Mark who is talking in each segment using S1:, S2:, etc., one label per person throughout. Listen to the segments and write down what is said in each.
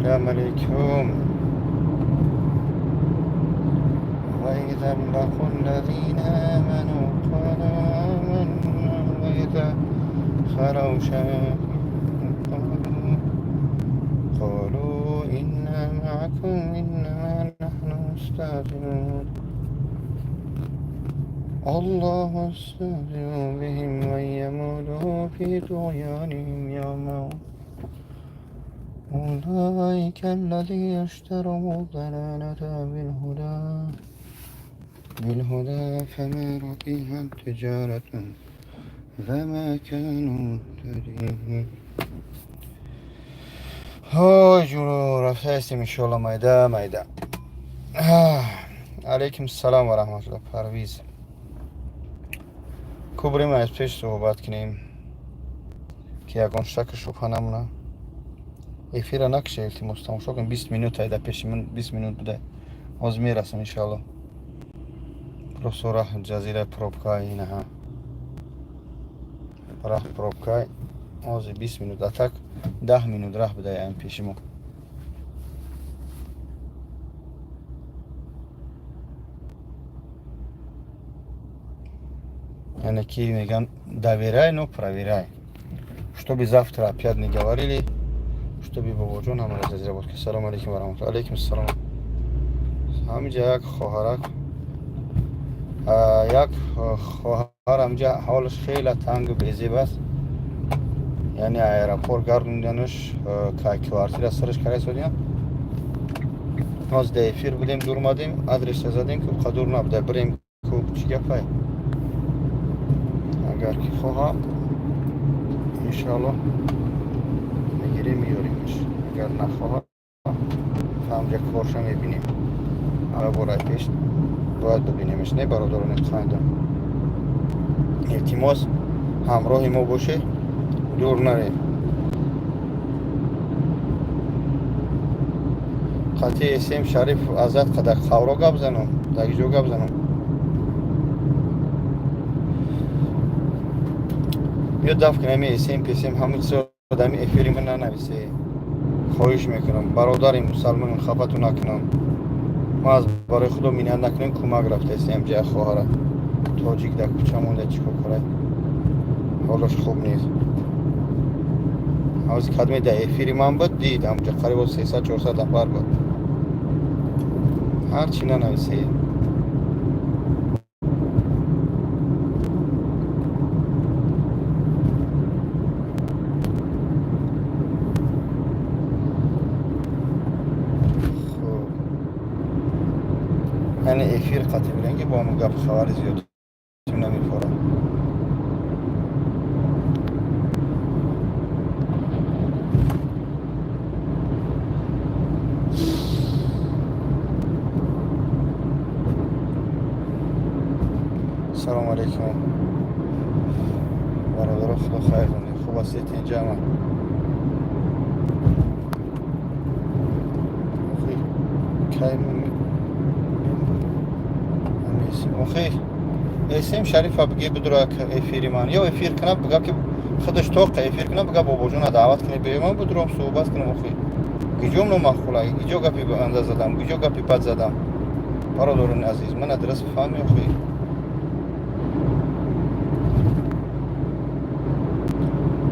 S1: Салам алейкум. وإذا لقوا الذين آمنوا قالوا آمنا وإذا خلوا شياطين قالوا إنا معكم إنما نحن مستهزئون. الله يستهزئ بهم ويمدهم في طغيانهم يعمهون. أولئك الذين اشتروا الضلالة بالهدى فما ربحت تجارتهم وما كانوا مهتدين. Ҳой, ҷуно рафта ҳастем, иншоалло, майда майда. Алейкум салом ва раҳматулло. Парвиз кубрим, аз пеш суҳбат кунем, ки ягон шаку шубҳа намона. Эфира накиша, илтимос, тамошо кун. 20 минут айда пеши ман, 20 минут буда, ҳозир мерасам, иншоалло. Просто раҳ ҷазира пробка, инаҳа раҳ пробка. Ҳозир 20 минут, а так 10 минут раҳ буда ям пеши мо. Яъне ки меган, доверяй, но проверяй, чтобы завтра опять не говорили, чтобы бобоҷон ҳамаро ҷазира буд. Салому алейкум ва раҳматулло. Алейкум салом. Ҳамиҷа як хоҳарак, як хоҳар ҳамиҷа ҳолаш хеле тангу безеб аст. Яъне аэропорт гардонданаш, квартира сараш карайсодиям. Ҳозир дар эфир будем, дур омадем, адреса задем, ки қадур набуда, бирем ку, чӣ гапай. Агар ки хоҳа, иншоалло, мегирем, меёримаш, агар нахоҳа, ҳамҷа корша мебинем. Ара борай пеш бояд бибинемаш. Не, бародарони қайдам, илтимос, ҳамроҳи мо боше, дур нарем. Қатъи эсем Шариф азат қадар қавро гап занам, дар ҷо гап занам. Ё даф кунами эсем песем, ҳама чизо дами эфири ман нанависе, хоҳиш мекунам. Бародари мусалмоним, хафату накунам. Ма аз барои худо миннат накунем, кӯмак рафтаистем. Ҷая хоҳара тоҷик дар кӯча монда, чӣ кор кунад, ҳолаш хуб нест. Ҳозир кадме дар эфири ман буд, дид, ҳамҷа қарибо 300-400 нафар буд. Ҳар чӣ нанависе. Хуб, яъне эфир қатъи билем, ки бо ҳамн гап хабари зиёд намефорад. Салому алейкум, бародаро, худо хайр донед, хуб ҳастед, инҷама? Охи кай охи эсем Шарифа биги, бидура эфири ман ё эфир кунад, бига ки худаш тоқа эфир кунад, бига бобоҷона даъват кунед, биёман, бидурам, суҳбат кунам. Охи гиҷом номаъқула, гиҷо гапи анда задам, гиҷо гапи бад задам? Бародарони азиз, ман адрес фаҳми. Охи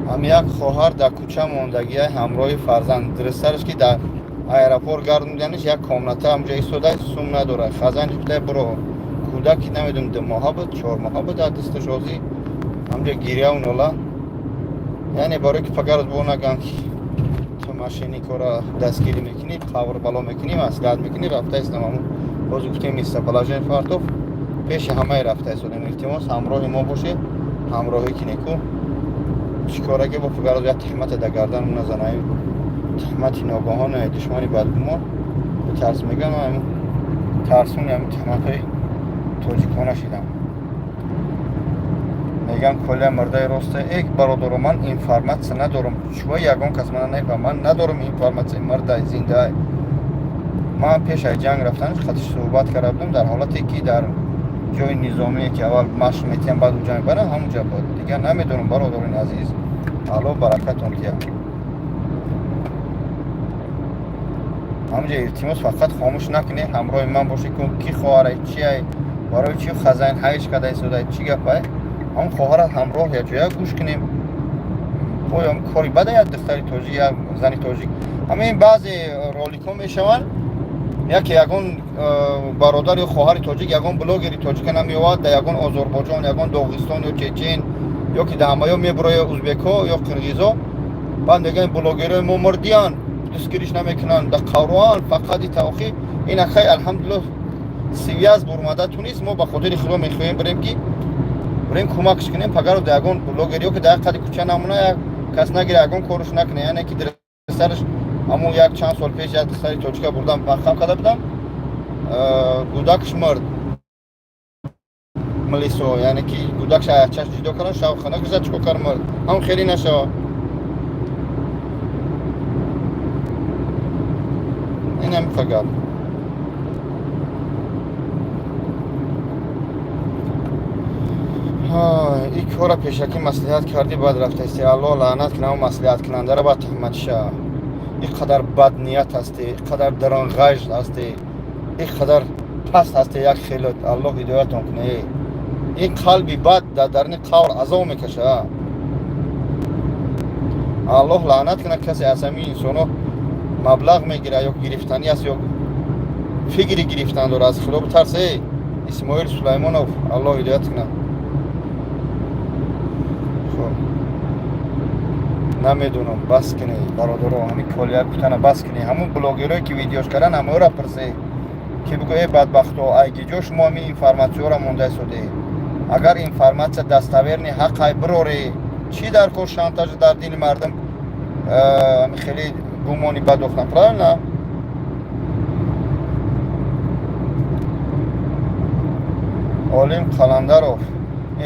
S1: ҳам як хоҳар дар кӯча мондагия ҳамроҳи фарзанд. Дурусттараш ки дар аэропорт гардонданиш, як комната ҳамҷо истода, сум надорад. Хазани гуфта, биро, кӯдаки намедонам 2 моҳа буд, 4 моҳа буд, дар дасташ. Ҳозир ҳамҷо гиряву нола. Яъне барои ки пагарат бо наган, ки ту мошенникора дастгирӣ мекунӣ, қабр бало мекунӣ, маслиҳат мекунӣ, рафта истам. Ҳамун боз гуфтем, местоположение фартов пеши ҳамаи рафта истодем. Илтимос, ҳамроҳи мо бошед, ҳамроҳӣ кинеку. Чӣ кораге бо пагарат як тиҳмате дар гарданам назанай, тиҳмати ногоҳон душмани бадгумон битарс мегӯям. Ҳамин тарсуни ҳамин тиҳматҳои тоҷикона шидам. Мегӯям, коля мурдаи роста. Эк, бародаро, ман информатсия надорам. Чува ягон кас мана нефаҳм, ман надорам информатсия, мурдай, зиндай. Ман пеш аз ҷанг рафтанаш қатиш суҳбат карда будам, дар ҳолате ки дар ҷои низомие ки аввал машқ метиҳам, баъд уҷа мебарам, ҳамунҷа буд. Дигар намедонам, бародарони азиз. Алло баракатон тия. Салому алейкум. Ҳамҷа илтимос, фақат хомӯш накунед, ҳамроҳи ман бошед, ки хоҳарай, чиай, барои чӣ хазайн ҳайш када истодай, чӣ гапай. Ҳам хоҳара ҳамроҳ якҷоя гӯш кунем. Оё кори бада як духтари тоҷик, як зани тоҷик. Ҳамин баъзе роликҳо мешаванд, яке ягон бародар ё хоҳари тоҷик, ягон блогери тоҷика намеовад, дар ягон Озарбойҷон, ягон Доғистон ё Чечен ё ки дар ҳамаё мебуроя, узбекҳо ё қирғизо. Баъд мегӯянд, блогерҳои мо мурдиянд, дастгириш намекунанд, дар қавроанд, фақат итаохи ин. Ахай, алҳамдулиллоҳ, связь бурмада тунист. Мо ба хотири Худо мехоҳем бирем, ки бирем кӯмакш кунем. Пагаро дар ягон блогер ё ки дар як қади кӯча намона, як кас нагира, ягон корш накуна. Яъне ки сараш ҳамон як чанд сол пеш як духтари тоҷика бурдам, маҳкам карда будам, гудакш мурд, милисо, яъне ки гудакш аячаш ҷудо кардан, шавхана гуза, чико кар, мурд. Ҳам хеле нашава. Инам гап. Ин кора пешакӣ маслиҳат кардӣ, баъд рафтаисти. Аллоҳ лаънат кунам маслиҳаткунандара, баъд туҳматша. Ин қадар бадният ҳастӣ, ин қадар даронғаж ҳастӣ, ин қадар паст ҳастӣ, як хелот. Аллоҳ ҳидоятон куна. Ин қалби бад дар дарни қавр азоб мекаша. Аллоҳ лаънат кунад касе аз ҳамин инсонҳо маблағ мегирад ё гирифтанӣ аст, ё фикри гирифтан дорад. Аз Худо битарсе, Исмоил Сулаймонов. Аллоҳ ҳидоят кунад. Хуб, намедонам, бас кунед, бародаро, ҳамин колия гуфтана бас кунед. Ҳамун блогерое ки видеош кардан, ҳамаёра пурсе, ки бигӯ: э бадбахто, айгиҷо шумо ҳамин информатсияро монда истоде? Агар информатсия достоверный, ҳаққай, бироре. Чӣ дар кор шантажи дар дили мардум хеле гумони бад охтан? Правильно? Олим Қаландаров,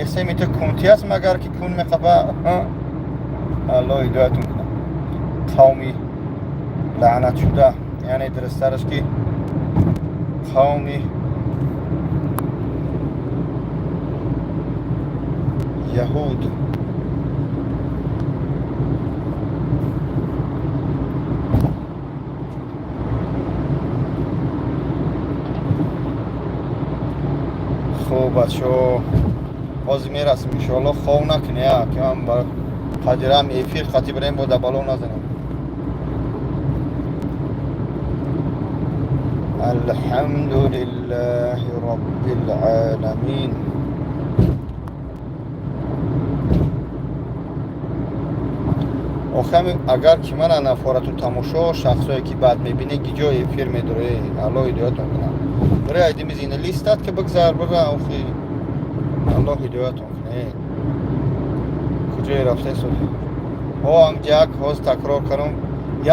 S1: эсеми ту кунти аст, магар ки кун меқапа. Аллоҳ ҳидоятун кунад. Қавми лаънатшуда, яъне дурусттараш ки қавми яҳуд. Хуб, бачаҳо, ҳозир мерасем, иншоалло. Хов накунед, ки ман қадирам эфир қати бирем, бо дабало назанем. Алҳамду лиллаҳи роббил оламин. Охами, агар ки мана нафорату тамошо, шахсое ки бад мебинӣ, гиҷо эфир медорӣ. Аллоҳ ҳидоятон кунад. Бире, айдими зина листат ки бигзар, бира. Охи, Аллоҳ ҳидоятон кунад. Куҷое рафтаисо? Ҳо, як ҳоз такрор кардам: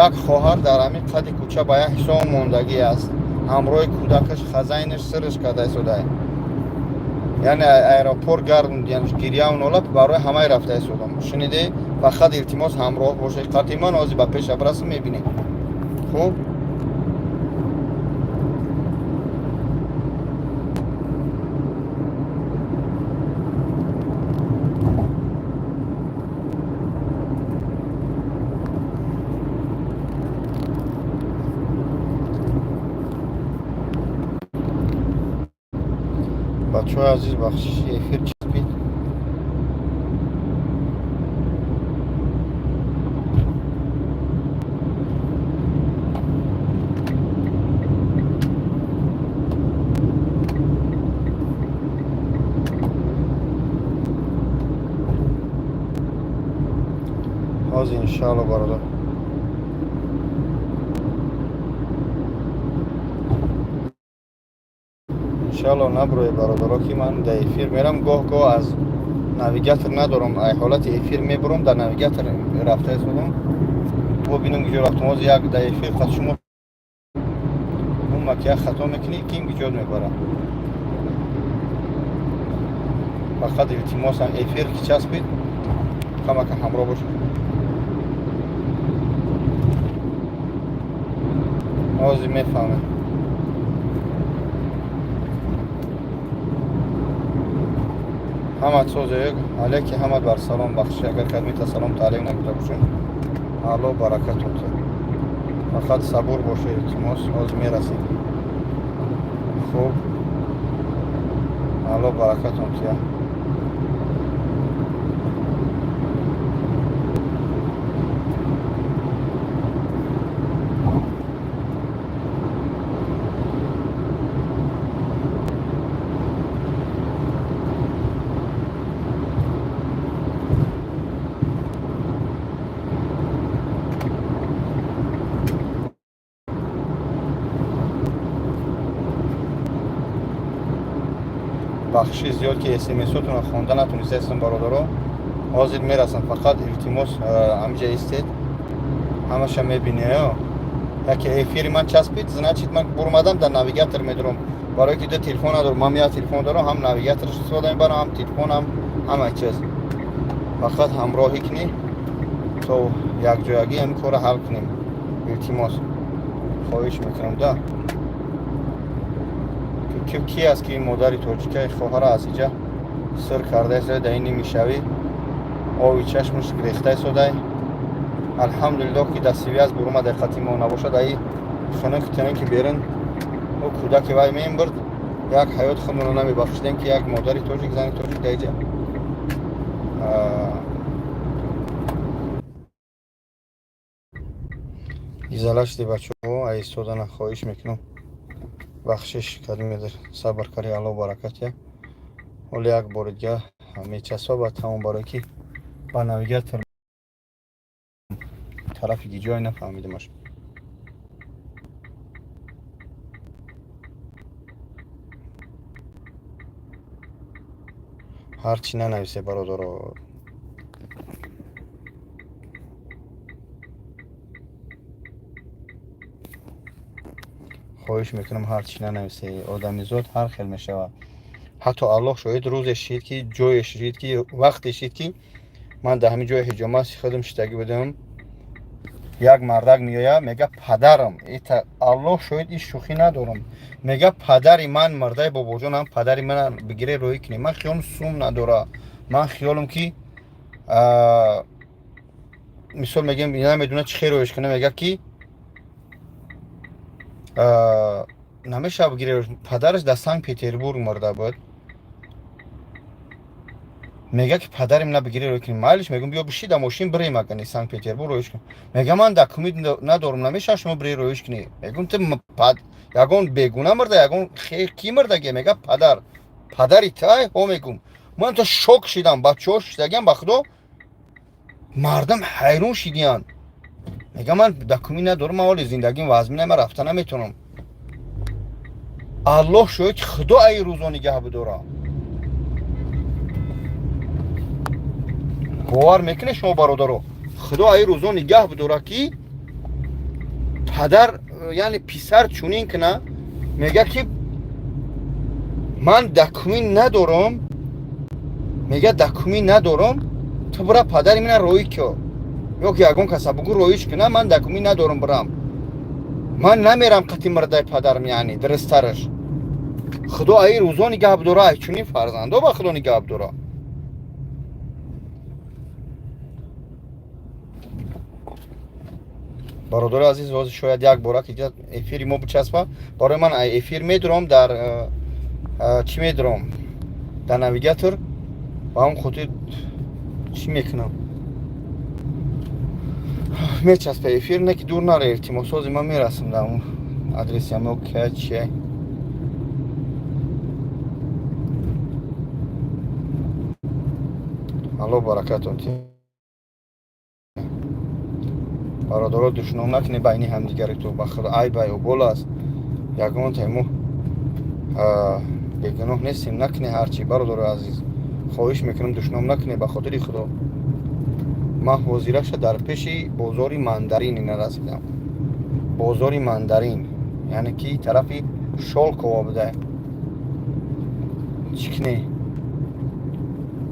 S1: як хоҳар дар ҳамин қади кӯча ба як ҳисоб мондагӣ аст, ҳамроҳи кӯдакаш, хазайнаш сирш карда истода. Яъне аэропорт гардондиянш, гирьяву нола барои ҳамаи рафта истодам. Шуниде? Фақат илтимос, ҳамроҳ бошед қатъи ман. Ҳозир ба пеша бирасем, мебинем. Хуб. Бачаҳои азиз, бахшиши, эфир часпид. Ҳозир, иншаалло, бародар. Иншаалло, наброи, бародаро, ки ман дар эфир мерам, гоҳ гоҳ аз навигатор надорам, ай ҳолати эфир мебурам, дар навигатор рафта истодам, бубинам киҷо рафтам. Ҳозир як дар эфир қад шумо умаки як хато мекунӣ, ким киҷод мебарад. Фақат илтимосам, эфир ки часпид, камака ҳамроҳ бошед. Ҳозир мефаҳмем. Ҳамат созег, алейки ҳамат бар салом. Бахши, агар кадмита салом таълим нагирда бошем. Аллоҳ баракатон. Фақат сабур бошед, илтимос, ҳозир мерасем. Хуб, Алло баракатон тия. Бахши зиёд, ки смсотонро хонда натонистаистам, бародаро. Ҳозир мерасам, фақат, илтимос, ҳамиҷа истед, ҳамаша мебине. Яке эфири ман часпид, значит, ман бурмадам, дар навигатор медурам, барое ки ду телефон надорам. Ман як телефон дорам, ҳам навигаторш истифода мебарам, ҳам телефонам, ҳама чиз. Фақат ҳамроҳӣ кунӣ, то якҷоягӣ ҳамин корро ҳал кунем. Илтимос, хоҳиш мекунам да. Ки аст, ки модари тоҷикаи хоҳара аз иҷа сир карда истода, дар ин нимишавӣ оби чашмаш рехта истодай. Алҳамдулиллоҳ, ки дар связь бурума диққати мо набошад. Аи хунук тинуки берун ӯ кӯдаки вай мембурд, як ҳаёт худмонро намебахшидем, ки як модари тоҷик, зани тоҷик дар иҷа изала шуди. Бачаҳо, аистодана хоҳиш мекунам, бахшиш кардимедр, сабр кари, Алло баракат. Я ҳоло як бори дига мечаспа, ба тамом, барое ки ба навигатор тарафи гиҷое нафаҳмидамаш. Ҳарчи нанависе, бародаро. Хоҳиш мекунам, ҳарчи нанависе. Одамизод ҳар хел мешавад. Ҳатто Аллоҳ шоҳид, рӯзе шид, ки ҷое шид, ки вақте шид, ки ман дар ҳамин ҷои ҳиҷома худам шиштагӣ будам, як мардак меояд, мега: «Падарам», это Аллоҳ шоҳид, иш шӯхӣ надорам, мега: «Падари ман мурдаи, бобоҷонам, падари мана бигире, роҳӣ кунӣ». Ман хиёлам сум надора, ман хиёлам ки, мисол мегӯем, намедонад чӣ хел роҳиш кунам. Мега, ки намешавад бигире, падараш дар Санкт Петербург мурда буд. Мега, ки падари мана бигире, роҳӣ кунӣ. Майлиш, мегӯм, биё биши дар мошин, бирем, агани Санкт Петербург роҳиш кун. Мега: «Ман документ надорам, намешавад шумо бире роҳиш кунӣ». Мегӯм: «Ту ягон бегуна мурда, ягон ки мурдаге?» Мега: «Падар». «Падари тай?» «Ҳо», мегӯм. Ман то шок шидам, бачаҳо шидагиам, ба худо, мардам ҳайрон шидиянд. Мега: «Ман документ надорам, ман ҳоли зиндагим вазмина, ман рафта наметавонам». Аллоҳ шоҳид, худо аи рӯзо нигаҳ бидора. Бовар мекунед шумо, бародаро, худо аи рӯзо нигаҳ бидора, ки падар, яъне писар чунин куна. Мега, ки ман документ надорам, мега, документ надорам, ту бира, падари мана роҳӣ ко, ё ки ягон каса бугӯ, роҳиш куна, ман документ надорам бирам, ман намерам қати мурдаи падарам. Яъне дурусттараш, худо аи рӯзо нигаҳ бидора, ай чунин фарзандо ба худо нигаҳ бидора. Бародари азиз, ҳозир шояд як бора ки эфири мо бичаспа. Барои ман эфир медурам, дар чӣ медурам, дар навигатор, ба ҳамн хотир чӣ мекунам, мечаспа эфир, не ки дур наре, илтимос. Ҳозир ман мерасам дар он адреси ҳамо ка чия. Алло баракатон. Бародаро, душном накунед байни ҳамдигари ту, ба худо, айб ай, обол аст. Ягонта мо бегуноҳ нестем. Накунед ҳарчи, бародарои азиз, хоҳиш мекунам, душном накунед, ба хотири худо. Ман ҳозираша дар пеши бозори Мандарин нарасидам, бозори Мандарин, яъне ки тарафи Шолково буда. Чӣ кунӣ?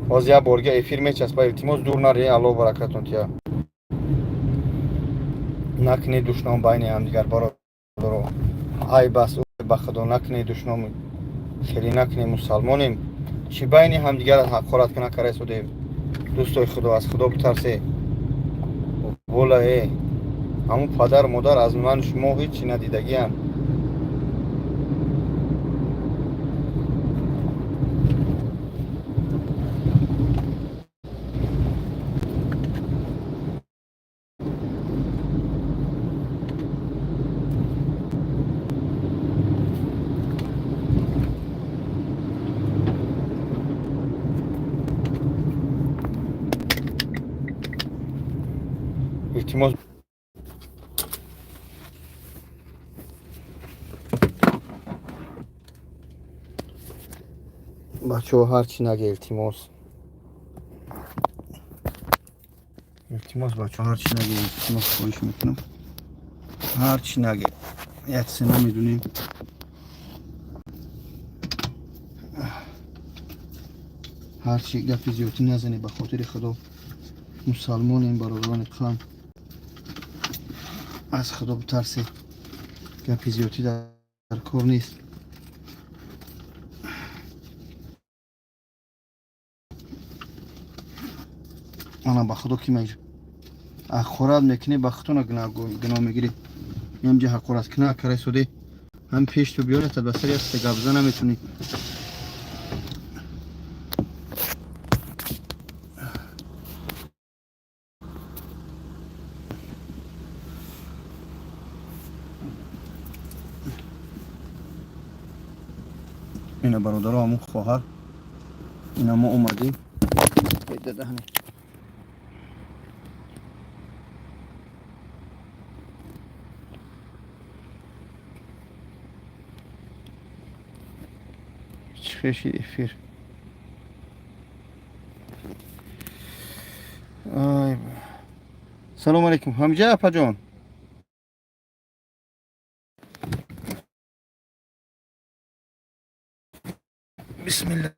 S1: Ҳозир як борга эфир мечаспа, илтимос, дур наре. Алло баракатон тия. Накунед душном байни ҳамдигар, бародаро, айб аст, ба худо, накунед душном, хеле накунед. Мусалмонем, чӣ байни ҳамдигар ҳақорат кана кара истодем? Дӯстои худо, аз худо битарсе. Вола, э. Ҳамун падару модар аз ману шумо ҳеҷ чӣ надидагианд. Илтимос, бачаҳо, ҳар чӣ наге, илтимос, илтимос, бачаҳо, ҳар чӣ наге, илтимос, хоҳиш мекунам, ҳар чӣ наге, як се намедунем, ҳар чӣ гапи зиёдтӣ назанед, ба хотири Худо. Мусалмонем, бародарони қалам, аз Худо битарсед, гапи зиёдтӣ дар кор нест. Ана, ба Худо, ки ҳақорат мекунӣ, ба худтона гуноҳ мегирӣ. Ҳамҷа ҳақорат кина карай суде, ҳам пеш ту биёратад, ба сари яста гап зан наметунӣ. Ина, бародаро, ҳамун хоҳар, ина мо омадем. Дадаҳани. Чӣ эфир? Ай, салому алейкум, ҳамҷа, апаҷон. Бисмилла.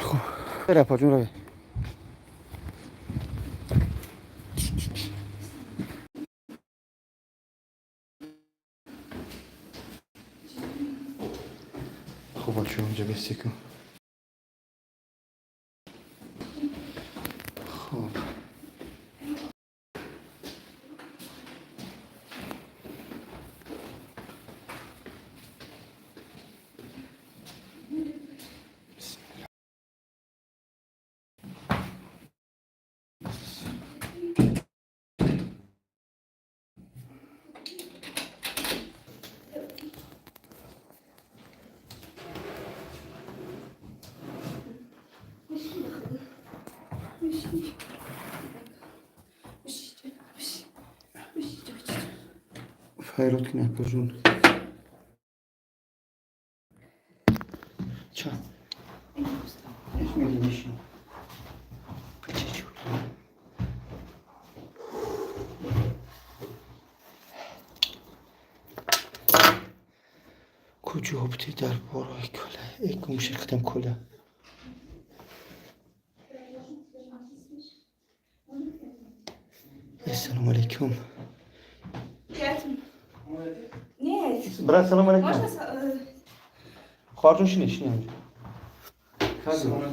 S1: Хуб, апаҷон, равед. Хуб, бачаҳо, инҷа бесекун. Хуб. Файрод кунед, апаҷон. Ча? Мегӣ, нишин. Чӣ? Куҷо будӣ дар борои кӯла? Э, гумши қидам кӯла. Ассалому алейкум.
S2: Нет.
S1: Брат, салом алейкум.
S2: Можно
S1: Хоҳарҷон, шини, шини ҳамҷа. Как дела?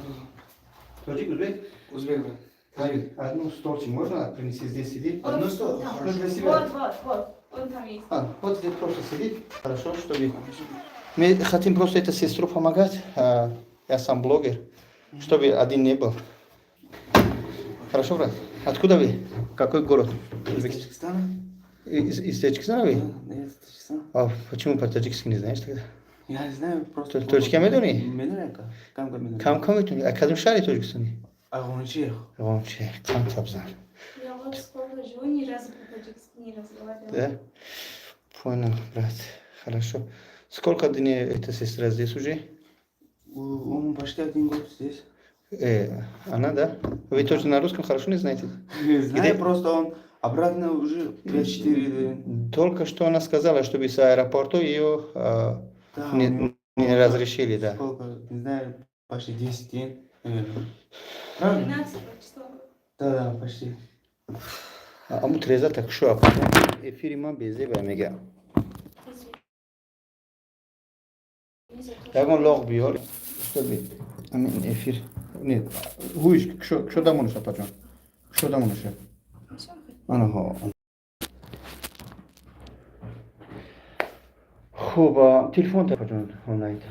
S1: Тоҷик, узбек?
S3: Узбек, брат.
S1: Таҷик. Одну столчик можно принести, здесь сидеть?
S3: Одну стол?
S2: Да.
S1: Ну, для себя.
S2: Вот, вот, вот. Он там есть.
S1: А, вот здесь просто сидит. Хорошо, чтобы... Мы хотим просто это сестру помогать. А, я сам блогер. Чтобы один не был. Хорошо, брат? Откуда вы? Какой город?
S3: Из Таджикистана?
S1: Из Таджикистана вы?
S3: Да, я из Таджикистана.
S1: А почему по-таджикски не знаешь тогда?
S3: Я не знаю, просто.
S1: Тоҷикия медонӣ?
S3: Медонам, кам кам медонам.
S1: Кам кам метонӣ? А кадом шаҳри Тоҷикистони?
S3: Афғончи.
S1: Ғончи, қам табзан.
S2: Я вот сколько живу, ни разу по-таджикски не разговаривала.
S1: Да? Понял, брат. Хорошо. Сколько дней эта сестра здесь уже?
S3: Он почти один год здесь.
S1: Она, да? Вы тоже на русском хорошо не знаете?
S3: Знаю,
S1: Где?
S3: просто он обратно уже 5-4.
S1: Только что она сказала, чтобы с аэропорта ее
S3: Да,
S1: не,
S3: у него
S1: не разрешили, да.
S3: Сколько, не знаю, почти 10 дней, наверное. Правда?
S2: 12 числа.
S3: Да, почти.
S1: Аму треза так шо, эфири ман безеба мега.
S2: Извини за то, что-
S1: Ягон лоғ биёр, чтобы амин эфир Не, ҳуиш кушода монаш, апаҷон, кушода монаша. Анаҳо. Хуб, телефон, апаҷон, онаид.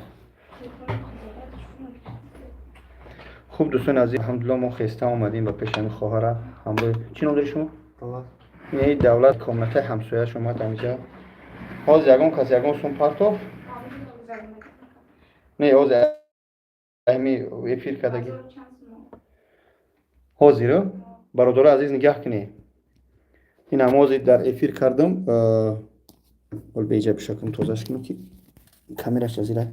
S1: Хуб, дӯстони азиз, алҳамдулилла, мо хеста омадем ба пеши ҳамин хоҳара ҳамроҳи. Чӣ ном дори шумо? Давлат. Давлат комнатаи ҳамсояш омад ҳамиҷа. Ҳозир ягон кас ягон сум партоф? Не, ҳозир ҳами эфир кардагӣ. Ҳозир, бародари азиз, нигаҳ кунед, ин ҳам ҳозир дар эфир кардам. Ҳол беҷа бишакам, тозаш кунам, ки камераш азира.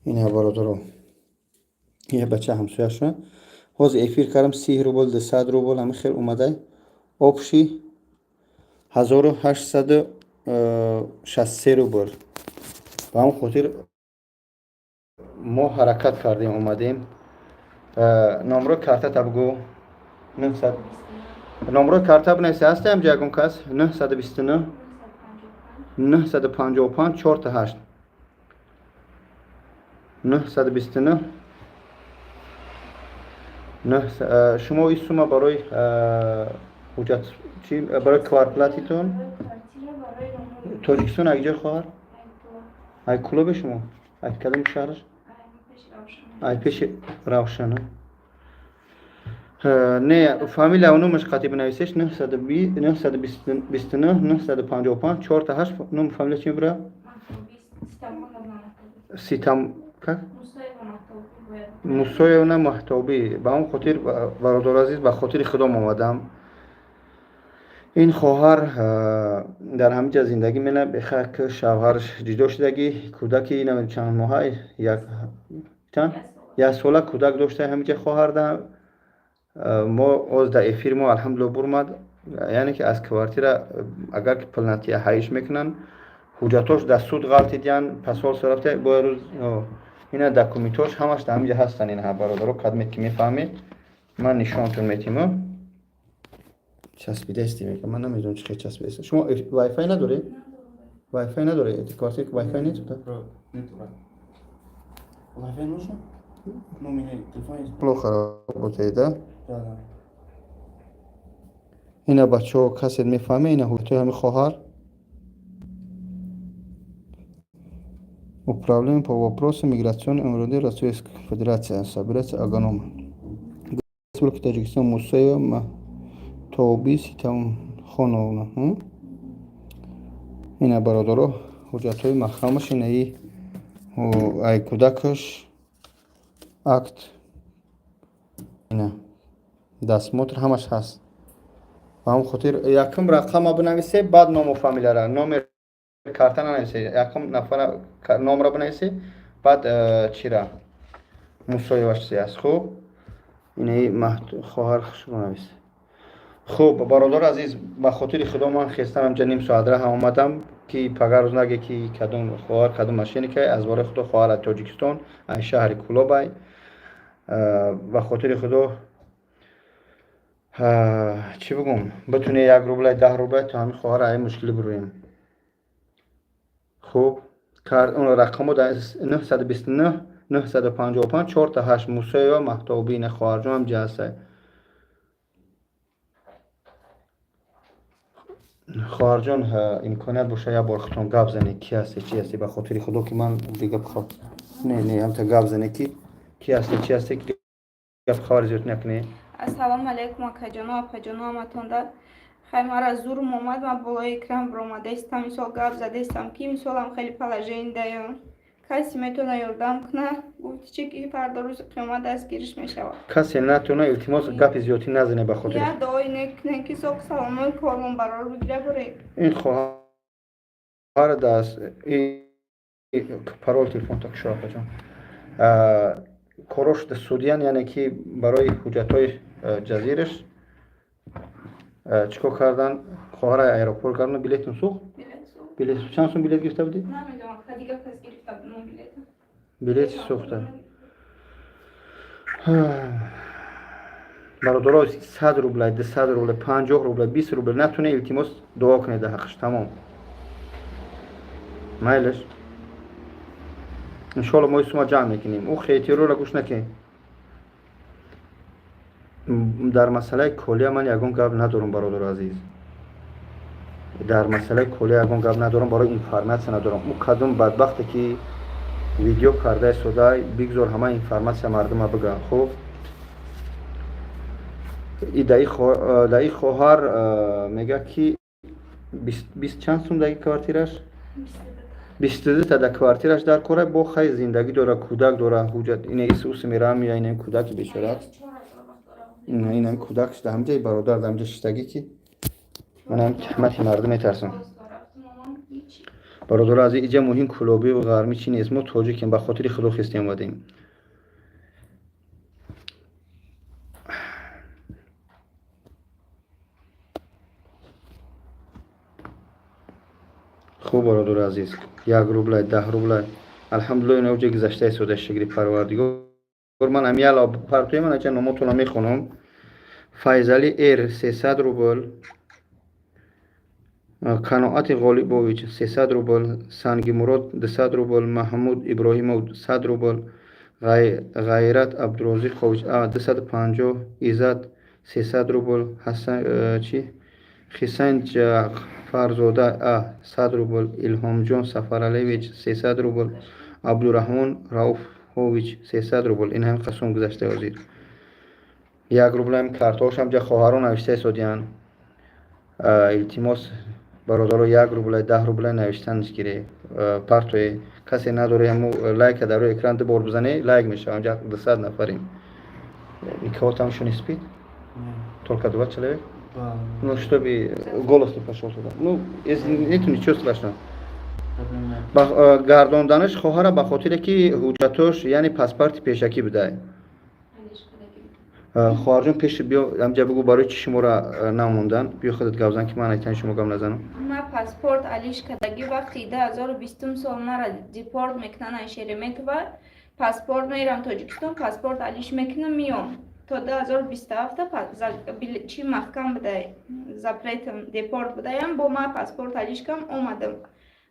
S1: Ина, бародаро, я бача ҳамсояшона ҳозир эфир кардам. 30 рубл, 200 рубл, ҳами хел омадай. Общий 1863 рубл. Ба ҳамон хотир мо ҳаракат кардем, омадем. Номрои картата бигӯ. Номрои карта бинависе. Ҳасте ҳамҷа ягон кас? 929 955 чорта ҳашт, 929. Шумо ин сума барои ҳуҷҷат чи, барои квартплата тон? Тоҷикистон як ҷой, хоҳар? Ай Кулобе шумо? Ай кадом шаҳраш? Ай пеши Равшана. Не, фамилия номаш қатӣ бинависеш: 929 955 чорта ҳашт. Ном, фамилия чи мебура? Ситам как Мусоевна Маҳтобӣ. Ба он хотир, бародари азиз, ба хотири худом омадам. Ин хоҳар дар ҳамин ҷа зиндагӣ мена, бехак шавҳараш ҷудо шудагӣ, кӯдаки чанд моҳа, чанд як сола кӯдак дошта ҳамин ҷа хоҳарда. Мо оз дар эфир мо, алҳамдулилла, бурмад, яъне ки аз квартира агар ки пул натия, ҳаиш мекунанд. Ҳуҷҷатош дар суд ғалтидиян, посольство рафта бояд рӯз. Ина документош ҳамаш дар ҳамин ҷа ҳастанд. Ина, бародаро, кадмед ки мефаҳмед, ман нишонтон метиму. Часпидаисти мека, ман намедонам чӣ хел часпидаист. Шумо вайфай надоред? Вайфай надоред? Квартира вайфай нет?
S3: Wi-Fi нужно? Ну, у меня телефон есть.
S1: Плохо работает, да?
S3: Да.
S1: Ина, бачаҳо, касед мефаҳме, ина ҳуҷҷатҳои ҳамин хоҳар. Управление по вопросам миграционной МВД Российской Федерации собирается агоном Республики Таджикистан Мусоева Махтоби Ситамхоновна. Ина, бародаро, ҳуҷҷатҳои маҳрамаш, инаи ай кӯдакаш акт, ина досмотр, ҳамаш ҳаст. Ба ҳамон хотир якум рақама бинависе, баъд ному фамилияра. Номер карта нанависе, якум нафара номро бинависе, баъд чира, Мусоева чизе аст. Хуб, инаи хоҳар хушро нависе. Хуб, бародари азиз, ба хотири худо ман хестам, ҳамҷа ним соат раҳа омадам, ки пагар рӯз наге, ки кадом хоҳар, кадом мошенник ай. Аз бораи худо, хоҳар аз Тоҷикистон, аз шаҳри Кулобай. Ба хотири худо, чӣ бигӯм, битуне 1 рублай, 10 рублай, то ҳамин хоҳар ай мушкилӣ бироем. Хуб, рақамо 929 955 чорта ҳашт, Мусоева Маҳтобӣ. Ина хоҳарҷон ҳам ҷа ҳастай. Хоҳарҷон, имконият боша, як бор худтон гап занед, ки ҳасте, чи ҳасте, ба хотири худо, ки ман дига не, не, ҳамта гап занед, ки ки ҳасте, чи ҳасте, ки гап хабари зиёд накунед.
S2: Ассалому алайкум, акаҷону апаҷону ҳаматонда. Хай, мара зурм омад, ман болои экран биромадаистам, мисол гап задаистам, ки мисолам хеле положение даём. Касе метавона ёрдам куна? Гуфти чи ки фардо рӯзи қиёмат дастгириш мешавад.
S1: Касе натона, илтимос, гапи зиёдтӣ назанед, ба хотири
S2: Я дуои нек кунем, ки соқ саломат кормон барор бигира бурем.
S1: Ин хоҳар даст парол телефон та кушо, апаҷон. Корош судиян, яъне ки барои ҳуҷҷатҳои ҷазираш чӣ кор кардан, хоҳара аэропорт кардан, билетон сӯхт. Билет чанд сум билет гирифта будӣ?
S2: Намедонам, дигар кас гирифта буд билет.
S1: Билети сӯхта. Бародаро, 100 рубля, 200 рубля, 50 рубля, 20 рубля натуне, илтимос, дуо кунед дар ҳаққаш. Тамом, майлаш. Иншоалло, мо сума ҷамъ мекунем. Ӯ хейтероро гӯш накунед. Дар масъалаи колия ман ягон гап надорам, бародару азиз. Дар масъалаи колия ягон гап надорам, барои информация надорам. Ӯ кадом бадбахте ки видео карда истода, бигзор ҳама информация мардума бига. Хуб, даи хоҳар мега, ки бист чанд сум даги квартираш, 22 та да квартираш дар кора. Бо хай зиндагӣ дора, кӯдак дора, ҳуҷҷат ина исуси мерам мея. Ина кӯдаки бечора, ина кӯдак да ҳамҷаи бародар, да ҳамҷа шиштагӣ, ки манам тиҳмати мардум метарсам. Бародаро аз иҷа муҳим кулобиву ғармӣ чӣ нест. Мо тоҷикем, ба хотири худо хистем, омадем. Хуб, бародари азиз, 1 рублай, 10 рублай, алҳамдулилла, ина уҷа гузашта истода. Шукри Парвардигор. Ман амиала партои ман аҷа номотона мехонам. Файзали Р, 300 рубл. Қаноати Ғолибович, 300 рубл. Сангимурод, 200 рубл. Маҳмуд Иброҳимов, 100 рубл. Ғайрат Абдурозиқович, 250. Иззат, 300 рубл. Чи Хисайн Ҷаъфарзода А, 100 рубл. Илҳомҷон Сафаралиевич, 300 рубл. Абдураҳмон Рауфович, 300 рубл. Ин ҳам қасом гузашта ҳозир. 1 рублаем картоошам ҷа хоҳарон навишта истодиянд. Илтимос, бародаро, 1 рублай, 10 рублай навиштанш гире, партое. Касе надоре, ҳаму лайка дар рӯи экран ду бор бизане, лайк мешавам. Ҷа 200 нафарем. Никого там ещё не спит? Только два человека. Ну, чтобы голос не пошел туда. Ну, если нету, ничего страшного. Гардонданаш хоҳара ба хотире ки ҳуҷҷатош, яъне паспорти пешакӣ будай. Хоҳарҷон, пеш биё, ҳамҷа бигӯ, барои чӣ шуморо намондан. Биё, худат гап зан, ки ман айтани шумо гап назанам.
S2: Ма паспорт алиш кардагӣ. Вақти 2020 сол мара депорт мекунанд ай Шереметьево, паспорт мерам Тоҷикистон, паспорт алиш мекунам, миём. То 2027 чи маҳкам будай, запретам, депорт будаям. Бо ма паспорт алиш кам, омадам.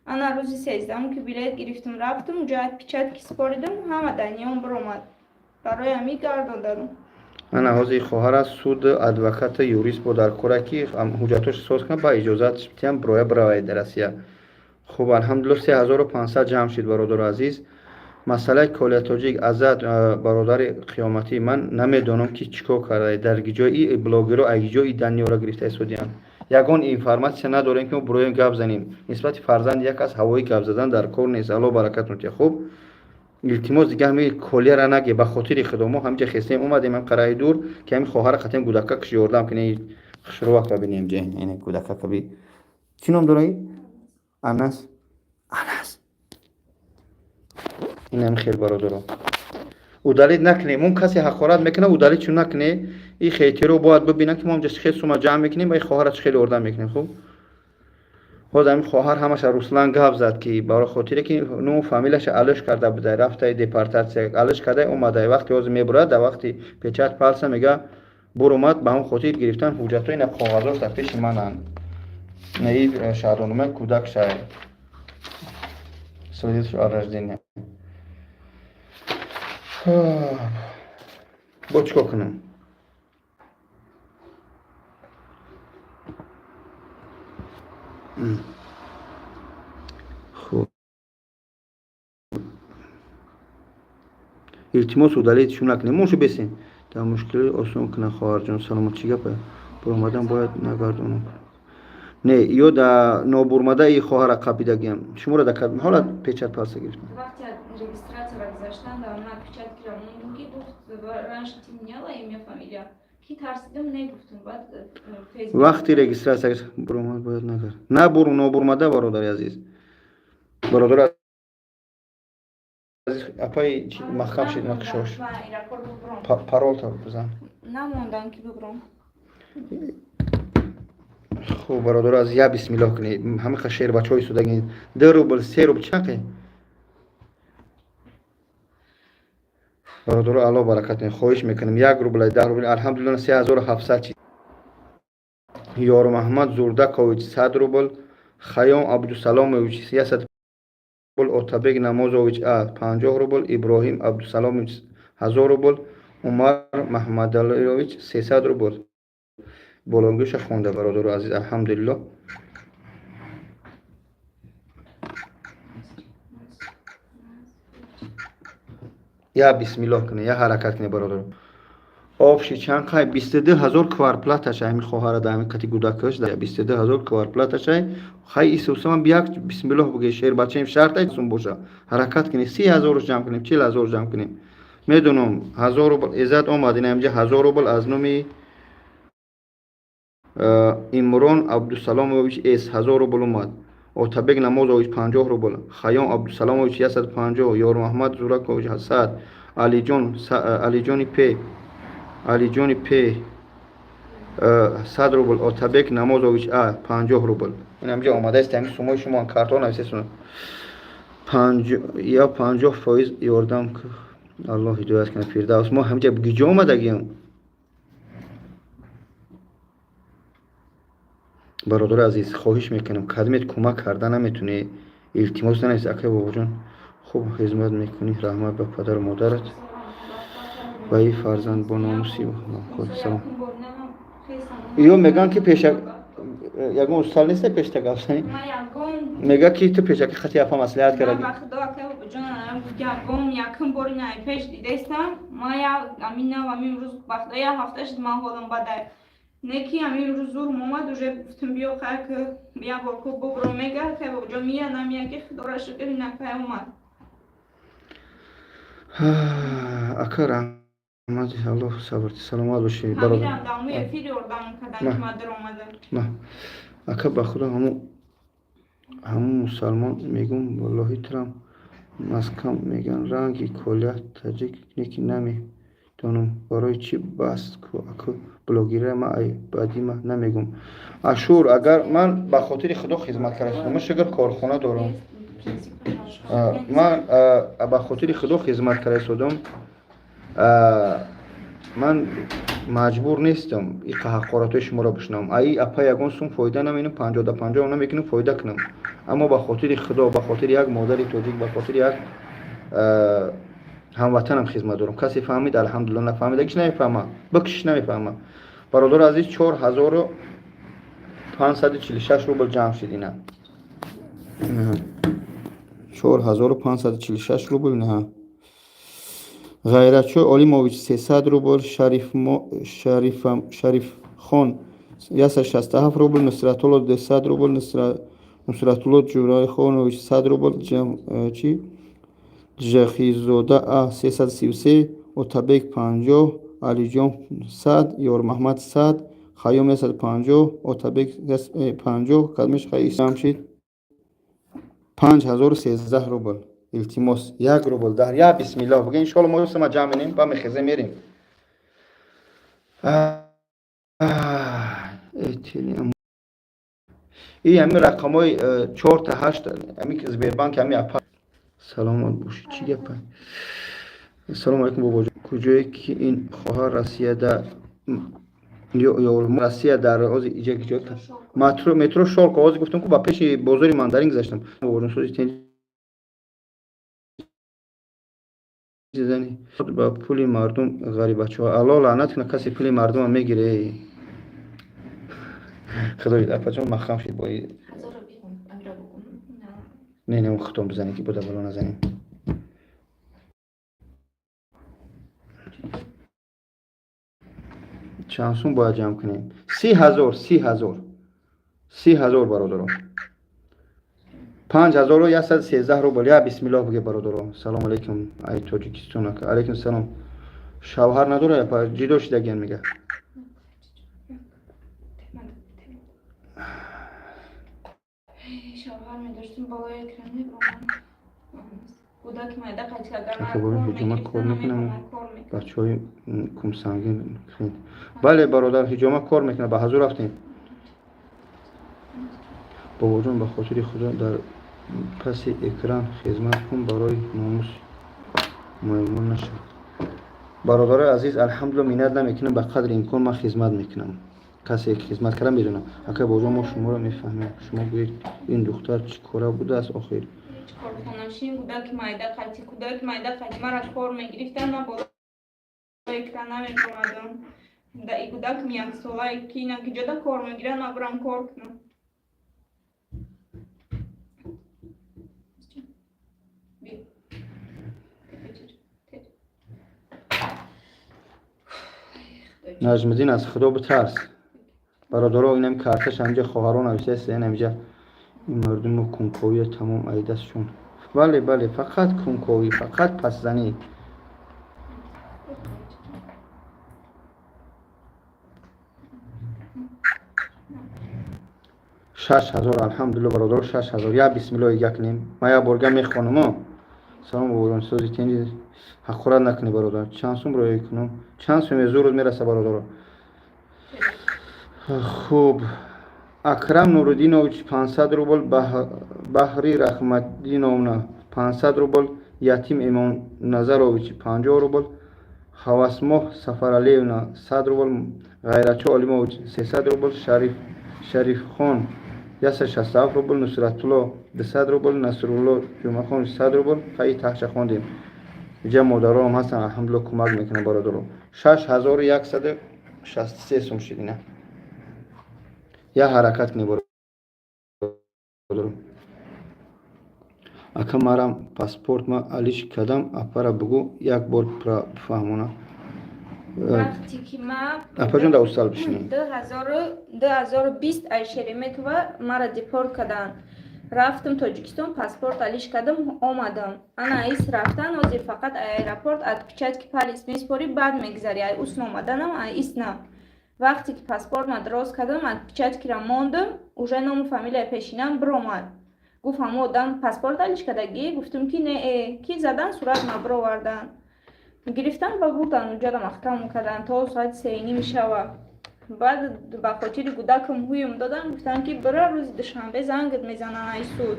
S2: Ана рӯзи 13-ум ки билет гирифтам, рафтам, уҷа отпечатки споридам, ҳама даниён биромад. Барои ҳамин гардонданам.
S1: Ана ҳозир хоҳара суд, адвоката, юрист бо дар кора, ки ҳуҷҷатош соз кунад, ба иҷозат тиям, бироя, биравад дар Россия. Хуб, алҳамдулилло, 3500 ҷамъ шуд, бародару азиз. Масъалаи Колия Тоҷик азад, бародари қиёматӣ, ман намедонам, ки чӣ кор карда, дар ҷои блогеро, ай ҷои даниёра гирифта истодиям. Ягон информация надорем, ки мо бироем, гап занем. Нисбати фарзанди як аз ҳавоӣ гап задан дар кор нест. Алло баракат нутия. Хуб, илтимос, дига ҳами колияра наге, ба хотири худо. Мо ҳамиҷа хестем, омадем ҳам қараи дур, ки ҳами хоҳара қатем гудакакш ёрдам кунем. Хушрувак бинем ҷа, ина гудакака би. Чӣ ном дораи? Анас, Анас. Инам хел, бародаро, удалить накунем. Он касе ҳақорат мекунад, удалить чун накуне. И хейтеро бояд бибинанд, ки мо ҳамҷа хел сума ҷамъ мекунем ва и хоҳара чӣ хел ёрдам мекунем. Хуб, ҳозир ҳамин хоҳар ҳамаша Руслан гап зад, ки барои хотире ки ному фамилияша алиш карда будай, рафтаи депортатсия, алиш кардай, омадай. Вақте ҳозир мебурад, дар вақти печать пальца мега буромад. Ба ҳамон хотир гирифтан ҳуҷҷатҳо. Ина коғазош дар пеши мананд. Инаи шаҳрдорномаи кӯдак шай, свидетельство о рождении. Бо чӣ кор кунам? Хуб, илтимос, удалить шу накунем, мошу бесен. Дар мушкилӣ осон кунад. Хоҳарҷон, саломат. Чӣ гапа? Буромадан бояд нагардонам. Не, ё да нобурмадаи хоҳара қапидагиам шуморо да ҳола печать пальца гирифтам.
S2: Вақте регистрацияро гузаштан, дар ман отпечатки ро мондум, ки гуфт: «Раньше ты меняла имя, фамилия?» Ки тарсидам, негуфтум. Баъд Фейсбук.
S1: Вақти регистрация буромад бояд нагард набур нобурмада. Бародари азиз, бародари азиз, апаи чи маҳкам шид нақшош.
S2: Ман аэропорт бубуром.
S1: Паролта бизан.
S2: Намондам, ки бубуром.
S1: Хуб, бародаро аз я бисмиллоҳ кунед. Ҳамақа шербачаҳо истодаги, 2 рубл, 3 рубл чақе. Бародаро, алло баракат кунед. Хоҳиш мекунам, 1 рубла, 10 рубл. Алҳамдулилла, 3700 чи. Ёрмаҳмад Зурдакович, 100 рубл. Хаём Абдусаломович, 100. Отабек Намозович А 50 рубл, Иброҳим Абдусаломович 1000 рубл, Умар Маҳмадалиович 300 рубл. Болонгӯша хонда, бародару азиз, алҳамдулилло. Я бисмиллоҳ кунед, я ҳаракат кунед, бародаро. Общий чанд қай? 22 000 кварплаташа ҳамин хоҳара да ҳамин қати гудакаш 22 000 кварплаташай. Хай, исусамам як бисмиллоҳ буге, шербачаем шартай сум боша. Ҳаракат кунед, 30 000 ҷамъ кунем, 40 000 ҷамъ кунем. Медонам, 1000 рубл иззат омад, ина инҷа 1000 рубл аз номи Имрон Абдусаломович С 1000 рубл омад. Отабек Намозович 50 рубл, Хайём Абдусаломович 150, Ёрмаҳмад Зуракович 100, Алиҷон Алиҷони П, Алиҷони П 100 рубл, Отабек Намозович А 50 рубл. Ин ҳамҷа омадааст, ҳамин сумои шумо картон нависесун. Я 50% ёрдам, Аллоҳ ҳидоят кунад. Фирдавс, мо ҳамҷа гиҷо омадагием? Бародари азиз, хоҳиш мекунам, кадмет кӯмак карда наметунӣ, илтимос нанавис. Акай бобоҷон, хуб хизмат мекунӣ, раҳмат ба падару модарат ва и фарзанд бо номуси. Салом. Ё мегӯянд, ки пеша ягон устал неста, пешта гап занӣ, мега, ки ту пешаки хати апа маслиҳат кардаги.
S2: Ягон якум бори най пеш дидестам. Ма я амин нав амин рӯз бахта я ҳафта шуд, ман ҳолам бадай. Не ки ҳамин рӯз зурм омад, уже гуфтам, биё, хай, ки як бор ку бобро мега, хай, бобоҷон мия намия, ки худора шукр, инакай омад.
S1: Ака, раҳмат, Аллоҳ сабр, саломат бошӣ, бародар.
S2: Ҳамирам давоми эфир ёрдам кардан, ки ма даромадам.
S1: Ака, ба худо, ҳамун мусалмон мегум, валлоҳи, трам маскам меган, ранги колия таҷик неки, намедонам барои чӣ. Бас ку, аку, блогерия ма ай бадима намегум. Ашур, агар ман ба хотири худо хизмат кардам, ман шукр корхона дорам, ман ба хотири худо хизмат карда истодам, ман маҷбур нестам иқа ҳақоратҳои шуморо бишунавам. Аи апа ягон сум фоида намекунам, 50 да 50 намекунам фоида кунам, аммо ба хотири худо, ба хотири як модари тоҷик, ба хотири як ҳамватанам хизмат дорам. Касе фаҳмид, алҳамдулилла, нафаҳмидагиш намефаҳма, бикшиш, намефаҳма. Бародари азиз, 4546 рубл ҷамъ шуд, ина 4546 рубл. На, Ғайратшоҳ Олимович 300 рубл, Шарифхон 167 рубл, Нусратулло 200 рубл, Нусратулло Ҷурайхонович 100 рубл, чи Ҷахизода А 333, Отабек 50, Алиҷон 100, Ёрмаҳмад 100, Хайём 150, Отабек 50. Кадмеш ҷамъ шид? 5013 рубл. Илтимос, як рубл дар я бисмиллоҳ буга, иншоалло мо сама ҷамъ менем ба мехезем, мерем. И ҳамин рақамҳои чорта ҳашт, ҳамин Сбербанк, ҳамин апа. Саломат бошӣ, чӣ гапа? Ассалому алайкум, бобоҷон, куҷое ки ин хоҳар? Россияда ё Россия дар ози иҷа киҷо? Метро Шолко. Ҳозир гуфтам ку, ба пеши бозори Мандарин гузаштам. Бобоҷон, сози зани ба пули мардум ғарибачаҳо, Аллоҳ лаънат кунад касе пули мардума мегире. Худои апаҷон, махам шид бо не, не, хутом бизанем, ки буда бало назанем. Чанд сум бояд ҷамъ кунем? 30 000, 30 000, 30 000, бародаро. 5113 рубл. Я бисмиллоҳ буге, бародаро. Салому алайкум, ай Тоҷикистон. Алайкум салом. Шавҳар надора, апа, ҷидо шидагиян, мега.
S2: Шавҳар медоштим, болои экран мебурман. Кӯдаки майда қачагар.
S1: Ҳиҷома кор мекунам, бачаҳои кумсангин. Бале, бародар, ҳиҷома кор мекунад, ба ҳазур рафтем. Бобоҷон, ба хотири худо, дар паси экран хизмат кун, барои номус муаймон нашав. Бародарои азиз, алҳамдулилла, миннат намекунам, ба қадри имкон ман хизмат мекунам. Касе хизмат кардам, медонам. Ака, бобоҷон, мо шуморо мефаҳмем, шумо гӯед, ин духтар чӣ кора будааст охир?
S2: Корхонашин, кӯдаки майда қати, кӯдаки майда қати мара кор мегирифтан, ман болои экран намебаромадам. Да и кӯдакам яксолае, ки ина ки ҷода кор мегирад, ман бурам кор кунам.
S1: Наҷмиддин, аз Худо битарс. Бародаро, инам карташ ҳамҷа хоҳарон нависаест, инамҷа ин мардуму кунковия тамом айдастшон. Бале, бале, фақат кунковӣ, фақат пасзанӣ. 6000, алҳамдулилла, бародаро, 6000. Я бисмиллоҳи як ним. Ман як борга мехонам. Салом, бобоҷон, сози тинҷи, ҳақорат накунӣ, бародар. Чанд сум роя кунам? Чанд суме зурут мераса, бародаро? Хуб, Акрам Нуруддинович 500 рубл, Баҳри Рахматдиновна 500 рубл, Ятим Имомназарович 50 рубл, Ҳавасмоҳ Сафаралиевна 100 рубл, Ғайратчо Олимович 300 рубл, Шариф Шарифхон 167 рубл, Нусратулло 200 рубл, Насрулло Ҷумъахон 100 рубл. Хаи таҳша хондем. Иҷа модароам ҳастанд, алҳамдулилла, кӯмак мекунанд, бародаро. 6163 сум шуд ина. Я ҳаракат кунед, бародаро. Ака, марам паспорт ма алиш кардам, апара бугӯ, як бор бифаҳмона.
S2: Вақте ки ма
S1: Апаҷон, дар устал бишинед.
S2: 2020 ай Шереметьево мара депорт карданд. Рафтам Тоҷикистон, паспорт алиш кардам, омадам. Ана ис рафтан, ҳозир фақат аэропорт отпечатки палец меспорӣ, баъд мегзарӣ. Ай устн омаданам, ай ис на. Вақте ки паспортма дроз кардам, отпечаткира мондам, уже ному фамилияи пешинам биромад. Гуфт, ҳамо одам паспорт алиш кардагӣ? Гуфтам, ки не, ки задан суратма бировардан. Гирифтан ба бурдан, уҷада маҳкам кардан то соати 3:30 шава. Баъд ба хотири кӯдакам ҳуюм додам, гуфтам, ки бира, рӯзи душанбе зангат мезананд ай суд.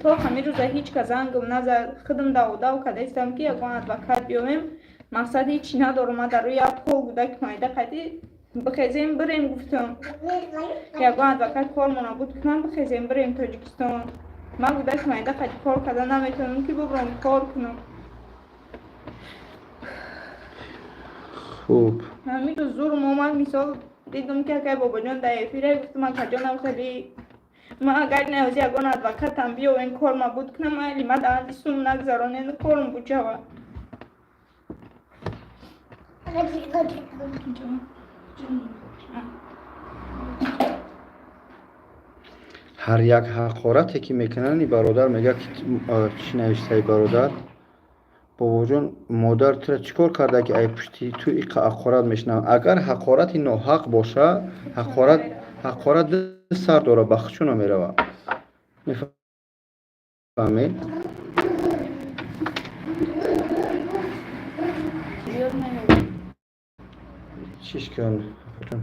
S2: То ҳамин рӯза ҳеҷ кас зангам назад. Худам даводав кардаистам, ки ягон адвокат биёвем. Мақсад ҳечи надорам, ман дар рӯи як пол кӯдаки майда қайди бихезем бирем, гуфтам. Ягон адвокат кормона буд кунам, бихезем бирем Тоҷикистон. Ман кӯдаки майда қайди кор карда наметавонам, ки бубрам кор кунам.
S1: Хуб.
S2: Ҳамин рӯз зурм омад, мисол дидум, ки акай Бобоҷон дар эфире, гуфтам, акаҷонам, хеле ман агар наози ягон адвокатам биёвен, корма буд кунам, майли, ма даҳанди сум нагзаронен, корм бучава.
S1: Ҳар як ҳақорате ки мекунанд, и бародар мегӯяд, ки чӣ навиштаи, бародар? Бобоҷон, модар тура чӣ кор карда, ки ай пушти ту иқа ҳақорат мешунавам? Агар ҳақорати ноҳақ боша, ҳақорат, ҳақорат ду сар дора, ба хучуна мерава, мефаҳмед?
S2: Зиёд наёб.
S1: Чиш кан, апаҷон?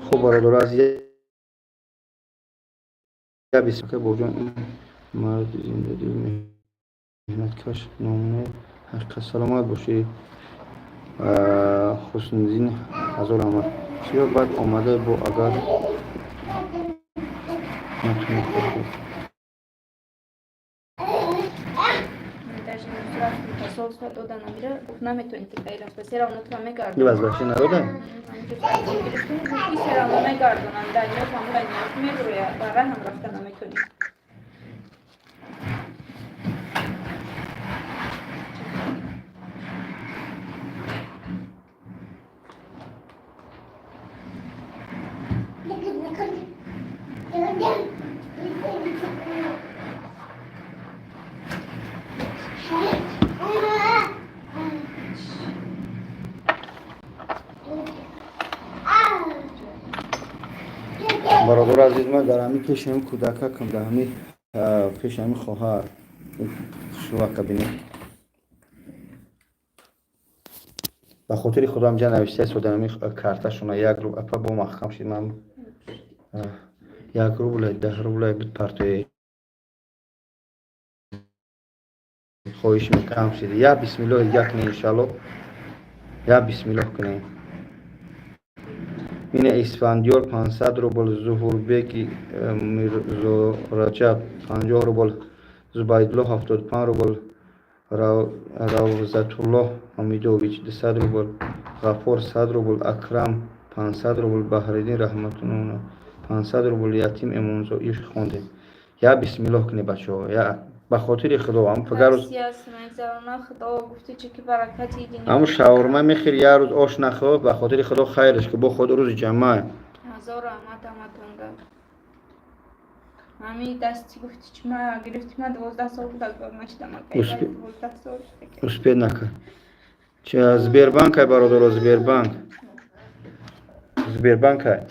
S1: Хуб, бародаро, аз я бисмиллоҳ. Бобоҷон, ин марди зиндадил, меҳнаткаш, номунаи ҳақиқат, саломат бошӣ. Ҳусниддин, ҳазор раҳмат. Бисёр бад омада бо, агар натунӣ кор кунӣ.
S2: Даже рафтем посольство, додан амира, гуфт, наметавонӣ ки кай рафта, все равно тура
S1: Ин
S2: мегардонанд.
S1: вазбахшӣ надода?
S2: Гирифтум, гуфт, ки все равно мегардонанд, даниёт ҳамун даниёт мебурояд, ба раҳам рафта наметавонӣ.
S1: Бародари азиз, ман дар ҳамин пеши ҳамин кӯдакакам, дар ҳамин пеши ҳамин хоҳар шувака бинед. Ба хотири худо, ҳамҷа навиштааст дар ҳамин карташона як рубл, апа, бо маҳкам шид. Ман 1 рубле, 10 рубле буд, партои, хоҳиш мекунам, шид. Я бисмиллоҳи як кунед, иншалло, я бисмиллоҳ кунед. Ина Исфандиёр 500 рубл, Зуҳурбеки Мирзораҷаб 50 рубл, Зубайдулло 75 рубл, Равзатуллоҳ Ҳамидович 200 рубл, Ғаффор 100 рубл, Акрам 500 рубл, Баҳриддин Раҳматулло 500 рубл, Ятим Эмомзо иш хондем. Я бисмиллоҳ кунед, бачаҳо, я ба хотири Худо, ам пагарӯз ҳамун шаурма мехӯри, як рӯз ош нахӯр, ба хотири Худо хайраш ки бо худ рӯзи ҷамъа.
S2: Ҳазор раҳмат ҳаматонда. Ҳами дасти гуфти чи ма гирифти, ма 12 сол буда нашидам. 12 сол.
S1: Успеть накард. Сбербанк ай, бародаро, Сбербанк. Сбербанк ай.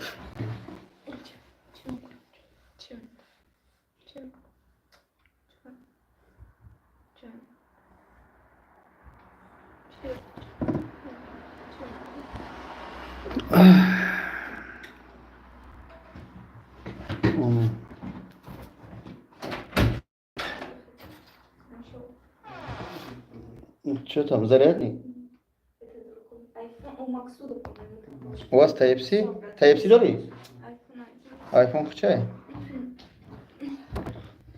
S1: Что там, зарядник? У вас Type-C? Type-C дорӣ? iPhone хучай?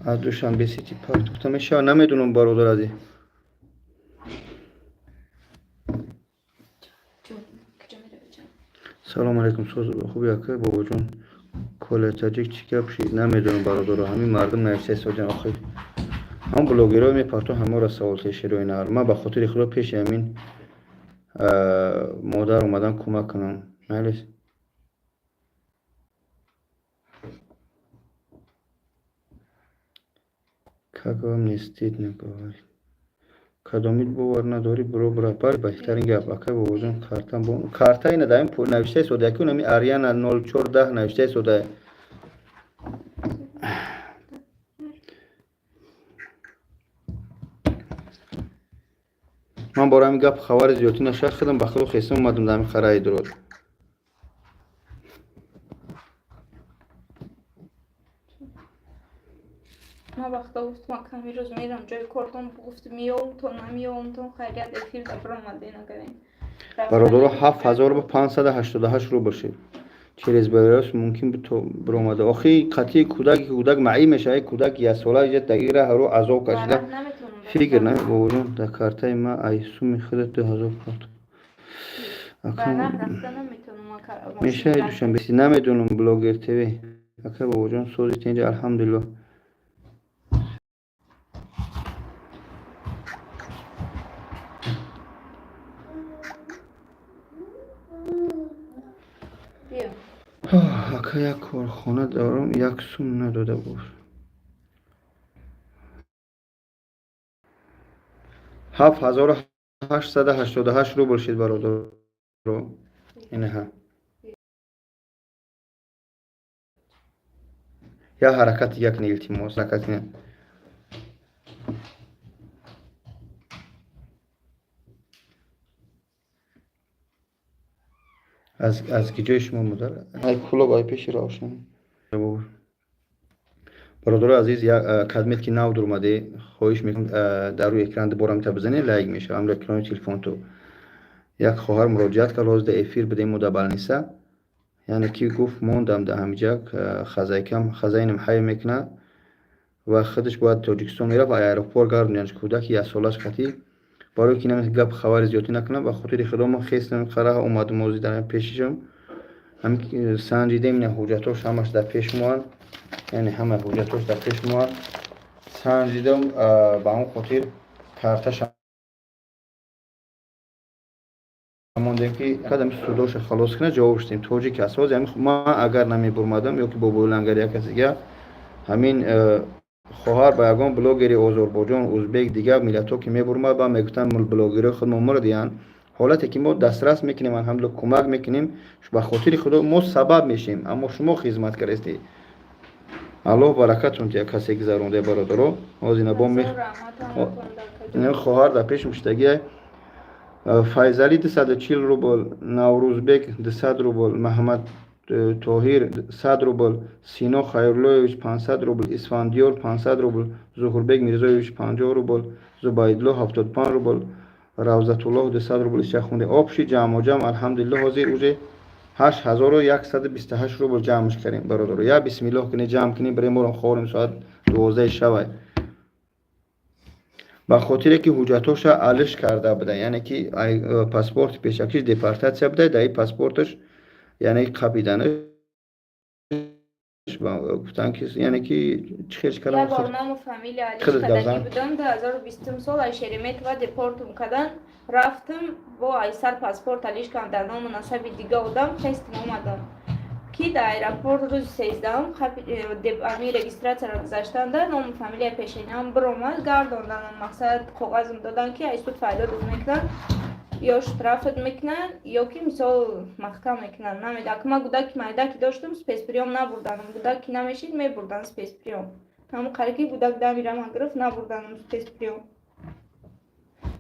S1: Аз Душанбе Сити Парк гуфта мешава, намедонам, бародар ази. Салом алейкум, соз хуби, ака бобоҷон. Коля таҷик чӣ гап шид? Намедонам, бародаро, ҳамин мардум нависта истодиан охир. Ҳам блогерҳо мепартон, ҳамаро савол теширо инар. Ман ба хотири Худо пеши ҳамин модар омадан кӯмак кунам. Майлис. Как вам не стыдно говорить? Кадомит бовар надорӣ, биро бира. Бале, беҳтарин гап. Акай бобоҷон, картам бо карта ина дар ин навишта истода. Яки унами Ариана 0410 навишта истода. Ман бори ҳамин гап хабари зиёдтӣ нашад, худам ба худо хеста омадам дар ҳамин хараи дурод.
S2: Ман вақто гуфтам, акам, рӯз мерам ҷои кортон, гуфт меёвтон, намеёвтон, хайрият, эфир да биромаден агарин.
S1: Бародаро, 7588 рубл шид. Через Беларус мумкин буд то биромада. Охи қатъи кӯдаки кӯдак маъиб мешавад, кӯдак яксола иҷа даира ҳаро азоб кашида. Фикр на, бобоҷон, дар картаи ма ай суми худат 2000 карт. Мешавад Душанбе? Намедонам, Блогер ТВ. Ака бобоҷон, сози тинҷ, алҳамдулиллоҳ. Ака, як корхона дорам, як сум надода буд. 7888 рубл шид, бародаро. Инаҳа. Я ҳаракати як не, илтимос, ҳаракат не. Аз киҷои шумо, модар? Ай Кӯлоб, ай пеши Равшан. Бародарои азиз, кадмет ки нав дуромаде, хоҳиш мекунам, дар рӯи экран дубора мета бизанед, лайк мешавад. Ҳамро экрани телефонту. Як хоҳар муроҷиат кард, ҳозир дар эфир будем мо дар больница. Яъне ки гуфт, мондам дар ҳамиҷа, хозяйка м, хозяин ам ҳай мекунад ва худаш бояд Тоҷикистон мерафт, аэропорт гардонияш кӯдаки яксолааш қатӣ. Барои ки намес гап хабари зиёдтӣ накунам, ба хотири Худо ман хестам, қараҳа омадам, ҳозир дар пешишам. Ҳамин санҷидем, ина ҳуҷҷатош ҳамаш дар пеш моанд. Яъне ҳама ҳуҷҷатош дар пеш моанд. Санҷидам, ба ҳамон хотир карташа мондем ки кадам судоша халос кунад, ҷавоб шудем. Тоҷик аст. Ҳозир ҳамин ман агар намебурмадам ё ки бобои лангари як каси дигар, ҳамин хоҳар ба ягон блогери Озарбойҷон, узбек, дигар миллатҳо ки мебурмад, ба мегуфтанд, блогерҳои худмо мурдиянд. Ҳолате ки мо дастрас мекунем, алҳамдулилла, кӯмак мекунем, ба хотири Худо мо сабаб мешем, аммо шумо хизмат кардастед. Аллоҳ баракатон диҳад, касе гузаронда, бародаро. Ҳозир ина бо хоҳар дар пеш муштагиай. Файзалӣ 240 рубл, Наврӯзбек 200 рубл, Маҳаммад Тоҳир 100 рубл, Сино Хайруллоевич 500 рубл, Исфандиёр 500 рубл, Зуҳурбек Мирзоевич 50 рубл, Зубайдулло 75 рубл, Равзатуллоҳ 200 рубл. Ишча хунде общий ҷамъоҷам, алҳамдулилло, ҳозир уже 8128 рубл ҷамъш кардем, бародаро. Я бисмиллоҳ кунӣ, ҷамъ кунӣ, бирем борам ховрем, соат 12 шавай. Ба хотире ки ҳуҷҷатоша алиш карда буда, яъне ки паспорти пешакиш депортатсия буда, дар ин паспорташ, яъне қапиданаш гуфтанд ки, яъне ки чӣ хел кардам.
S2: Як бор ному фамилия алиш кардагӣ будам, 2020 сол ай Шереметьево депортум кардан, рафтам бо айсар паспорт алиш кардам дар ному насаби дига одам, хестам омадам, ки дар аэропорт рӯзи 13-ум ами регистратсияро гузаштанда ному фамилияи пешинаам биромад, гардонданам, мақсад коғазм доданд, ки ай суд файдодат мекунанд ё штрафат мекунанд, ё ки мисол маҳкам мекунанд, намеда. Ака, ман гудаки майдаки доштам, спецприём набурданам. Гудаки намешид, мебурдан спецприём. Ҳамон қари ки гудак дамирама гирифт, набурданам спецприём.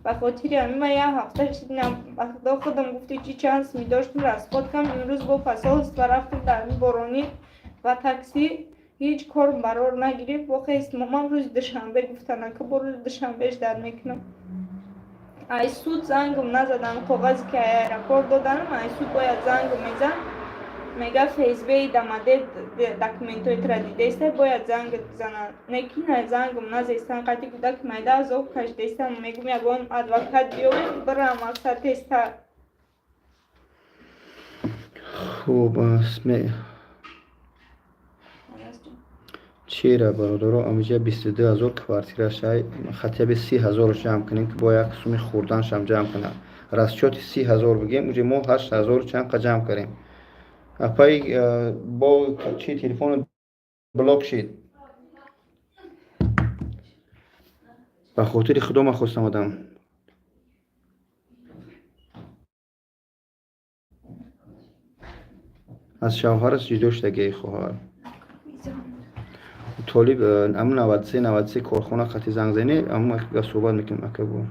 S2: Ба хотири ҳамин ман як ҳафта шидинам. Ба худо, худам гуфти чи чанд сми доштум, расход кам. Имрӯз бо посольство рафтам дар ҳамин боронӣ ва такси, ҳеҷ кор барор нагирифт. Бо хест ман рӯзи душанбе гуфтан, ака, бо рӯзи душанбеш дар мекунам. Ай суд зангам назадан, коғазе ки ай аэропорт доданам, ай суд бояд зангам мезан, мега ФСБ дамаде документҳои тра дидеста, бояд занг занад. Неки на зангам назестан, қати гудаки майда азоб кашидестам. Мегум, ягон адвокат биёвем, бирам, мақсад тезтар.
S1: Хуб, чера, бародаро, амиҷа 22 000 квартирашай, хотя бы 30 000-ш ҷамъ кунем, ки бо як суми хурданшам ҷамъ кунам. Расчёти 30 000 бигем, уҷа мо 8000 чанд қа ҷамъ кардем. Апаи, бо чи телефону блок шид. Ба хотири худо, ман хостам одам аз шавҳараш ҷудо шудагии хоҳар Толиб, ам 93 93 корхона қати занг зани, ам суҳбат мекунем, ака бо.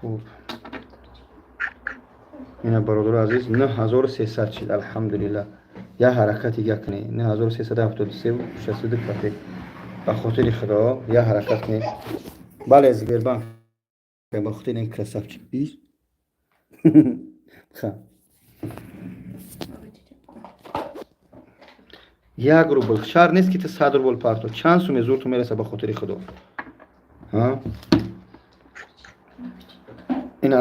S1: Хуб, ина, бародари азиз, 9300 шид, алҳамдулилла. Як ҳаракати дига кунӣ, 9373 62 копек. Ба хотири худо, як ҳаракат кунӣ. Бале, Сбербанк. Ба хотири ин красавчик бис. Ха, 1 рубл шарт нест, ки ту 100 рубл парто, чанд суме зурту мераса, ба хотири худо. Ин,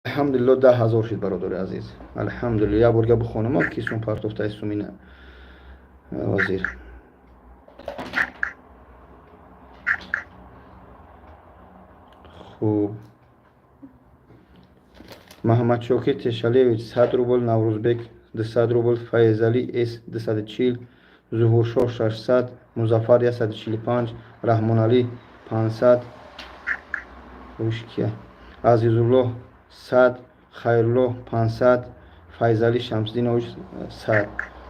S1: алҳамдулилло, 10 000 шид, бародари азиз, алҳамдулилла. Як борга бихонама, ки сум партофтаи сумина вазир. Хуб, Маҳамадшокир Тешалевич 100 рубл, Наврӯзбек 200 рубл, Файзалӣ С 240, Зуҳуршоҳ 600, Музаффар 145, Раҳмоналӣ 500, кия, Азизуллоҳ 100, Хайруллоҳ 500, Файзалӣ Шамсиддинович 100.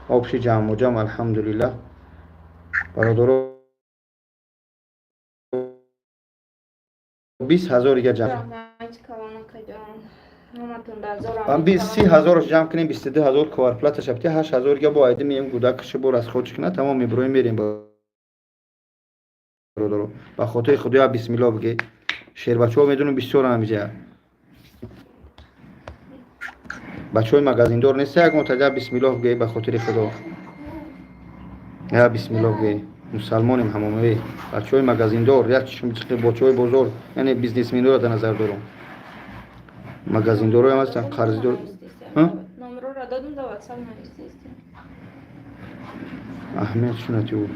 S1: Общий ҷамъуҷам, алҳамдулиллаҳ, бародаро, 20 000 дига ҷамъ, 30 000-аш ҷамъ кунем, 22 000 кварплата шабти, 8000 дига бо айди меем, гудакаши бо расход кунад, тамом, мебироем, мерем. Бародаро, ба хотири худо, я бисмилло бигӣ. Шербачаҳо медонам бисёрам, ҳамиҷа бачаҳои магазиндор неста, ягон та я бисмиллоҳ бигӯ, ба хотири худо, я бисмиллоҳ бигӯ. Мусалмонем ҳамомавӣ. Бачаҳои магазиндор, як бочаҳои бозор, яъне бизнесменоро дар назар дорам. Магазиндороам ҳастанд қарздор.
S2: Номерора додам, да WhatsApp нависти.
S1: Аҳамият шунати ӯ.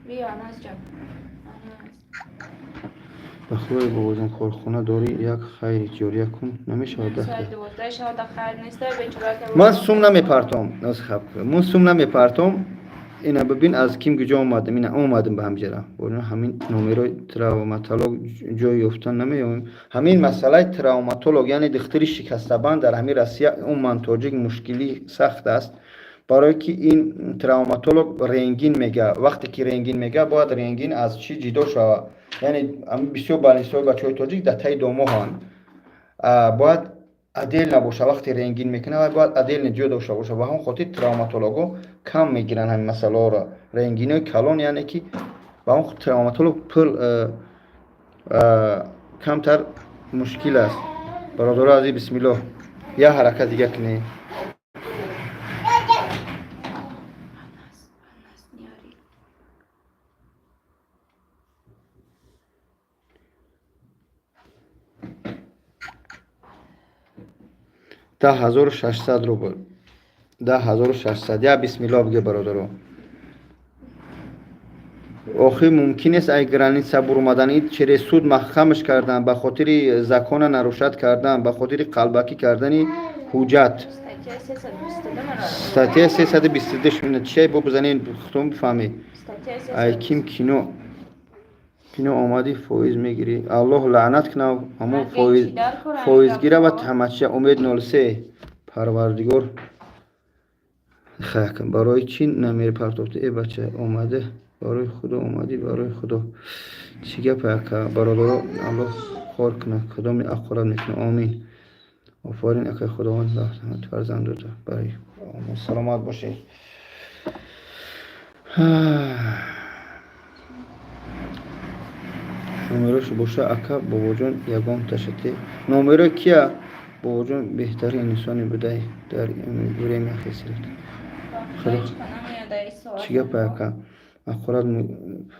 S2: Биё, Анасҷон. Анас.
S1: Ба худои, бобоҷон, корхона дорӣ, як хайри ҷория кун, намешавад?
S2: Соати 12 шава, да хайр неста, бечора.
S1: Ман сум намепартом, ман сум намепартом. Ина бибин, аз ким куҷо омадам, ина омадам ба ҳамҷара. Ҳамин номерои травматолог ҷой ёфтан намеёбем. Ҳамин масъалаи травматолог, яъне духтури шикастабанд, дар ҳамин Россия умуман тоҷик мушкилӣ сахт аст, барое ки ин травматолог рентген мега. Вақте ки рентген мега, бояд рентген аз чӣ ҷидо шавад, яъне бисёр больницаҳои бачаҳои тоҷик дар таи домоҳанд, бояд отдельно боша. Вақте рентген мекунад, бояд отдельно ҷо дошта боша. Ба ҳамон хотир травматологҳо кам мегиранд ҳамин масъалаҳоро, рентгенҳои калон, яъне ки ба ҳамон травматолог пул камтар. Мушкил аст, бародаро азиз. Бисмиллоҳ, як ҳаракат дига кунед.
S2: Анас, Анас, не ори.
S1: 10 600 рубл, 10 600. Я бисмиллоҳ биге, бародаро. Охир мумкин нест ай граница бурумадан. И через суд маҳкамаш кардан ба хотири закона нарушать кардан, ба хотири қалбакӣ кардани ҳуҷҷат.
S2: Статья 322 мара.
S1: Статья 322 шуна чиай, бо бизанед, худтон бифаҳмед.
S2: Статья
S1: Ай
S2: 322.
S1: ким кино кино омадӣ, фоиз мегирӣ. Аллоҳ лаънат кунад ҳамон
S2: Ман
S1: фоиз
S2: чӣ дар корам
S1: фоизгира ва
S2: гапҳо?
S1: Тамача Умед 03. Парвардигор хак, барои чӣ намери партофта? Э, бача, омада барои Худо, омадӣ барои Худо. Чӣ гапа, ака? Бародаро, Аллоҳ хор кунад, кадоми аққорат мекунад. Омин. Офарин, акай, Худованд фарзандота барои саломат бошед. Номерош боша, ака Бобоҷон, ягон ташати номеро кия? Бобоҷон, беҳтарин инсоне будай дар время хисрат.
S2: Худо намеяд ай соат.
S1: Чӣ гапа, ака? Аққорат,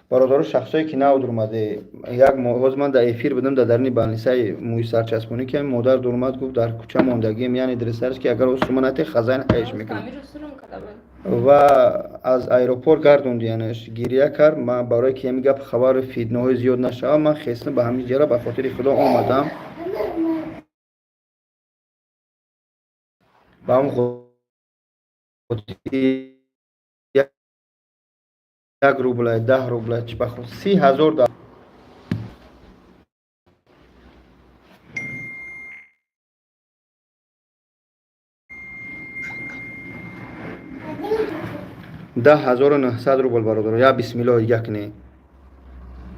S1: бародаро, шахсое ки нав дурмаде, як ҳозир ман дар эфир будам, дар даруни больницаи мӯи сарчаспонӣ, ки модар дурмад, гуфт, дар кӯча мондагием, яъне дресарш ки агар шумо нате, хазайн ҳайш мекунад.
S2: Амиру сурум карда буд.
S1: Ва аз аэропорт гардондиянаш, гиря кард. Ман барое ки ҳамин гап хабару фитнаҳои зиёд нашавад, ман хестам, ба ҳамин ҷара ба хотири Худо омадам, ба ҳамн хотири 1 рубла, 10 рубла, чи ба 30 000 да. 10 900 рубл, бародаро. Я бисмиллоҳ як не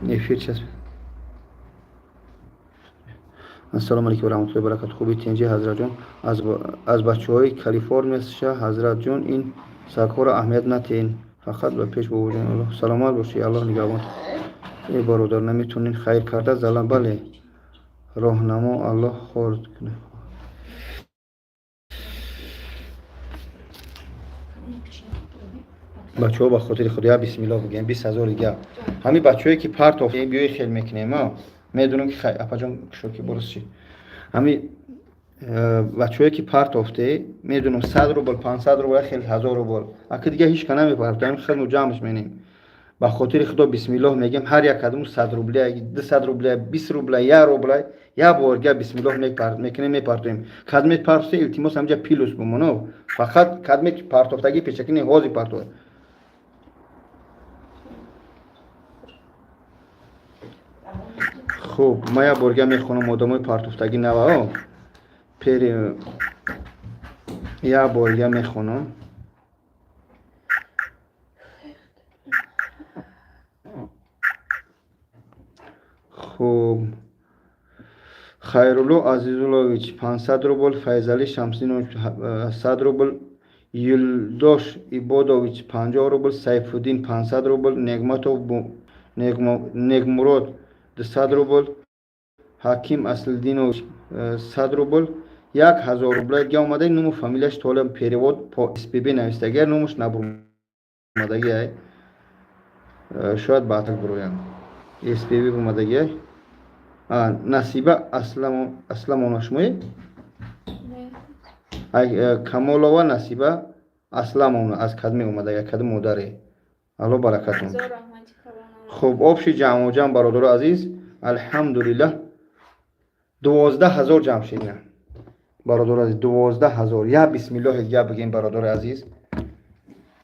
S1: эфир часп. Ассалому алайкум ва раҳматуллоҳи ва баракату. Хуби, тинҷи, ҳазратҷон? Аз бачаҳои Калифорния ша. Ҳазратҷон, ин сагҳоро аҳамият натиҳен, фақат ба пеш, бобоҷон. Аллоҳ саломат бошӣ, Аллоҳ нигаҳбон. Э, бародар, наметонен хайр карда зала? Бале, роҳнамо, Аллоҳ хор кунад. Бачаҳо, ба хотири Худо, я бисмиллоҳ бигӯем. 20 000 дига. Ҳамин бачаҳое ки партоф, биёи, хел мекунем. Медонам ки апаҷон шоки борис чи. Ҳами бачаҳое ки партофте, медонам, 100 рубл, 500 рубл, хел 1000 рубл, ака дига ҳеч ка намепартоем, хел ҷамъш менем. Ба хотири Худо, бисмиллоҳ мегем. Ҳар як кадому 100 рубля, 200 рубля, 20 рубля, 1 рубля, як бор га бисмиллоҳ мекунем, мепартоем. Кадме партофте, илтимос, ҳамҷа плюс бумоно. Фақат кадме партофтагӣ пешакӣ не, ҳозир партоф. Хуб, ман як борга мехонам одамои партофтагӣ нава пери. Як борга мехонам. Хуб, Хайрулло Азизуллович, 500 рубл, Файзалӣ Шамсинович, 100 рубл, Юлдош Ибодович, 50 рубл, Сайфуддин, 500 рубл, Негматов Негмурод, 200 рубл, Ҳаким Аслидинович, 100 рубл, 1000 рубла дига омада. Нуму фамилияш толе перевод по СПБ навистагия, нумуш набурмадагиай, шояд баъдак буроянд. СПБ бумадагиай. Насиба Асламона шумое? Камолова Насиба Асламовна аз кадме омадагия, кадом модаре? Алло баракатон. Хуб, общий ҷамъу ҷамъ, бародаро азиз, алҳамдулиллаҳ, 12 000 ҷамъ шидна, бародаро азиз, 12 000. Я бисмиллоҳ я бигем, бародари азиз,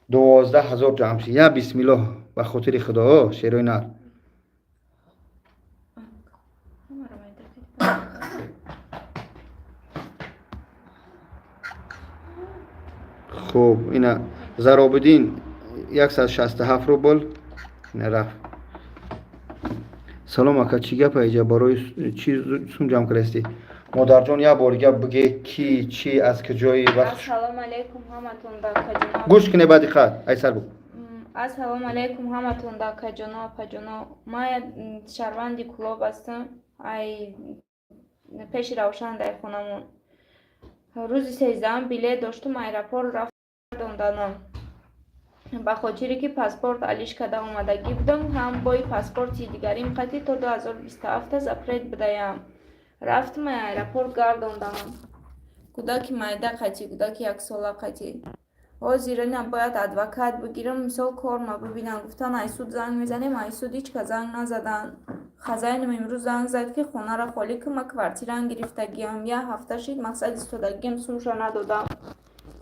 S1: 12 000 ҷамъ шид. Я бисмиллоҳ, ба хотири Худо, шерои нар. Хуб, ина Заробиддин, 167 рубл, ина рафт. Салом, ака, чӣ гапа иҷа? Барои чӣ сум ҷамъ кардастӣ? Модарҷон, як бор гап биге, ки чӣ, аз куҷои вақт.
S2: Ассалому алайкум ҳаматон, дакаҷоно.
S1: Гӯш куне, ба диққат, айсар бу.
S2: Ассалому алайкум ҳаматон, дакаҷоно, апаҷоно. Ман шаҳрванди Кӯлоб ҳастам. Ай Пеши Равшан дар хонамон. Рӯзи 13-ам билет доштум, аэропорт рафтонданам. Ба хотире ки паспорт алиш карда омадагӣ будам, ҳам бои паспорти дигарим қатӣ то 2027 запрет будаям. Рафтум аэропорт гардонданам. Кӯдаки майда қатӣ, кӯдаки яксола қатӣ. Ҳозир ина бояд адвокат бигирам, мисол корма бибинам. Гуфтан, ай суд занг мезанем, ай суд ҳеч кас занг назаданд. Хозяин ам имрӯз занг зад, ки хонаро холӣ кун, ман квартираам гирифтагиам. Як ҳафта шид, мақсад истодагиам, сумша надодам.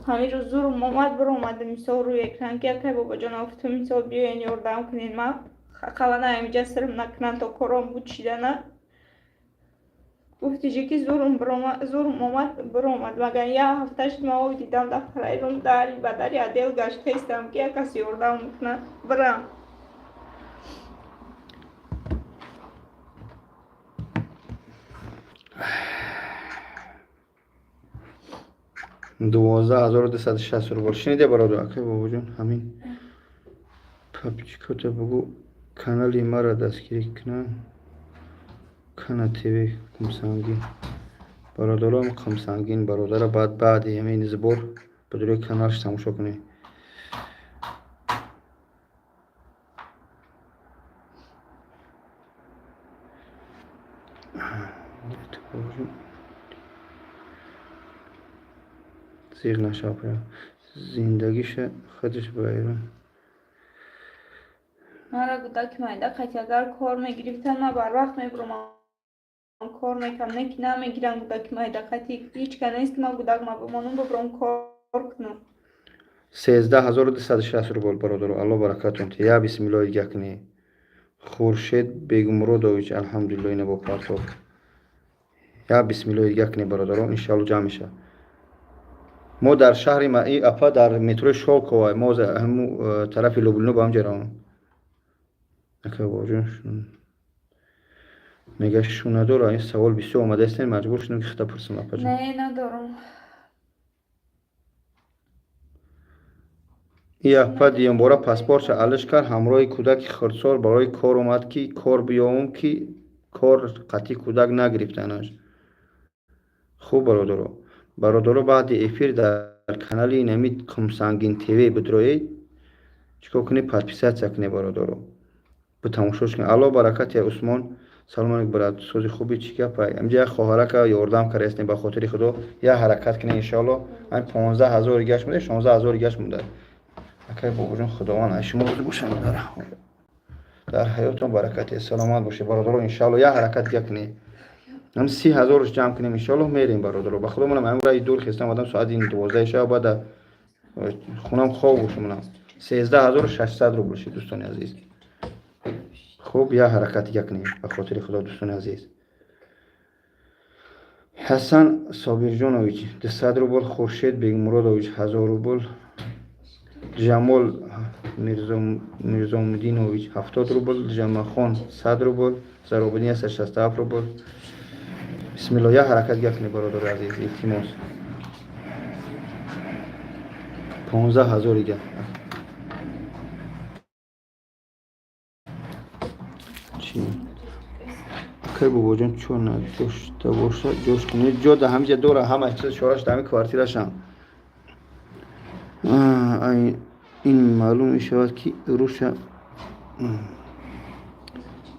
S2: Ҳамин рӯз зурм омад, биромадам мисол рӯи экран, ки якай бобоҷон, гуфтам, мисол биёен ёрдам кунед, ман ақаллан ҳаминҷа сирм накунам то кором буд шидана. Гуфтижи ки зурм омад, биромад. Магар як ҳафта шид, ман об дидам, дар парайрон дари ба дари отдел гаштаистам, ки як кас ёрдам кунад, бирам.
S1: 12 260 рубл. Шиниде, бародар, акай бобоҷон, ҳамин подписчик ота бугӯ, канали маро дастгирӣ кунанд, Кана ТВ Қумсангин. Бародарам Қумсангин, бародара баъд баъди ҳамин сбор ба дурӯи каналш тамошо кунед. Зиғ нашав, зиндагиша худаш вайрон.
S2: Мара кӯдаки майда қатӣ агар кор мегирифтам, ман барвақт мебуромам, кор мекардам, не ки намегирам кӯдаки майда қатӣ. Ҳеч ка нест, ки ман кӯдакма бимонам, бубурам, кор кунам.
S1: 13 260 рубл, бародаро, алло баракатон. Я бисмиллоҳи гакни. Хуршед Бегумуродович, алҳамдулилло, ина бо партов. Я бисмиллоҳи гакни, бародаро, иншалло ҷамъ мешавад. Мо дар шаҳри апа, дар метрои Шолкова, мо ҳаму тарафи Лублино ба ҳамҷа равам. Ака бобоҷон, мега, шу надора. Ин савол бисёр омадаистен, маҷбур шудем, ки хита пурсам, апаҷон.
S2: Не, надорам.
S1: И апа диёнбора паспортша алиш кард, ҳамроҳи кӯдаки хурдсол барои кор омад, ки кор биёвум, ки кор қатъи кӯдак нагирифтанаш. Хуб, бародаро, бародаро, баъди эфир дар канали инами Қумсангин ТВ бидроед, чикор кунед? Подписаться кунед, бародаро, битамошош кунед. Алло баракат. Я Усмон, салом алейкум, брат, сози хуби, чӣ гапа? Амҷа як хоҳарака ёрдам кардаистем, ба хотири худо як ҳаракат кунед, иншоалло. Ҳамин 15 ҳазори гашт монда, 16 ҳазори гашт монда. Акай бобоҷон, худованд аз шумо розӣ бошад, дар ҳаётон баракате, саломат бошед, бародаро. Иншоалло як ҳаракат дига кунед, ҳам 30 ҳазорш ҷамъ кунем, иншоалло мерем, бародаро. Ба худо манам ҳамин раи дур хестам, омадам, соати 12 шаб, баъд хунам хоб бошам. Манам 13 600 рубл шид, дӯстони азиз. Хуб, як ҳаракат дига кунем, ба хотири худо, дӯстони азиз. Ҳасан Собирҷонович, 200 рубл. Хуршед Бегмуродович, 1000 рубл. Ҷамол Мирзомуддинович, 70 рубл. Ҷамахон, 100 рубл. Заробидин, 167 рубл. Бисмилло, як ҳаракат дига кунед, бародари азиз, илтимос. 15 ҳазор дига чӣ? Акай бобоҷон, чо надошта бошад, ҷош кунед. Ҷо да ҳамиҷа дора, ҳама чиз чораш да ҳами квартирашам. Ин маълум мешавад, ки руша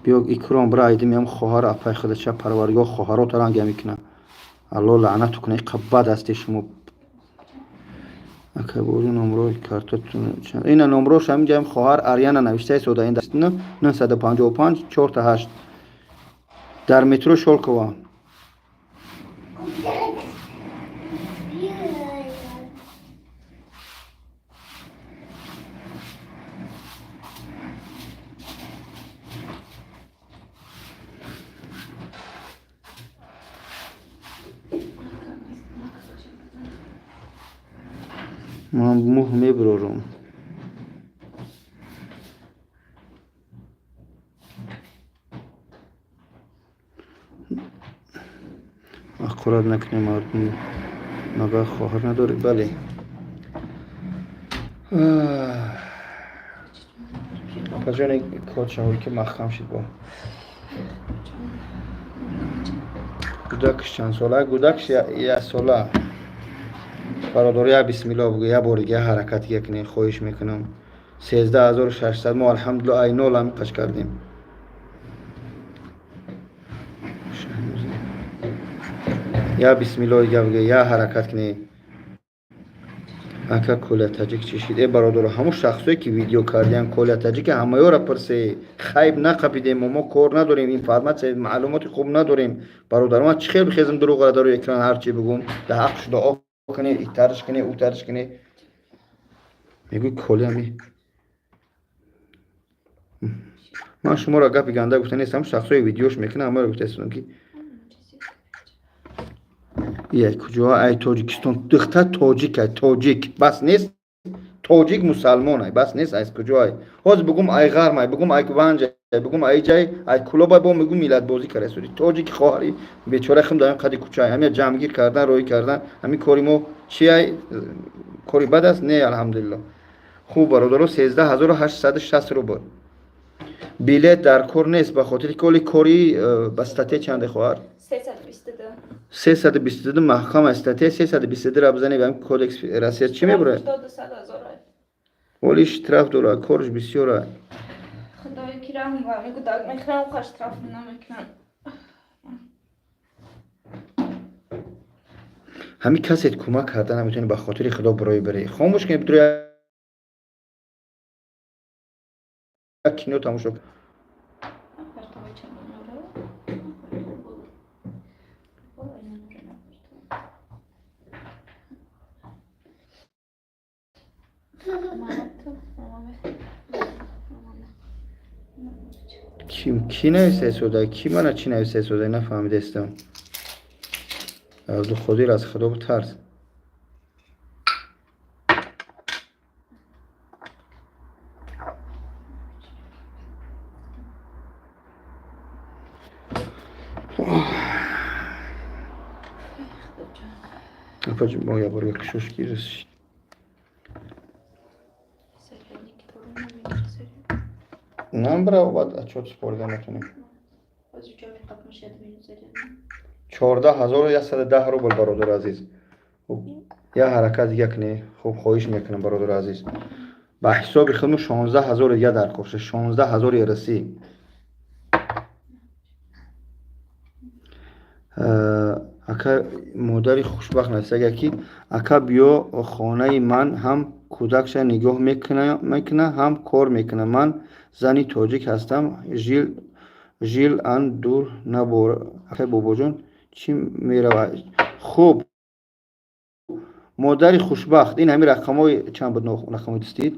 S1: биё. Икром, бира айдимиам хоҳар апай худача, парвардигор хоҳарота ранга мекунад, алло лаънату кунад, иқа бад ҳасте шумо. Акай бобоҷон, номрои картатун? Ина номрош ҳаминҷаам хоҳар Аряна навиштаи сода, ин 955 4 8, дар метро Шолкова. Ман мӯҳ мебурорам. Ҳақорат накунем мардум. Магар хоҳар надоред? Бале. Апаҷони, кодшаҳое ки маҳкам шид бо. Кӯдакш чанд сола? Кӯдакш 1 сола. Бародаро, як бисмилло бугӯ, як бори дига ҳаракат кунед, хоҳиш мекунам. 13 600. Мо, алҳамдулилла, ай нол ҳами қаш кардем. Я бисмилло дига бугӯ, як ҳаракат кунед. Ака, Коля Таҷик чӣ шид? Э, бародаро, ҳамун шахсое ки видео кардиян, Коля Таҷика ҳамаёра пурсе. Хайб нақапидем, мо кор надорем, информация, маълумоти хуб надорем. Бародаро, ман чӣ хел бихезам, дурӯғра дар экран ҳарчи бугум? Да ҳақ шуда о кунӣ, итарш кунӣ, утарш кунӣ, мегӯй Коля ми. Ман шуморо гапи ганда гуфта нестам, шахсое видеош мекунам, ҳамаро гуфтаистодам, ки ия куҷо, ай Тоҷикистон, духтар тоҷик, ай тоҷик, бас нест, тоҷик мусалмон ай, бас нест, аз куҷо ай? Ҳозир бугум ай ғарм ай, бугум ай Ванҷ ай, бугум ай ҷай, ай Кулоб ай, бо мегум миллатбозӣ карда суди. Тоҷики хоҳари бечора хим дар ин қади кӯча ай, ҳамя ҷамъгир кардан, роҳӣ кардан, ҳамин кори мо чи ай? Кори бад аст? Не, алҳамдулилло. Хуб, бародаро, 13 860 рубл. Билет дар кор нест, ба хотири ки оли кори ба статья чанде, хоҳар?
S2: 322.
S1: 322 маҳкама, статья 322 ра бизанед, ҳамин Кодекс Россия чӣ мебурад?
S2: 200 000.
S1: Оли штраф дорад, корш бисёр ай.
S2: Худои ки раҳм ба мегӯдак мехӯрам, қа штраф намекунам.
S1: Ҳамин касет кӯмак карда наметавонӣ, ба хотири Худо барои баре хомӯш кунед, бидури як кино тамошо.
S2: Апартовай чандонора.
S1: Ки нависа истода? Ки мана чӣ нависа истода, нафаҳмидаистам. Абдуқодир, аз Худо битарс. Апаҷ, мо як бор кушош ки расид. Намбра, баъд отчёт супорида метонем. 14 110 рубл, бародари азиз. Хуб, як ҳаракат дига кунӣ. Хуб, хоҳиш мекунам, бародари азиз, ба ҳисоби худмо 16 000 дига дар кор шуд, 16 000 рсӣ. Ака, модари хушбахт нависага, ки ака, биё хонаи ман, ҳам кӯдакша нигоҳ мекуна, ҳам кор мекуна. Ман зани тоҷик ҳастам, жил ан дур набор. Ака Бобоҷон, чӣ мерава? Хуб, модари хушбахт, ин ҳамин рақамҳои чанд буд, рақамҳои дастид?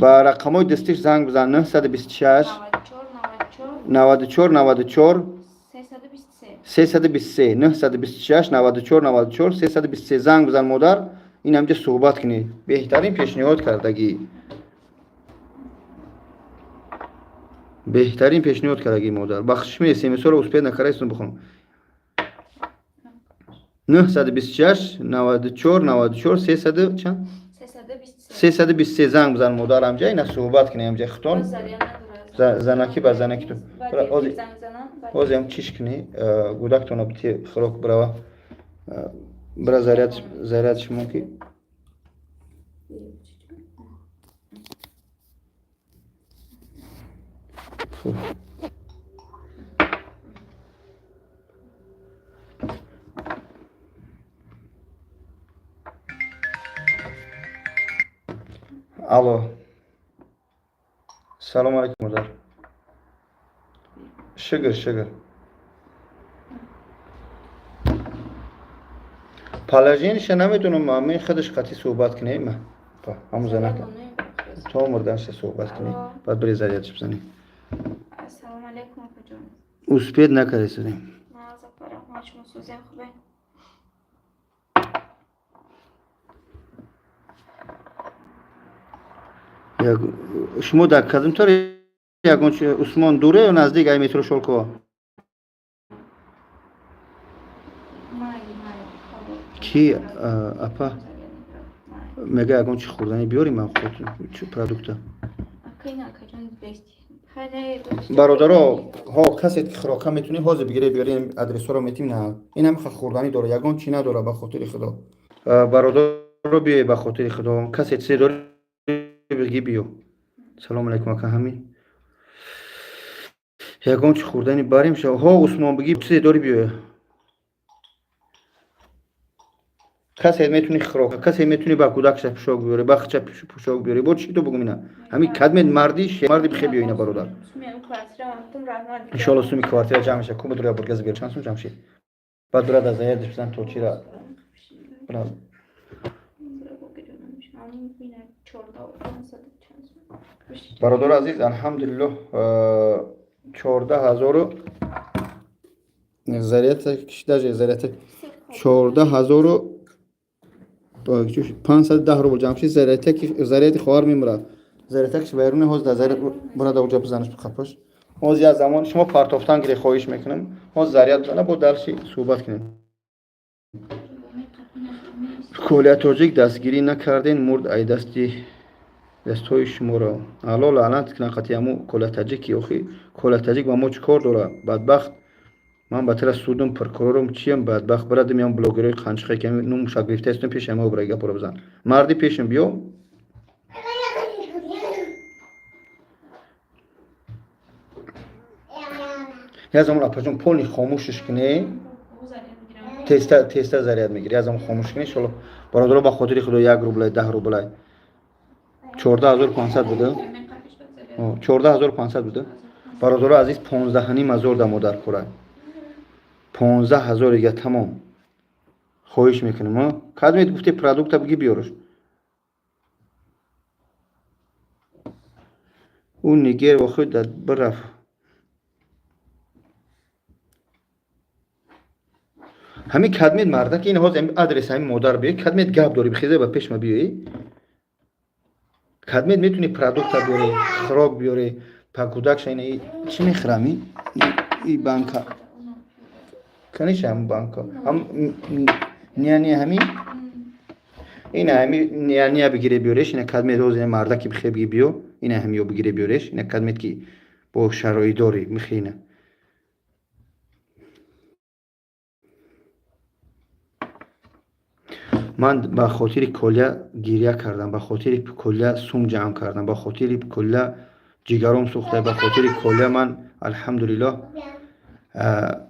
S1: Ба рақамҳои дастиш занг бизан: 926 94 94 323, 926 94 94 323 занг бизан, модар, ин ҳамҷа суҳбат кунед. Беҳтарин пешниҳод кардагӣ, беҳтарин пешниҳод кардагӣ, модар. Бахшиш, ми смсро успеть накардаистон бихонам. 926 94 94 300 чанд? 323 занг бизан, модар, ҳамҷа ина суҳбат кунед, ҳамҷа хитон занаки ба занаки ту. Ҳозир чиш кунӣ, гӯдактона бити, хӯрок бирава, бира заряд шумо ки. Хуб. Алло, салому алайкум, модар. Шукр, шукр. Положение ша намедонам, ами худаш қатъи суҳбат кунем, ҳамун занака то мурданша суҳбат кунем, баъд бире заряд ш бизанем.
S2: Ассалому алайкум, апаҷон.
S1: Успеть накардесудем.
S2: Назапа, раҳмат, шумо сӯзем, хубе?
S1: Шумо дар кадом тор, ягон Усмон дуре ё наздик ай метро Шолкова? Ки апа мега, ягон чи хӯрданӣ биёрим, ман продукта. Бародаро, ҳо, касе ки хӯрока метунӣ, ҳозир бигире, биёре, адресҳоро метим. На, ин ҳам хӯрданӣ дора, ягон чӣ надора, ба хотири худо. Бародаро, биёе, ба хотири худо, касе чизе дори, биги, биё. Салому алайкум, ака, ҳамин ягон чӣ хӯрдани барем ша. Ҳо, Усмон, биги, чизе дори, биёе. Касе метуни хӯрока, касе метуни ба кӯдакша пӯшок биёре, ба хича пӯшок биёре. Бо чӣ ту бугум? Ина ҳамин кадмед марди, марди, бихе, биё ина, бародар. Иншоалло, суми квартира ҷамъ меша. Куб дура бургаз биёр. Чанд сум ҷамъ шид? Баъд бира да заядиш бизан то чира. Бародари азиз, алҳамдулиллоҳ, 14 000-у зарята даже зарята 14 510 рубл ҷамъ шид. Заряти хоҳар мемурад, зарятакш вайруни ҳоз да заряд бурада, уҷа бизанаш, қапаш. Ҳоз як замон шумо партофтан гире, хоҳиш мекунам. Ҳоз заряд бизана, бо дарси суҳбат кунем. Колия Тоҷик дастгирӣ накарден, мурд ай дасти дастҳои шуморо алло лаънат кунад. Қати ҳаму Коля Таҷики. Охи, Коля Таҷик ба мо чӣ кор дорад, бадбахт? Ман ба тира судум, прокурорум, чиям, бадбахт? Бирадим ям блогерои қанчиқе ки ну мушак гирифтаистум, пеши ҳама бира, гапоро бизан. Марди, пешим биё. Як замон, апаҷон, полный хомӯшиш кунӣ, теста теста заряд мегири. Як замон хомӯш кунӣ, иншолло. Бародаро, ба хотири худо, 1 рублай, 10 рублай. 14 500 буда, 14 500 буда, бародаро азиз. 15,5 ҳазор да модар кора, 15 000 дига тамом. Хоҳиш мекунем. Кадмед гуфте, продукта биги, биёрш. Ӯ нигер охир бирафт. Ҳамин кадмед мардаки ин ҳозир адрес ҳамин модар биёй. Кадмед гап дорӣ, бихезе, ба пешма биёӣ. Кадмед метавонӣ продукта биёрӣ, хӯрок биёрӣ па кӯдакша. Ина чӣ мехӯрам? И банка каниша, ҳам банка ҳам ния ҳамин ина ҳами ния бигире, биёреш. Ина кадмед ҳозир мардаки бихе, биги, биё. Ина ҳамиё бигире, биёреш. Ина кадмед ки бо шароит дорӣ, михе ина. Ман ба хотири Коля гиря кардам, ба хотири Коля сум ҷамъ кардам, ба хотири Коля ҷигаром сӯхта, ба хотири Коля ман, алҳамдулиллоҳ,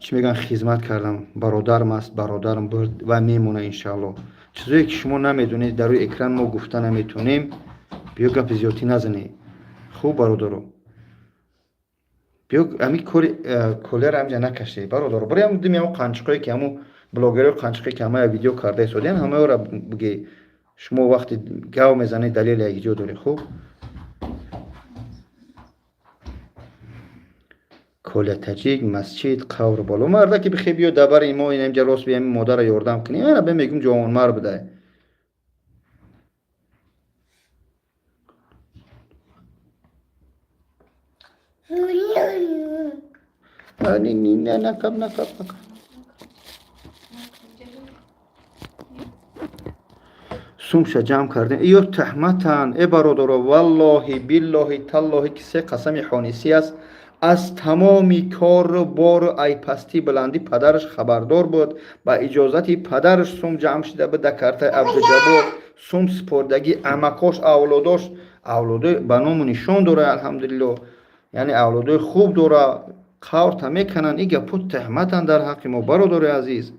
S1: чӣ мегӯянд, хизмат кардам. Бародарам аст, бародарам бурд ва мемона, иншаалло. Чизое ки шумо намедонед, дар рӯи экран мо гуфта наметонем. Биё, гапи зиёдтӣ назанед. Хуб, бародаро, биё, ҳамин кори Коляро ҳамҷа накашед, бародаро. Барои дими ҳамн қанчиқое ки ҳамун блогерои қанчиқе ки ҳамая видео карда истодиян, ҳамаёра биге. Шумо вақте гав мезанед, далели якҷо доред. Хуб, Коля Таҷик, масҷид қавр боло. Мардаки бихе, биё дабари мо инҷа рост биям, модара ёрдам кунӣ. Ана бе, мегум, ҷавонмар будай. Накаб, накаб, накаб. Сумша ҷамъ кардем. Ё таҳматан, э бародаро, валлоҳи, биллоҳи, таллоҳи, ки се қасами ҳонисӣ аст, аз тамоми кору бору айпастӣ баландӣ падараш хабардор буд. Ба иҷозати падараш сум ҷамъ шида буд дар картаи Абдуҷаббор. Сум супордагӣ амакош, авлодош, авлодои ба ному нишон дора, алҳамдулилло, яъне авлодои хуб дора. Қаврта мекунанд. И гапо таҳматан дар ҳаққи мо, бародари азиз.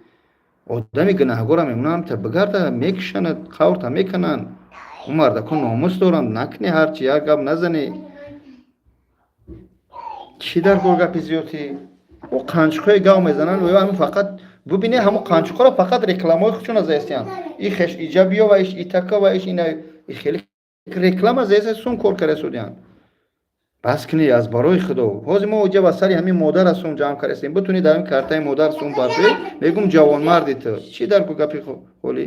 S1: Одами гунаҳгора мемонам, та бигарда, мекушанад, қаврта мекунанд. Ӯ мардако номус доранд. Накунӣ, ҳарчи як гап назанӣ. Чӣ дар кор гапи зиёдтӣ? Ӯ қанчиқҳои гав мезананд, ҳамин фақат бубине, ҳамун қанчиқҳоро фақат рекламаҳои худшона заестиянд. И хеш иҷа биё ва иш итака ва иш ина, хеле реклама заеста, сум кор карда. Бас кунед, аз барои худо. Ҳозир мо оҷа ба сари ҳамин модара сум ҷамъ кардастем. Битунед дар ҳамин картаи модар сум баршоед, мегум, ҷавонмарди ту. Чӣ дар ку гапи ҳоли?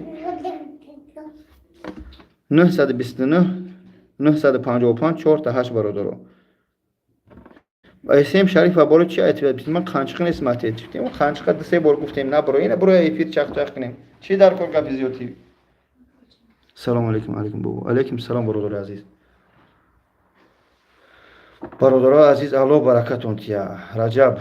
S1: 929 955 4 8. Бародаро, сем Шарифа, боро чи айтиб? Ман қанчиқа нест, матед. Қанчиқа ду се бор гуфтем, на баро, ина барои эфир чақ-чақ кунем. Чӣ дар кор гапи зиёдтӣ? Салому алейкум. Алейкум, бобо. Алейкум салом, бародари азиз. Бародарои азиз, Аллоҳ баракатон тия. Раҷаб,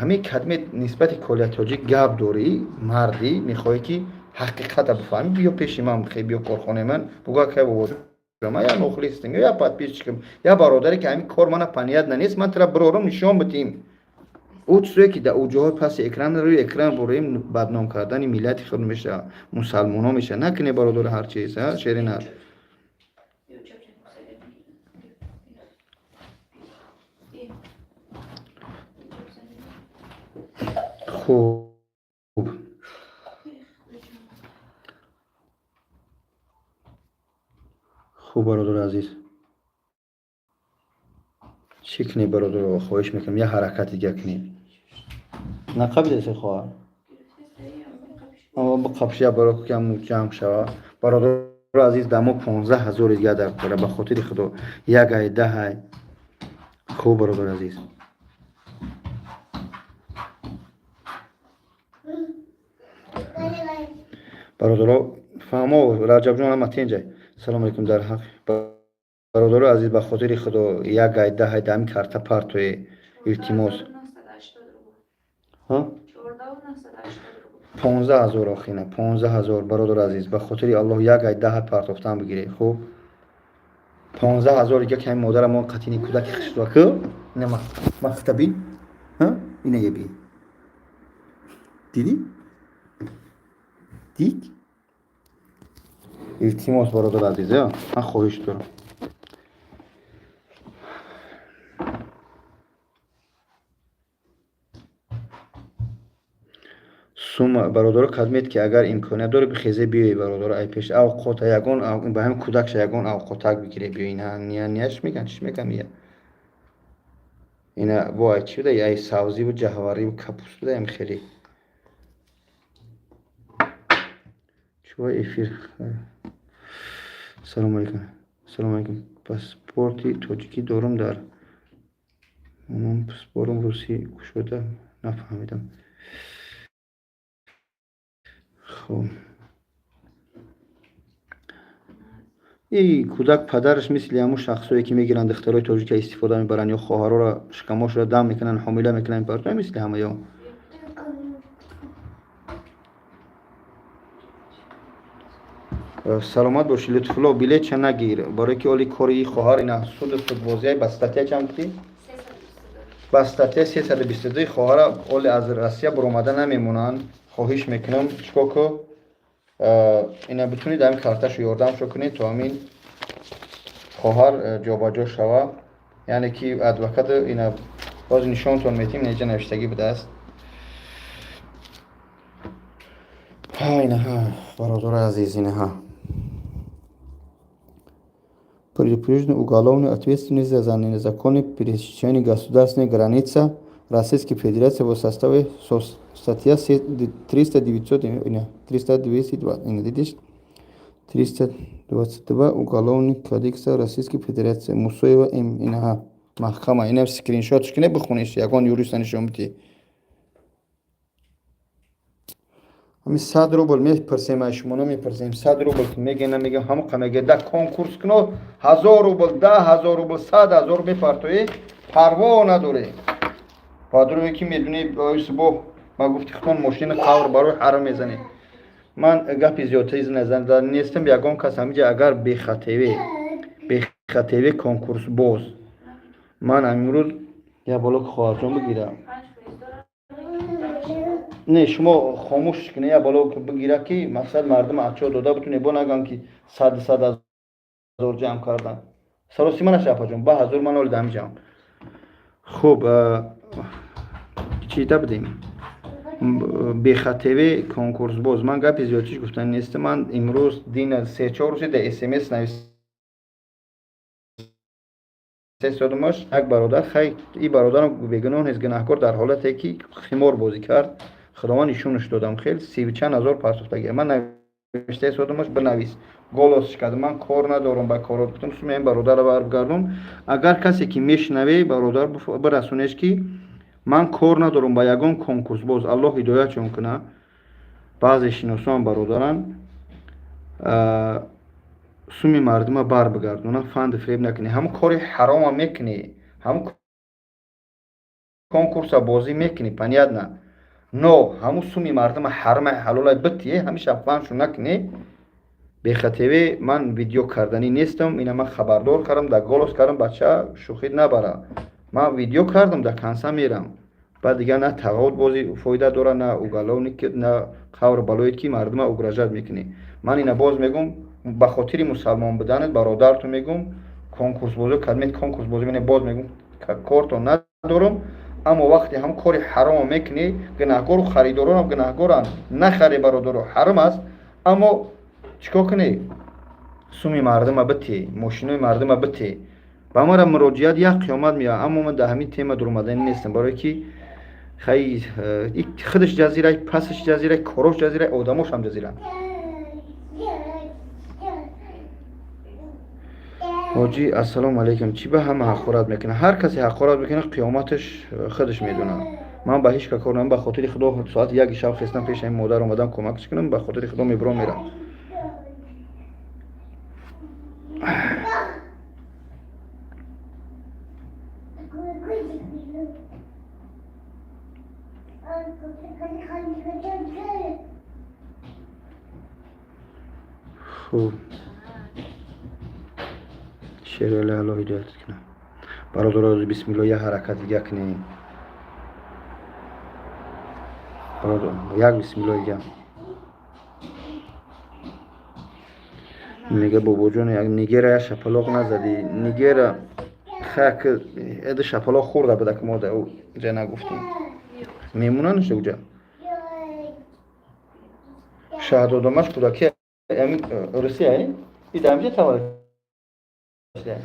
S1: ҳамин кадме нисбати Колия Тоҷик гап дорӣ, мардӣ, мехоҳӣ, ки ҳақиқата бифаҳмӣ, биё пеши ман, биё корхонаи ман, буга: «Кай бобо, ман я мухлисам ё я подписчикам, я бародаре, ки ҳамин кор мана понятно нест, ман тира бирорам, нишон бидим». Ӯ чизое, ки дар ӯ ҷоҳои паси экран, рӯи экран борем, бадном кардани миллати худ меша, мусалмоно меша. Накуне, бародари, ҳар чиз шерина.
S2: И учебник посоветуй. И учебник.
S1: Хуб.
S2: Включим.
S1: Хуб, бародари азиз, чӣ кунӣ, бародаро? Хоҳиш мекунам, як ҳаракат дига кунӣ. Нақабидасе, хоҳар, қапшия баро, кам ҷамъ шава. Бародари азиз, дамо 15 000 дига дар кора, ба хотири Худо, як ай, 10 ай. Хуб, бародари азиз. Бародаро, фаҳмо, Раҷабҷон, ама тинҷай. Салому алейкум. Дар ҳақ, бародаро азиз, ба хотири Худо, як ай, 10 ай дами карта партое, илтимос. 15 000, охина 15 000. Бародари азиз, ба хотири Аллоҳ, як ай, 10 ай партофтан бигиред. Хуб, 15 000 дига, ки ҳамин модара мо қатини кӯдаки хишраку ина махта бин, ина еби дидӣ дик. Илтимос, бародари азиз, ман хоҳиш дорам. Сума, бародаро, кадмед, ки агар имконият дори, бихезе, биёи, бародаро, ай пеш авқота ягон ба ҳамин кӯдакша ягон авқотак бигире, биёи. Нияш меган, чиш меган, ия ина бо ай чи буда, ай савзиву ҷаҳвариву капуст буда, ам хеле чува эфир. Салому алейкум, салому алейкум. Паспорти тоҷикӣ дорум, дар паспорум русӣ кушода, нафаҳмидам. Хуб, и кӯдак падараш мисли ҳамун шахсое, ки мегиранд, духтарои тоҷика истифода мебаранд ё хоҳароро шикамошро дам мекунанд, ҳомила мекунанд, мисли ҳама ё. Саломат бошӣ, Лутфулло. Билетча нагир, барое ки оли кори хоҳар ина суду судбозия ба статья чанд гуфтӣ? Ба статья 322 хоҳара оли аз Россия буромада намемонанд. Хоҳиш мекунам, чикор ку, ина битунед, ҳамин карташу ёрдамшо кунед, то ҳамин хоҳар ҷобаҷо шава, яъне ки адвокат ина боз нишонтон метим, неҷа навиштагӣ будааст. Инаҳа, бародари азиз, инаҳа: предупрежден уголовную ответственность за незаконное пересечение государственной границы Российской Федерации во составе со статья 300 322, видишь, 322 Уголовный кодекса Российской Федерации, Мусоева М. Инаҳа маҳкама, ина скриншотш кине, бихониш, ягон юриста нишон бидӣ. Ҳамин 100 рубл мепурсем, ай шумо намепурсем. 100 рубл меге, намеге, ҳамоқа меге. Да конкурс куно, 1000 рубл, 10 000 рубл, 100 000 мепартоӣ, парво надорӣ. Баъдурое ки медунӣ, субоҳ ба гуфти худтон мошини қавр барои ҳарм мезанед. Ман гапи зиёдтаиз назанда нестам. Ягон кас ҳамиҷа агар бехатеве конкурсбоз, ман имрӯз я боло хоҳарҷон бигирам. Не, шумо хомӯш кунед, я боло бигира, ки мақсад мардум отчёт дода бутуне, бо нагӯям, ки сад сад ҳазор ҷамъ кардан. Саросима наша, апаҷон, ба ҳазор ман оли дамиҷам. Хуб, чида будем? Бехатеве конкурсбоз. Ман гапи зиёдчиш гуфтани нестам. Ман имрӯз дина се-чор рӯзи да смс нависдодумаш як бародар. Хай, и бародарам бегуноҳ нест, гунаҳкор дар ҳолате, ки химор бозӣ кард. Худованд нишонаш додам, хел сиву чанд ҳазор партофтагӣ. Ман навиштаи содумаш, бинавис, голосш кард. Ман кор надорам ба корот, гуфтам, сумеем бародарро баргардон. Агар касе ки мешунаве, бародар, бирасонеш, ки ман кор надорам ба ягон конкурсбоз. Аллоҳ ҳидоятшон кунад, баъзе шиносон бародаранд. Суми мардума бар бигардона, фанду фиреб накунӣ. Ҳамун кори ҳарома мекунӣ, ҳамун конкурса бозӣ мекунӣ, понятно, но ҳамун суми мардума ҳарама ҳалолай битие, ҳамеша фаншу накунӣ. Бехатеве ман видео карданӣ нестам. Ина ман хабардор кардам, дар голос кардам, бача шӯхӣ набара. Ман видео кардам, дар конца мерам. Баъд дигар на тағовут бозӣ фоида дора, на уголовник, на қавр балоед, ки мардума угрожать мекунӣ. Ман ина боз мегӯм, ба хотири мусалмон буданат, бародарту мегӯм, конкурсбозӣ кадмет, конкурсбозӣ мене, боз мегӯм, корто надорам, аммо вақте ҳам кори ҳаромо мекунӣ, гунаҳгору харидоронам гунаҳгоранд. Нахаре, бародаро, ҳаром аст, аммо чӣ кор кунӣ? Суми мардума битӣ, мошинои мардума битӣ. Ба мара муроҷиат як қиёмат меояд, аммо ман дар ҳамин тема дуромаданӣ нестам, барое ки хай худаш ҷазира, пасаш ҷазира, корош ҷазира, одамошам ҷазира. Ҳоҷӣ, ассалому алайкум. Чӣ ба ҳама ҳақорат мекунад? Ҳар касе ҳақорат мекунад, қиёматаш худаш медонад. Ман ба ҳеҷ ка кор надорам. Ба хотири Худо соати 1 шаб хестам, пеши ҳамин модар омадам, кӯмакш кунам. Ба хотири Худо мебурам, мерам. Хуб, Шерали, Аллоҳ ҳидоятат кунад. Бародаро, бисмилло, як ҳаракат дига кунем. Бародар, як бисмилло дига. Мега, бобоҷон, як Нигера як шапалоқ назадӣ. Нигера хак эди шапалоқ хӯрда буда, ки мо да ҷа нагуфтем. Мемонанд уҷа. Шаҳдодомаш кӯдаки ами Русия, и дар ҳамҷа таваллуд шуда.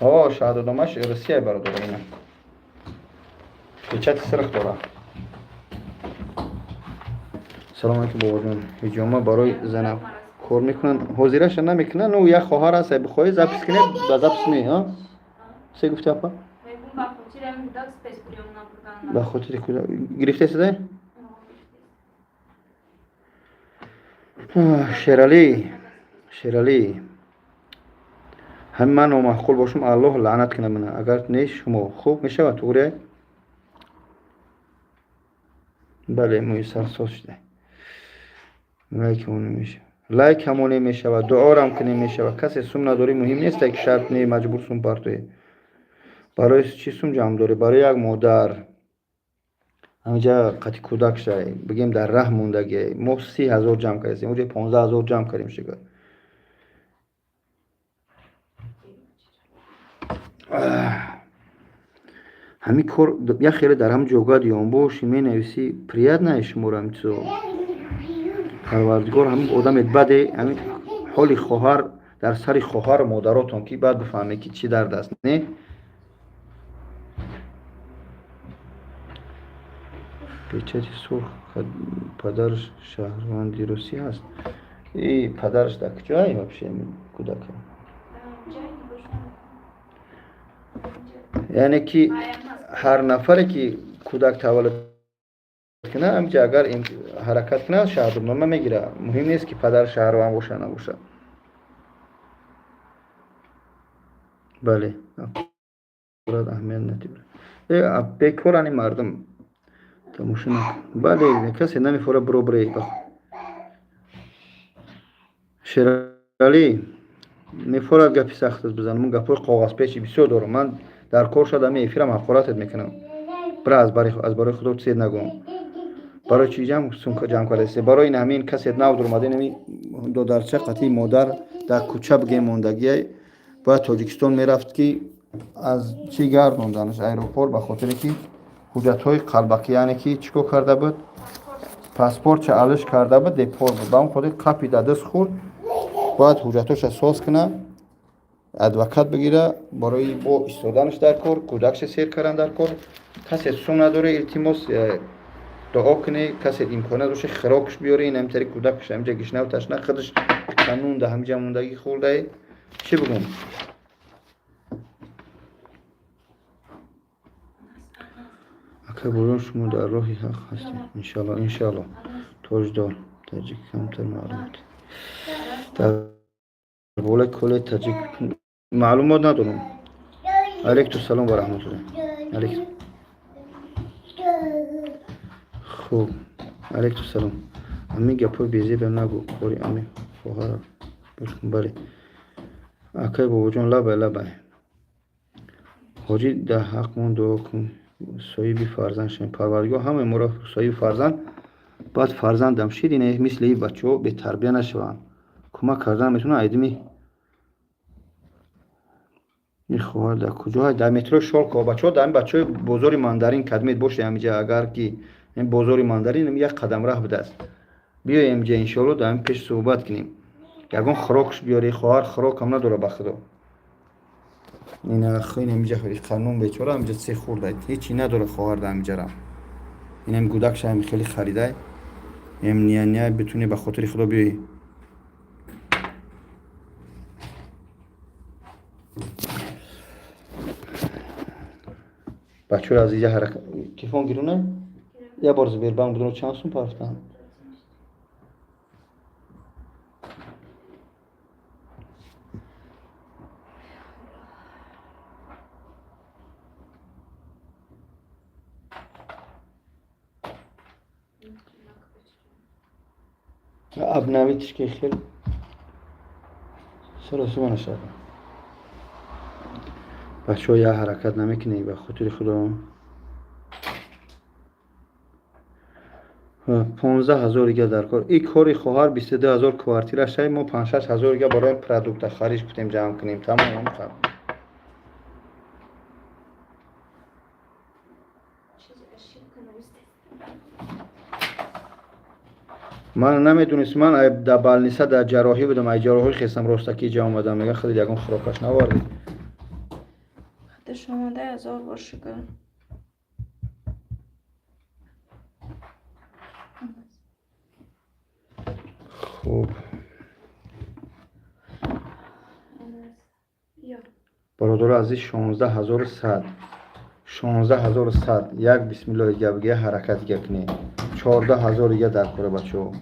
S1: О, шаҳдодомаш Русия, бародаро, ина. Печати сирх дора. Салом алейкум, бобоҷон. Ҳиҷома барои зана кор мекунанд? Ҳозираша намекунанд. Ну, як хоҳар аст, бихоҳӣ запись кунед, ба запись ме, а? Се гуфти, апа? Ба хотири кӯдак гирифта истодаи? Шералӣ, Шералӣ, ҳамин ман номаъқул бошам, Аллоҳ лаънат кунад мана. Агар не, шумо хуб мешавад, туғри? Бале, мӯи сар соз шуда. Лайк ҳамоне мешавад, дуорам кунем мешавад. Касе сум надорӣ, муҳим нест, ки шарт не, маҷбур сум партоӣ. Барои чӣ сум ҷамъ дорӣ? Барои як модар ҳаминҷа қати кӯдак шай, бигем, дар раҳ мондагӣ. Мо 30 000 ҷамъ кардем, уҷа 15 000 ҷамъ кардем, шугар. Ҳамин кор як хеле дар ҳам ҷогад ёнбоши, менависӣ, приятно шуморо ҳамин чизо. Парвардигор ҳамин одаме баде, ҳамин ҳоли хоҳар дар сари хоҳару модаротон, ки баъд бифаҳмед, ки чӣ дард аст, не? Печати сурх, падараш шаҳрванди Русия аст. И падараш дар куҷое вообще кӯдака? Яъне ки ҳар нафаре ки кӯдак таваллуд кунад, ҳаминҷа агар ҳаракат кунад, шаҳрдорнома мегирад. Муҳим нест, ки падар шаҳрванд боша, набошад. Бале, аҳамият надиҳ, бекорани мардум тамошо накун. Бале, касе намефора, биробре. Шералӣ, мефорад, гапи сахт бизанам. Гапҳои коғазпечи бисёр дорам ман. Дар кор шуд, ами эфирам ҳақоратат мекунам. Бира, аз барои Худо чизе нагӯм. Барои чӣ ҷамъ сумка ҷамъ кардасе? Барои ин ҳамин касе нав дуромада, ин ҳамин додарча қатъи модар дар кӯча, бигем, мондагия. Бояд Тоҷикистон мерафт, ки аз чӣ гардонданаш аэропорт, ба хотире ки ҳуҷҷатҳои қалбакӣ, яъне ки чӣ кор карда буд, паспортча алиш карда буд, депорт буд. Ба он хотир қапи дар даст хӯрд. Бояд ҳуҷҷатҳоша соз кунад, адвокат бигира, барои бо истоданаш дар кор, кӯдакша сер кардан дар кор. Касе сум надоре, илтимос, дуо кунӣ. Касе имконият боша, хӯрокш биёре. Ин ҳамтари кӯдакш ҳамҷа гишнаву ташна, худаш канун да ҳамҷа мондагӣ хӯрдае. Чӣ бигӯм? Акай Бурон, шумо дар роҳи ҳақ ҳастед, иншалло, иншалло. Тоҷдор таҷик камтар маълумот дар Болаи колаи таҷик маълумот надорам. Алейкум салом ва раҳматуллоҳ. Алейкум. Хуб, алейкум салом. Ами гапҳои безеба нагӯ, кори ами хоҳара бош кун. Бале, акай бобоҷон, лабай, лабай. Ҳоҷӣ, дар ҳаққмон дуо кун, соҳиби фарзанд шавем. Парвардигор ҳамаи моро соҳиби фарзанд, баъд фарзандам шид, ина мисли ин бачаҳо бетарбия нашаванд. Кӯмак кардан метавонад айдими ин хоҳар дар куҷо? Дар метрои Шолково, бачаҳо, дар ин бачаҳои бозори Мандарин кадмед бошед ҳамиҷа, агар ки ин бозори Мандарин як қадам раҳ будааст. Биёем инҷа, иншоалло, дар ин пеш суҳбат кунем. Ягон хӯрокш биёре, хоҳар хӯрокам надора, ба худо. Ина ин ҳамиҷа қанун бечора ҳамиҷа се хӯрда, ҳечи надора хоҳар дар ҳамиҷара. Инам гудакша ҳами хеле харидай. Эм ния ния битуни ба хотири худо биёӣ. Бачаҳои азиз, я ҳаракат. Телефон гирӯна? Я бор Сбербанк будро чанд сум партам? Обновить ки хел саросима нашавад. Бачаҳо, як ҳаракат намекунед ба хотири худо. 15 000 дига дар кор. И кори хоҳар 22 000 квартира шай, мо 5-6 ҳазор дига барои продукта харид кутем, ҷамъ кунем. Тамом қаб. Ман намедонистам, ман дар больница дар ҷарроҳӣ будам, ай ҷарроҳӣ хестам, ростакӣ ҷа омадам. Мегӯяд, худат ягон хӯрокаш навардӣ.
S2: Худаш омада, ҳазор бор шукр.
S1: Хуб, бародари азиз, 16 100, 16 100. Як бисмиллоҳи дига бигӯя, ҳаракат дига кунед. 14 000 дига дар кора, бачаҳо.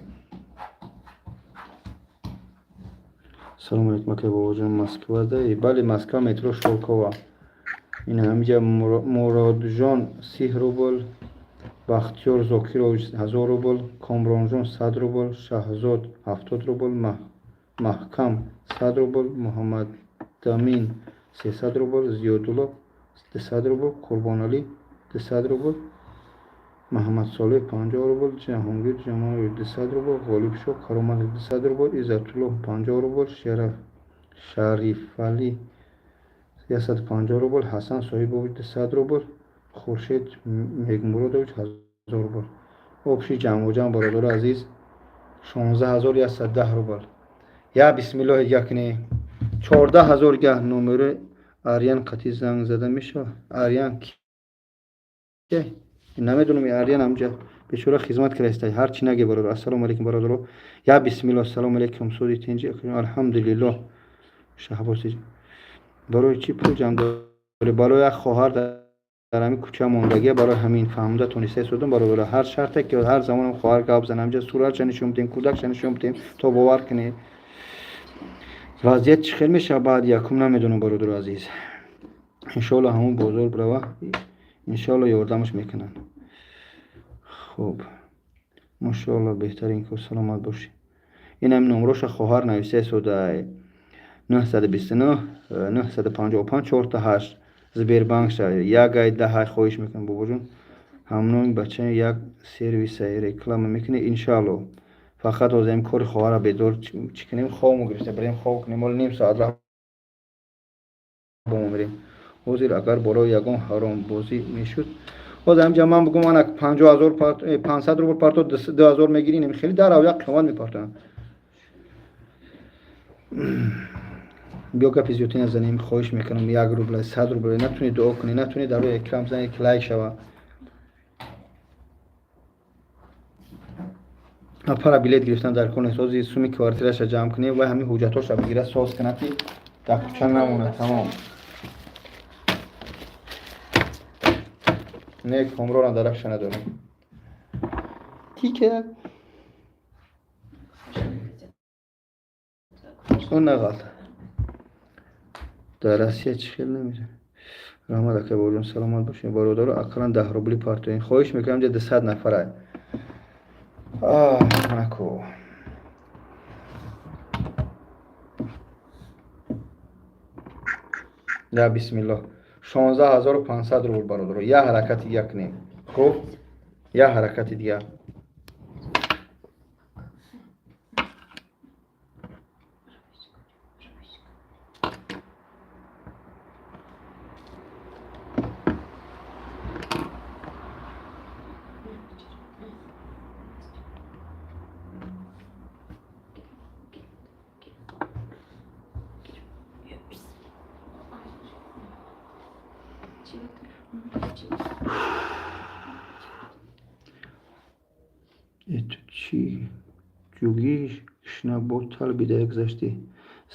S1: Салому алейкум, акай бобоҷон, Москвадаи? Бале, Москва, метро Шолкова. Ин ҳамиҷа Муроджон 30 рубл, Бахтиёр Зокирович 1000 рубл, Комронҷон 100 рубл, Шаҳзод 70 рубл, Маҳкам 100 рубл, Муҳаммадамин 300 рубл, Зиёдулло 200 рубл, Қурбоналӣ 200 рубл, Маҳаммадсолеҳ 50 рубл, Ҷаҳонгир Ҷамолов 200 рубл, Ғолибшоҳ Кароматов 200 рубл, Иззатулло 50 рубл, Шарифалӣ 150 рубл, Ҳасан Соҳибович 200 рубл, Хуршед Мегмуродович 1000 рубл. Общий ҷамъоҷамъ, бародари азиз, 16 110 рубл. Я бисмиллоҳи дига кунед. 14 000 дига. Номери Ариян қатъи занг зада мешавад? Ариян ки намедонам. Ариян ҳамҷа бечора хизмат кардаиста. Ҳар чӣ наге, бародар. Ассалому алейкум, бародаро. Я бисмиллоҳ. Ассалому алейкум, суди тинҷи? Алҳамдулиллоҳ. Шаҳбоз, барои чӣ пул ҷамъ дорӣ? Барои як хоҳар дар ҳамин кӯча мондагия, барои ҳамин. Фаҳмида тониста истодам, бародаро. Ҳар шарте ки ҳар замонам хоҳар гап зана, ҳамҷа суратша нишон бидем, кӯдакша нишон бидем, то бовар кунед. Вазъият чӣ хел мешавад баъди якум, намедонам, бародаро азиз. Иншоалло, ҳамон бозор бирава, иншоалло, ёрдамаш мекунанд. Хуб, машоалло, беҳтарин кор, саломат бошӣ. Инам номроша хоҳар нависта истодай: 929 955 4 8, Сбербанкша. Як ай даҳай хоҳиш мекунам, бобоҷон. Ҳамноми бача як сервисай реклама мекунӣ? Иншоалло. Фақат ҳозир ин кори хоҳара бедор чӣ кунем, хобмо гирифта, бирем хоб кунем. Ҳоло ним соат раҳ бо мо мерем. Ҳозир агар болои ягон ҳаромбозӣ мешуд, ҳозир ҳамҷа ман бигӯм, ана 50 000, 500 рубл парто, 2000 мегирӣ. Хеле дар як қиёмат мепартоянд. Биё, гапи зиёдтӣ назанем, хоҳиш мекунам. 1 рубла, 100 рубла натунед, дуо кунед, натунед, дар рӯи экран бизанед, ки лайк шава. Пара билет гирифтан дар кор нест. Ҳозир суми квартираша ҷамъ кунем, вай ҳамин ҳуҷҷатҳоша бигира, соз кунад, ки дар кӯча намонад. Тамом. Не, Комрорам дарахша надорам. Тика он нағалта. Дар Россия чӣ хел намезанад. Раҳмат, акай Бобоҷон, саломат бошед. Бародаро, ақаллан 10 рубли партоен. Хоҳиш мекунам, ҷа 200 нафара. Наку. Я бисмиллоҳ. 16 500 рубл, бародаро. Я ҳаракати дига кунем. Хуб? Я ҳаракати дига. Ту чӣ ҷугӣ гишна бо талбида гузаштӣ?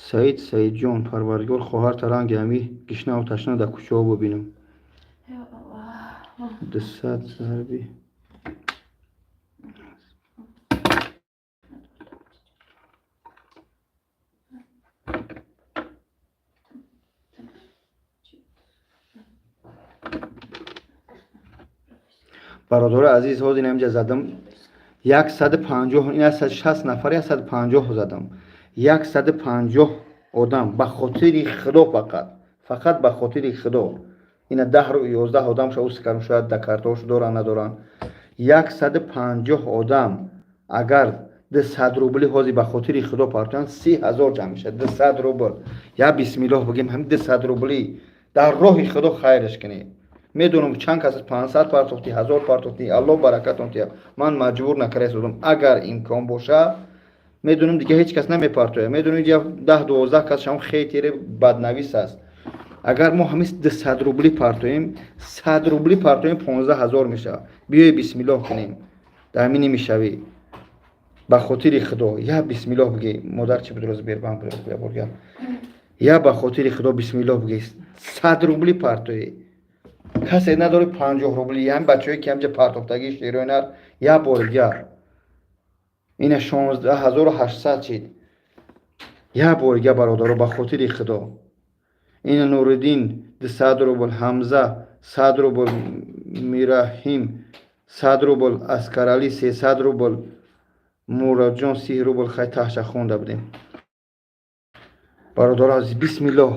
S1: Саид, Саидҷон, Парвардигор хоҳарта ранги ҳами гишнаву ташна дар кӯчаҳо бибинам. 200 зарби бародари азиз, ҳозир инамҷа задам 150, ин 160 нафар, 150 задам. 150 одам ба хотири Худо, фақат фақат ба хотири Худо. Ина 10 11 одам ша ус кардам, шояд да картаҳошо доранд, надоранд. 150 одам агар 200 рубли ҳозир ба хотири Худо партоянд, 30 000 ҷамъ мешавад. 200 рубл. Я бисмиллоҳ бигем, ҳамин 200 рубли дар роҳи Худо хайраш кунед. Медонам, чанд кас 500 партохтӣ, 1000 партохтӣ, Аллоҳ баракатон диҳад. Ман маҷбур накарда. Агар имкон боша, медонам, дига ҳеҷ кас намепартояд. Медонам, 10-12 кас шам хейтере баднавис аст. Агар мо ҳамин 200 рубли партоем, 100 рубли партоем, 15 000 мешавад. Биёй, бисмиллоҳ кунем, дар ҳамин нимишавӣ ба хотири Худо. Я бисмиллоҳ бигӣ, модар, чӣ буд, Сбербанк борга. Я ба хотири Худо бисмиллоҳ бигӣ, 100 рубли партоӣ. Касе надори 50 рубли, ҳамин бачаҳое ки ҳамҷа партохтагӣ шероинар, я бори дигар. Ина 16 800 шид. Я бори дигар, бародаро, ба хотири Худо. Ина Нуриддин 200 рубл, Ҳамза 100 рубл, Мираҳим 100 рубл, Аскаралӣ 300 рубл, Муроджон 30 рубл. Хай, таҳша хонда будем. Бародаро азиз, бисмиллоҳ,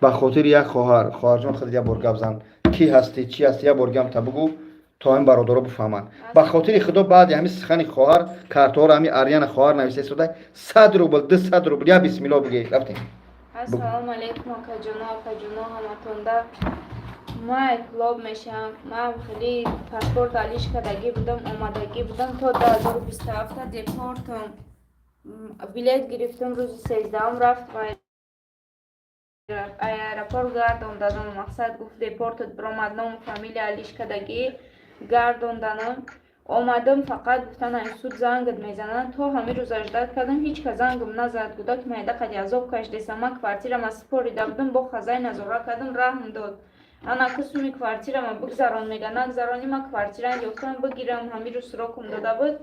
S1: ба хотири як хоҳар. Хоҳарҷон, худ як бор гап зан, кӣ ҳастӣ, чӣ ҳастӣ, як бор гам та бугӯ, то ҳамин бародаро бифаҳманд. Ба хотири Худо, баъди ҳамин сухани хоҳар, картаҳоро ҳамин Арьяна хоҳар нависта истода, 100 рубл, 200 рубл, я бисмиллоҳ бигӯ, рафтем.
S2: Ассалому алайкум, акаҷоно, апаҷоно, ҳаматонда. Ман клоб мешавам. Ман хеле паспорт алиш кардагӣ будам, омадагӣ будам то 2027 депортам. Билет гирифтам, рӯзи 13-ум рафт ва аэропорт гардонданам. Мақсад, гуфт, депортат биромад, ному фамилия алиш кардагӣ, гардонданам. Омадам, фақат гуфтан, ай суд зангат мезананд. То ҳамин рӯз аждат кардам, ҳеҷ кас зангам назад. Гудаки майда қади азоб кашидесам. Ман квартирама супорида будам, бо хазай назора кардам, раҳм дод. Ана ки суми квартирама бигзарон, мега, нагзаронӣ, ман квартира ёфтам, бигирам. Ҳамин рӯз срокум дода буд.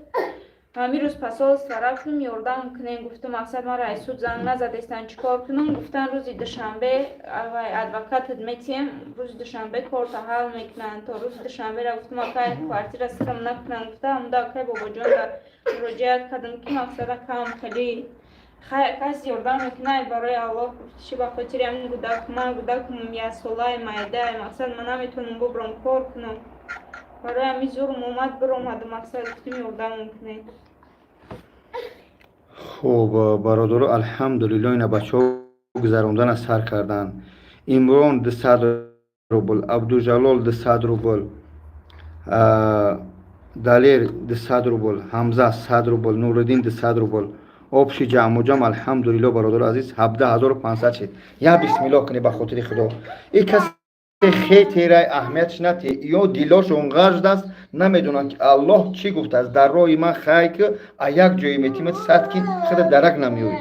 S2: Ҳамин рӯз посольство рафтам, ёрдам кунем, гуфтам. Мақсад, мара ай суд занг назадестан, чӣ кор кунам? Гуфтан, рӯзи душанбе вай адвокатат метиҳем, рӯзи душанбе корта ҳал мекунанд. То рӯзи душанбера гуфтам, акай, квартира сирам накунам, гуфта. Ҳамуда акай Бобоҷонда муроҷиат кардам, ки мақсада кам хеле кас ёрдам мекунад, барои Аллоҳ, гуфтиши, ба хотири ҳамин гудак. Ман гудакам яксолаи майда, мақсад, ман наметавонам бубрам, кор кунам. Барои ҳамин зурм омад, биромаду, мақсад, гуфтим, ёрдамон кунед.
S1: Хуб, бародаро, алҳамдулилло, ина бачаҳо гузарондана сар карданд. Имрон 200 рубл, Абдуҷалол 200 рубл, Далер 200 рубл, Ҳамза 100 рубл, Нуриддин 200 рубл. Общий ҷамъу ҷамъ, алҳамдулилло, бародаро азиз, 17 500 шид. Я бисмиллоҳ кунед, ба хотири Худо. И касе хетерай аҳамиятш натиҳ, ё дилошон ғажд аст, намедонанд, ки Аллоҳ чӣ гуфтааст: дар роҳи ман хай ки, а як ҷое метимад сад ки худа дарак намеоӣ.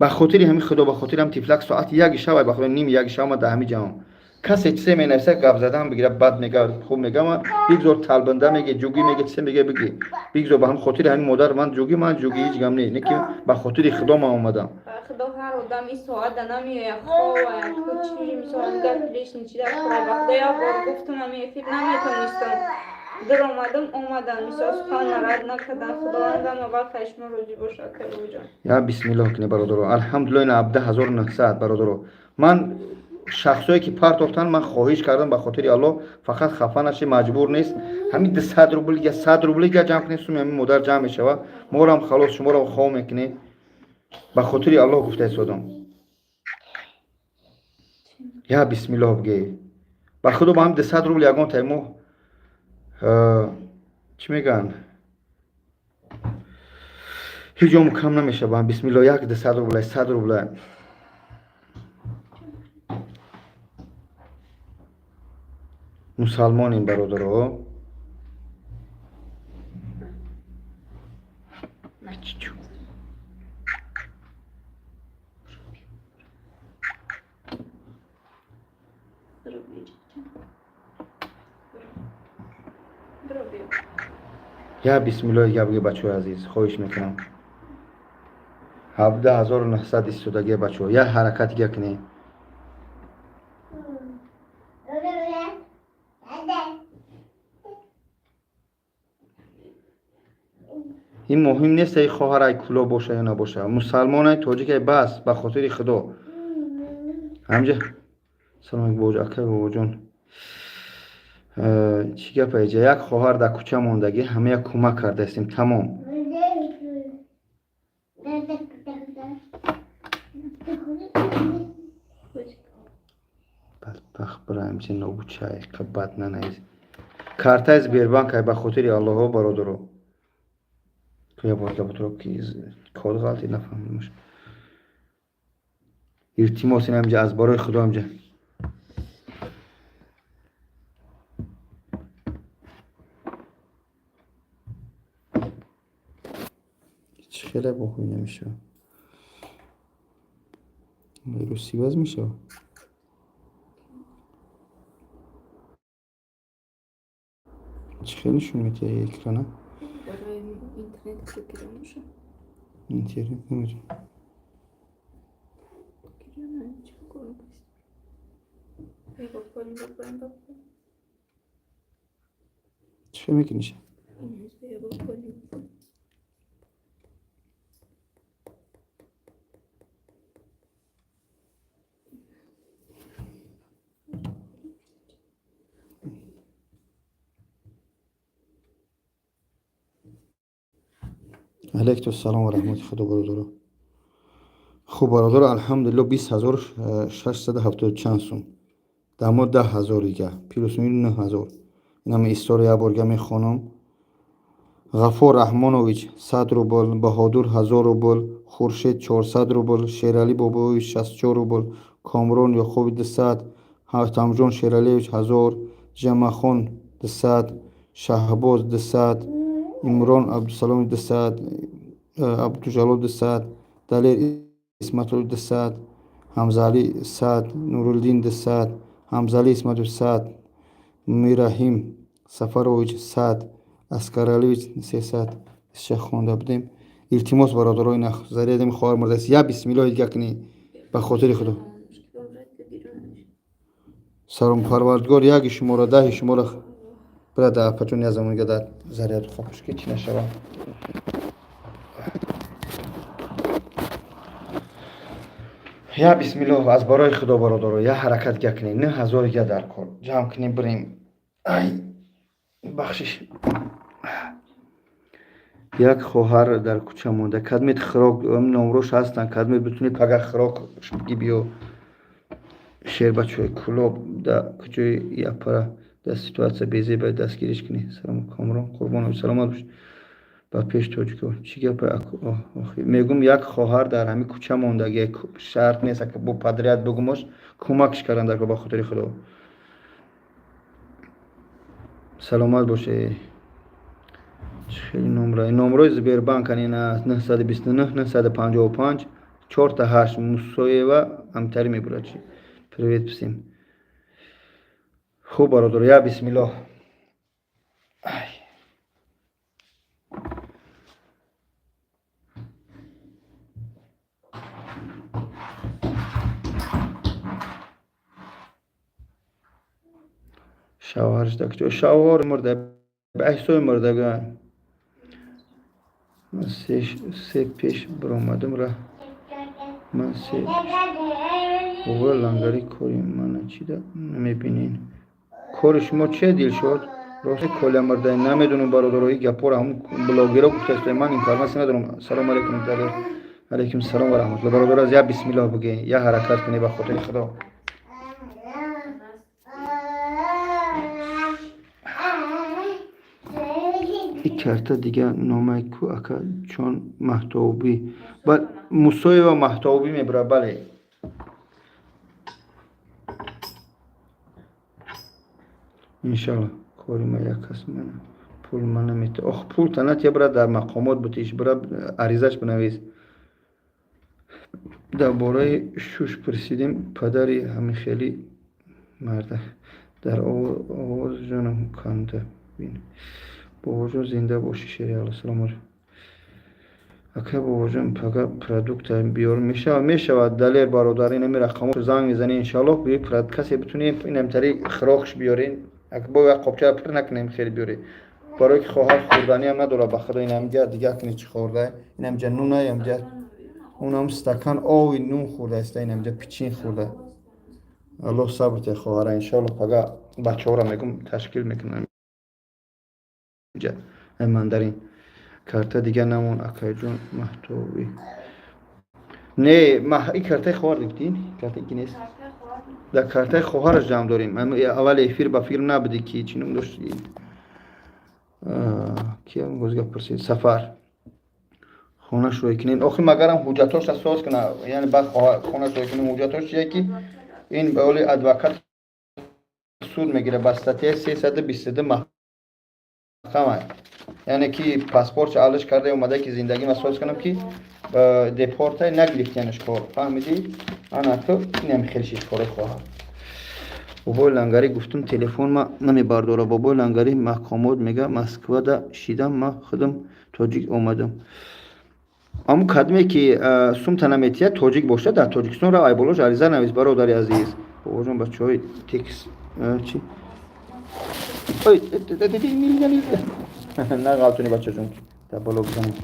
S1: Ба хотири ҳамин Худо, ба хотири ҳам тифлак, соати 1 шавай, ба худо, 12:30 шава, ма дар ҳамин ҷамъам. Касе чизе менависа, гап задан бигира, бад мега, хуб мега, ман бигзор талбанда меге, ҷугӣ меге, чизе меге, биги. Бигзор, ба ҳам хотири ҳамин модар ман ҷугӣ, ман ҷугӣ, ҳеҷ гам не, не ки ба хотири худо ман омадам.
S2: Худо, ҳар одам ин соата намеояд, хова чи мисол гапи лишний чи дар кора. Ба худо, як бор гуфтам, ами эфир наметонистам, даромадам, омадам, мисол сухан рад накардан. Худованд ҳама вақт аз шумо розӣ бошад, акай.
S1: Я бисмиллоҳ кунед, бародаро. Алҳамдулилла, ина 17 900, бародаро. Ман шахсое ки партохтан, ман хоҳиш кардам, ба хотири Аллоҳ, фақат хафа наши, маҷбур нест. Ҳамин 200 рубл я 100 рубл я ҷамъ кунед, суми ҳамин модар ҷамъ мешава. Морам халос, шуморам хов мекунед. Ба хотири Аллоҳ гуфта истодам. Я бисмиллоҳ бигӯ. Ба худо, ба ҳамин 200 рубл ягон тай мо чӣ мегӯянд, ҳеҷ ҷо кам намешава. Бисмиллоҳ, як 200 рубла, 100 рубла. Мусалмонем, бародаро. Чу.
S2: Дроби.
S1: Я бисмиллоҳ, я бигӯ, бачаҳои азиз, хоҳиш мекунам. 17 900 истодагия, бачаҳо, як ҳаракат дига кунед. Ин муҳим нест, ай хоҳар ай куло боша ё набоша, мусалмонай, тоҷикай, бас, ба хотири худо. Ҳамҷа салом алейкум, акай, бобоҷон. Чӣ гап аиҷа? Як хоҳар дар кӯча мондагӣ, ҳама як кӯмак кардаистем, тамом. Бадбахт бираем, чи нобучай қабат нанавис. Картаи Сбербанк ай, ба хотири Аллоҳо, бародаро. Я бор габотро ки код ғалти нафаҳмидимаш. Илтимос, ин ҳамҷа аз барои худо ҳамҷа. Чӣ хеле бохӯй намешава. Русӣ ваз мешава. Чӣ хеле нишон медиҳад экрана?
S2: Барои интернет гирён боша.
S1: Интернет намедонам.
S2: Гирён чӣ кор мекунӣ? Ба поён, ба поён, ба поён.
S1: Чӣ хел мекуниша?
S2: Ба поён.
S1: Алайкум ассалом ва раҳмати худо, бародаро. Хуб, бародаро, алҳамдулилло, 20 670 чанд сум. Дамо 10 000 дига, плюс минус 9000. Инам история як борга мехонам. Ғафур Раҳмонович 100 рубл, Баҳодур 1000 рубл, Хуршед 400 рубл, Шералӣ Бобоевич 64 рубл, Комрон Ёқуби 200, Ҳатамҷон Шералиевич 1000, Жамахон 200, Шаҳбоз 200, Имрон Абдусаломов 200, Абдуҷалол 200, Далер Исматулло 200, Ҳамзаалӣ 100, Нурулдин 200, Ҳамзаалӣ Исматов 100, Мираҳим Сафарович 100, Аскаралиевич 300. Иша хонда будем. Илтимос, бародаро, ина зарядами хоҳар мурдааст. Я бисмиллоҳи дига кунӣ, ба хотири худо. Салом, Парвардигор яки шуморо, даҳи шуморо бирада. Апаҷон, я замонига дар заряду хомӯш ки чӣ нашава. Я бисмиллоҳ, аз барои худо, бародаро, я ҳаракат га кунед. 9000 я дар кор ҷамъ кунем, бирем. Ай, бахшиш. Як хоҳар дар кӯча монда, кадмет хӯрок, номрош ҳастанд, кадмет битунед пага хӯрок ги биё. Шербачои Кулоб да куҷои япара да ситуация безеба, дастгириш кунӣ. Салом, Комрон Қурбонов, саломат бош. Ба пеш, тоҷико. Чӣ гапа? Мегум, як хоҳар дар ҳамин кӯча мондагӣ, шарт нест бо подряд бигумош, кӯмакш кардан дар ба хотири худо. Саломат боше. Чӣ хеле номра, номрои Сбербанк ин 929 955 4 8 Мусоева ҳамтари мебурад. Чи привет всем. Хуб, бародар, я бисмиллоҳ. Ай. Шавҳарш дар куҷо? Шавҳар мурда, ба ҳисоби мурдагон. Ман се пеш баромадам ра. Ман се бобои лангари, кори мана чида намебинен? Кори шумо чия, Дилшод? Рости, Коля мурда, намедонам, бародаро, и гапҳоро ҳамун блогеро гуфтааст, ман информация надорам. Салому алайкум, Далер. Алайкум салом ва раҳматулло. Бародар, аз я бисмиллоҳ бигӯед, я ҳаракат кунед ба хотири Худо. И карта дига номай ку, ака чон Маҳтобӣ? Мусоева Маҳтобӣ мебурад, бале. Иншалло, кори ма як кас мана пул ма намета. Ох, пул танат, я бира дар мақомот бутиш, бира аризаш бинавис. Дар бораи шуш пурсидем, падари ҳамин хели марда дар овоз ҷонам канда бин. Бобоҷон, зинда бошӣ, шери Алло. Салом алейкум, ака. Бобоҷон, пага продукта биёр, мешавад? Мешавад, Далер бародар. Инами рақамо занг мезанӣ, иншаллоҳ, биёи, касе битунем инамтари хирохш биёрен. Бо як қобча пур накунем, хеле биёре, барое ки хоҳар хӯрданиам надорад. Ба худо, инамҷа дигар кини чӣ хӯрда. Инамҷа нуна, инамҷа унам стакан ови нун хӯрда, инамҷа пичин хӯрда. Аллоҳ сабр те, хоҳара. Иншаллоҳ, пага бачаҳоро мегум, ташкил мекунам. Мандарин карта дига намон, акайҷон Маҳтобӣ? Не, и картаи хоҳар дидин, картаи ки нест, дар картаи хоҳараш ҷамъ дорем. Аввали эфир ба фикр набудӣ, ки чӣ ном дошт, ки боз гап пурсид, Сафар. Хона шӯй кунен охи, магарам ҳуҷҷатоша соз куна, яъне баъд хона шӯй кунем. Ҳуҷҷатош чие, ки ин ба оли адвокат суд мегирад, ба статьяи 322 маҳкама, яъне ки паспортша алиш карда омада, ки зиндагима соз кунам, ки депорта нагирифтиянаш кор, фаҳмидӣ? Ана ту инам хеле шиш кори хоҳад. Бобои лангарӣ, гуфтум, телефон ма намебардора. Бобои лангарӣ, мақомот мега, Москвада шидам, ма худам тоҷик омадам. Ҳамун кадме ки сумта наметиҳад, тоҷик бошад, дар Тоҷикистон рав, айболош ариза навис, бародари азиз. Бобоҷон, бачаҳои текс чи ой нағалтуни, бачаҷон, дар боло бизанем.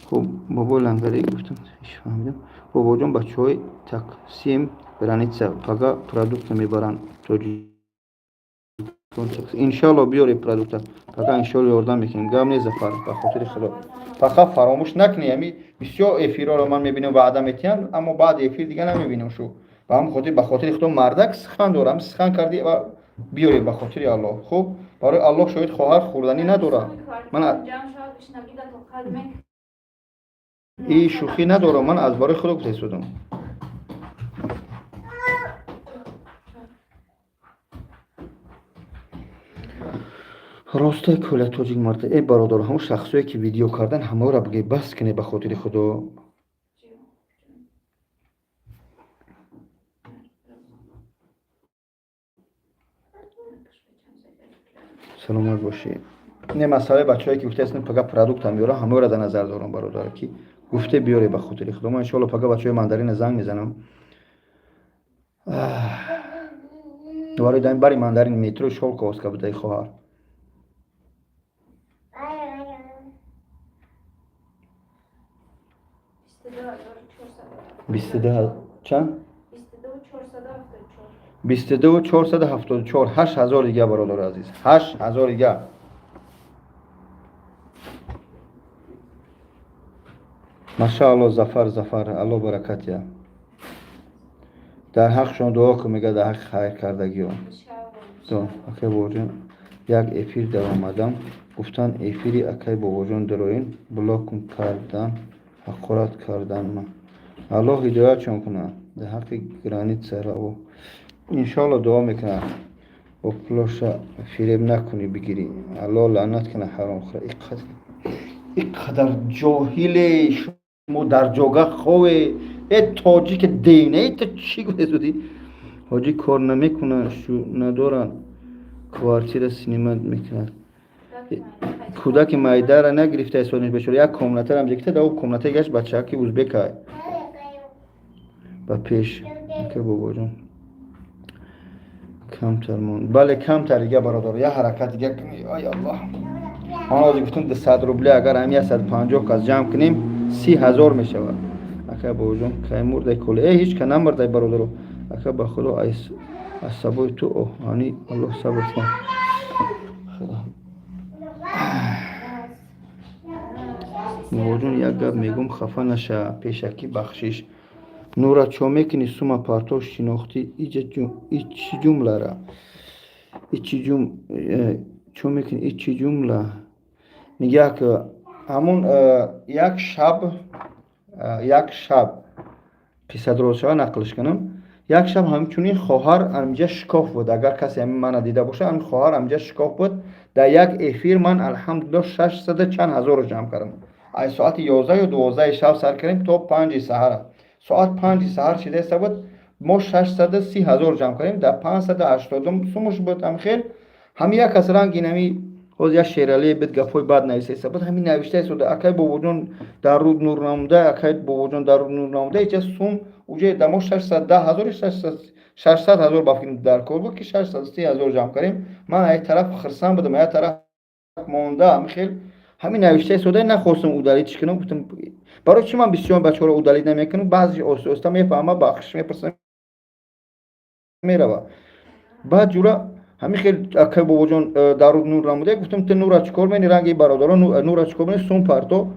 S1: Хуб, бобои лангарӣ, гуфтам, фаҳмидам. Бобоҷон, бачаҳои таксим граница пага продукта мебаранд тоҷик. Иншалло, биёре продукта пага, иншалло, ёрдам мекунем. Гап не, Зафар, ба хотири Худо, фақат фаромӯш накунӣ. Ами бисёр эфирҳоро ман мебинам, ваъда метиҳам, аммо баъди эфир дига намебинам шу. Ба ҳамн хотир, ба хотири Худо, мардак сухан дорам, сухан кардӣ ва биёре, ба хотири Аллоҳ. Хуб, барои Аллоҳ шоҳид, хоҳар хӯрданӣ надорад. Ман и шӯхӣ надорам, ман аз барои Худо гуфта истодам. Ростай, Коля тоҷик марда. Э, бародар, ҳамон шахсое ки видео кардан, ҳамаро бигӯй, бас кунед, ба хотири Худо. Саломат бошӣ. Не, масъалаи бачаҳое ки гуфтаастем, пага продуктам биёрам, ҳамаро дар назар дорам, бародар, ки гуфте, биёре, ба хотири Худо. Ман иншоалло пага бачаҳои мандарина занг мезанам барои бари мандарин. Метро Шолковска будаи хоҳар. 22 чанд? 22 474, 8000 дига, бародари азиз, 8000 дига. Машаалло, Зафар, Зафар, Алло баракатия. Дар ҳақшон дуо кун, мега, дар ҳаққи хайр кардагиё. Акай Бобоҷон, як эфир даромадам, гуфтанд, эфири акай Бобоҷон дароин, блок кардан, ҳақорат кардан ма. Аллоҳ ҳидоятшон кунад. Дар ҳаққи граница раво, иншоалло, дуо мекунад. Бо пулоша фиреб накунӣ, бигирӣ, Аллоҳ лаънат кунад ҳаромхӯра. Иқадар ҷоҳиле шумо, дар ҷога хове. Э, тоҷики дейне, ту чӣ гуфтесудӣ? Ҳоҷӣ, кор намекунанд, шу надоранд. Квартира снимать мекунад. Кӯдаки майдара нагирифта истодиш, бечора, як комнатарам гирифта, да, комнатаи гашт бачаки узбека ба пеш. Ака бобоҷон, камтар монд. Бале, камтар дига, бародар, як ҳаракат дига кунӣ. Ай Аллоҳ, ман ҳозир гуфтам, 200 рубли, агар ҳами 150 кас ҷамъ кунем, 30 000 мешавад. Ака бобоҷон, кай мурдай коли? Э, ҳеҷ ка намурдай, бародаро. Ака, ба худо, аз сабои ту оҳанӣ, Аллоҳ сабр кун. Худо. Бобоҷон, як гап мегӯм, хафа наша, пешакӣ бахшиш. Нура, чо мекунӣ? Сума парто шинохтӣ, ичи ҷумлара ичи ҷум чо мекунӣ, ичи ҷумла мегӯяк. Ҳамун як шаб, як шаб қисса дуруст шава, нақлш кунам. Як шаб ҳамчунин хоҳар ҳаминҷа шикоф буд. Агар касе ҳамин мана дида бошад, ҳамин хоҳар ҳаминҷа шикоф буд. Дар як эфир ман, алҳамдулилло, шашсаду чанд ҳазорро ҷамъ кардам. Аз соати 11 ё 12 шаб сар кардем то 5-и саҳара. Соат 5-и саҳар шидаиста буд, мо 630 000 ҷамъ кардем. Дар 580-ум сумуш буд. Ҳамхел ҳами як кас ранги нами ҳозир як Шералие буд, гапҳои бад нависаиста буд. Ҳамин навишта истода: «Акай бобоҷон, дар руд нур намуда, акай бобоҷон, дар руд нур намуда». Ича сум уҷа дамо 610 000, 600 000 ба фикр дар кор буд, ки 630 000 ҷамъ кардем. Ман як тараф хирсанд будам, як тараф монда. Ҳамин ҳамин навишта истода, нахостам удалить кунам. Гуфтам, барои чӣ ман бисёр бачаҳоро удалить намекунам? Баъзе оҳиста оҳиста мефаҳма, бахшиш мепурсам, мерава. Баъд ҷура ҳамин хел: «Акай бобоҷон, дар руд нур намуда». Гуфтам: «Ту нура чӣ кор мени? Ранги бародаро нура чӣ кор мени? Сум парто».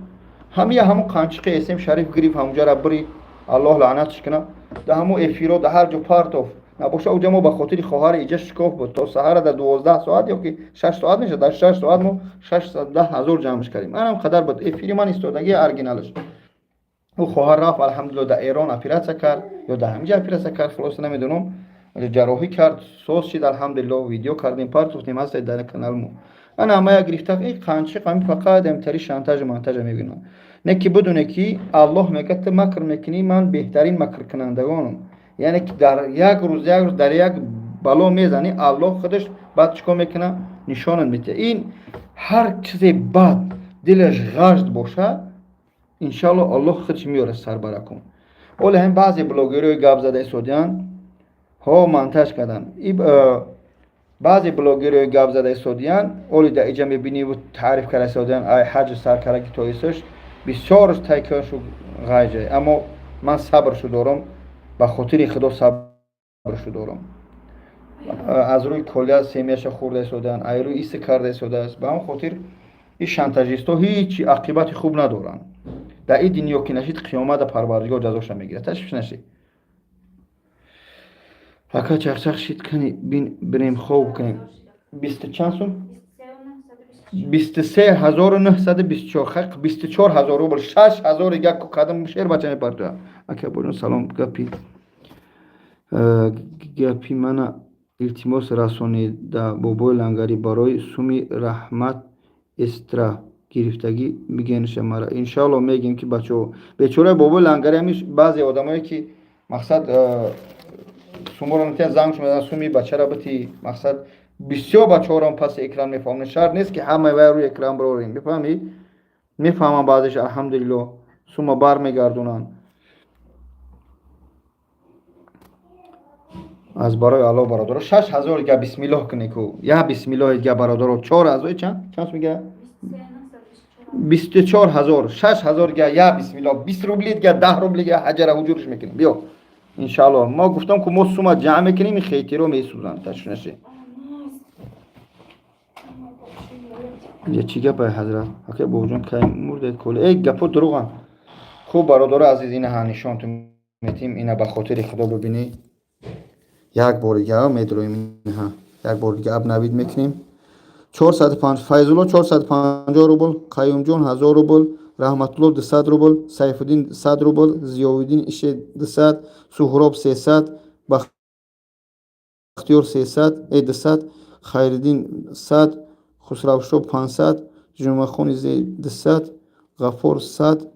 S1: Ҳамия ҳамун қанчиқи эсем Шариф гирифт, ҳамунҷара бирид, Аллоҳ лаънатш кунад. Да ҳамун эфиро, да ҳар ҷо партоф. Набоша, уҷа мо ба хотири хоҳари иҷа шикоф буд то саҳара, дар 12 соат ё ки 6 соат мешад. Дар 6 соат мо 610 000 ҷамъш кардем. Анам қадар буд эфири ман истодагии оригиналаш. Ӯ хоҳар рафт, алҳамдулилло, дар Эрон оператсия кард ё дар ҳаминҷа оператсия кард, хулоса намедонам, ҷарроҳӣ кард, соз шид, алҳамдулилло. Видео кардем, партофтем, ҳастед дар каналмо. Ана ҳамая гирифта, и қанчиқ, ҳами фақат амтари шантажу монтажа мебинам. Не ки бидоне, ки Аллоҳ мегӯяд: «Ту макр мекунӣ, ман беҳтарин макркунандагонам». Яъне ки дар як рӯз, як рӯз дар як бало мезанӣ, Аллоҳ худаш баъд чӣ кор мекунад? Нишонат медиҳад. Ин ҳар чизе бад дилаш ғажд бошад, иншоалло, Аллоҳ худаш меорад сарбаракун. Оле ҳам баъзе блогерҳои гап зада истодиянд, ҳо, монтаж карданд. Баъзе блогерҳои гап зада истодиянд, оли дар иҷа мебиниву таъриф карда истодиянд, ай ҳаҷ сар карда ки то исош бисёр тайкашу ғайҷа. Аммо ман сабршу дорам, ба хотири Худо сабршу дорам. Аз рӯи колия семьяша хӯрда истодаянд, ай рӯи иси карда истодааст. Ба ҳамон хотир ин шантажистҳо ҳеҷ ақибати хуб надоранд. Дар ин дунё ки нашид, қиёмата Парвардигор ҷазоша мегирад. Ташвиш нашед. Ака, чақчақ шид, кани бин, бирем хоб кунем. Бисту чанд сум? 23 924, хақ 24 000 рубл, 6000 як кадам шер бача мепартоя. Ака боҷон, салом. Гапи мана илтимос расонида бобои Лангарӣ, барои суми раҳмат эстра гирифтагӣ бигенаша мара. Иншоалло, мегем ки бачаҳо бечораи бобои Лангарӣ, ҳами баъзе одамое ки мақсад суморо метиҳанд, занг мезананд: «Суми бачара бити». Мақсад, бисёр бачаҳоро паси экран мефаҳманд. Шарт нест, ки ҳамаи вай рӯи экран бирорем, мефаҳмӣ? Мефаҳмам, баъзеш, алҳамдулилло, сума бармегардонанд. Аз барои Аллоҳ, бародаро, 6000 га бисмиллоҳ кунед ку, я бисмиллоҳ га, бародаро. 4000 чанд чанд мега? 24 000, 6000 га, я бисмиллоҳ, 20 рубли га, 10 рубли га, ҳаҷара ҳуҷурш мекунем. Биё, иншаалло. Мо гуфтам ку, мо сума ҷамъ мекунем, ин хейтиро месӯзанд. Ташвиш. Инҷа чӣ гапай, ҳазрат? Ака бобоҷон, кай мурдед коли? Эй, гапо дурӯғанд. Хуб, бародаро азиз, ина ҳа нишонтон метим. Ина ба хотири Худо бибинӣ. Як бор дига медроем, инаҳа як бор дига обновить мекунем. 405, Файзулло 450 рубл, Қаюмҷон 1000 рубл, Раҳматулло 200 рубл, Сайфуддин 100 рубл, Зиёвиддин Ише 200, Суҳроб 300, Бахтиёр 300, 200, Хайриддин 100, Хусравшо 500, Ҷумъахони 200, Ғаффор 100,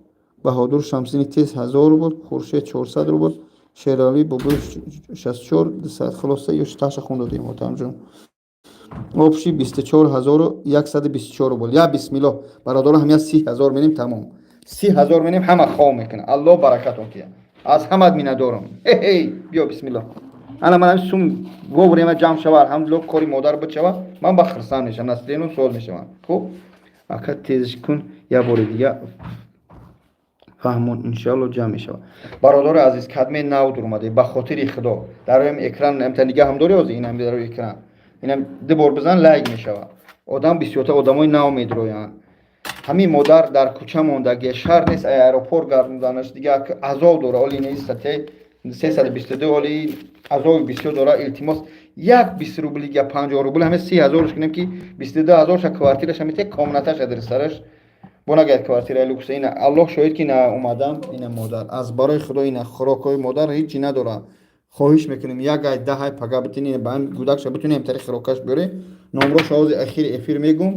S1: Баҳодур Шамсини тез 1000 рубл, Хуршед 400 рубл, Шералӣ Бобоев 64 200. Хулоса, ё таша хон додем, ҳотамҷон. Общий 24 124 рубл. Я бисмиллоҳ, бародаро, ҳамя 30 000 менем, тамом. 30 000 менем, ҳама хов мекунад. Аллоҳ баракатон кия, аз ҳамат миннатдорам. Ҳей, биё, бисмиллоҳ. Ана ман сум вовремя ҷамъ шава, алҳамдулиллоҳ, кори модар бишава, ман ба хирсанд мешавам, настроениям соз мешавам. Хуб, ака, тезш кун, як бори дига фаҳмон, иншоалло ҷамъ мешавад. Бародари азиз, кадме нав дуромаде, ба хотири Худо, дар рӯи экран амта нигаҳ ҳам дори. Ҳозир инам дар рӯи экран, инам ду бор бизан, лайк мешавад. Одам бисёрта одамои нав медроянд. Ҳамин модар дар кӯча мондагия, шар нест, аэропорт гардонданаш дига азоб дора. Оли ини статьяи 322, оли азоби бисёр дора. Илтимос, як 20 рубли я 50 рубл, ҳаме 30 000-ш кунем, ки 22 000-ша квартираша мете, комнаташа дирстараш бо нагаяд, квартираи люкса. Ина, Аллоҳ шоҳид, ки ина омадам, ина модар аз барои Худо, ина хӯрокҳои модар ҳичи надора. Хоҳиш мекунем, як ай даҳай пага битини ба ҳам гудакша битунем тари хӯрокаш биёре. Номрош ҳози ахири эфир мегум,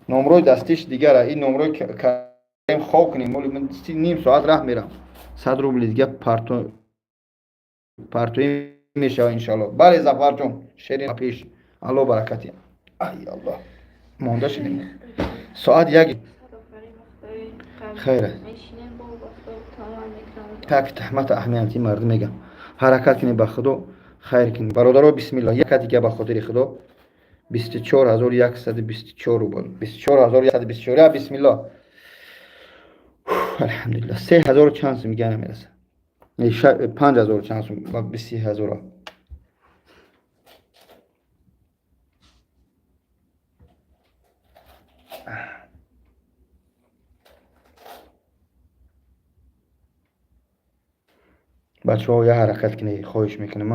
S1: номрои дастиш дигара, ин номрои карем. Хоб кунем, моли ман ним соат раҳ мерам. 100 рубли дига партоӣ мешава, иншоалло. Бале, Зафарҷон, шери пеш, Алло баракати. Ай Аллоҳ, монда шудем, соат як. Хайр, так таҳмата аҳамияти мардум мегам, ҳаракат кунем, ба Худо хайр кунем. Бародаро, бисмилло, яка дига, ба хотири Худо, 24 124 рубл, 24 124. Я бисмилло, алҳамдулилла, 3000 чанд сум дига намераса, 5000 чанд сум ба 30 000-а. Бачаҳо, я ҳаракат кунед, хоҳиш мекунем.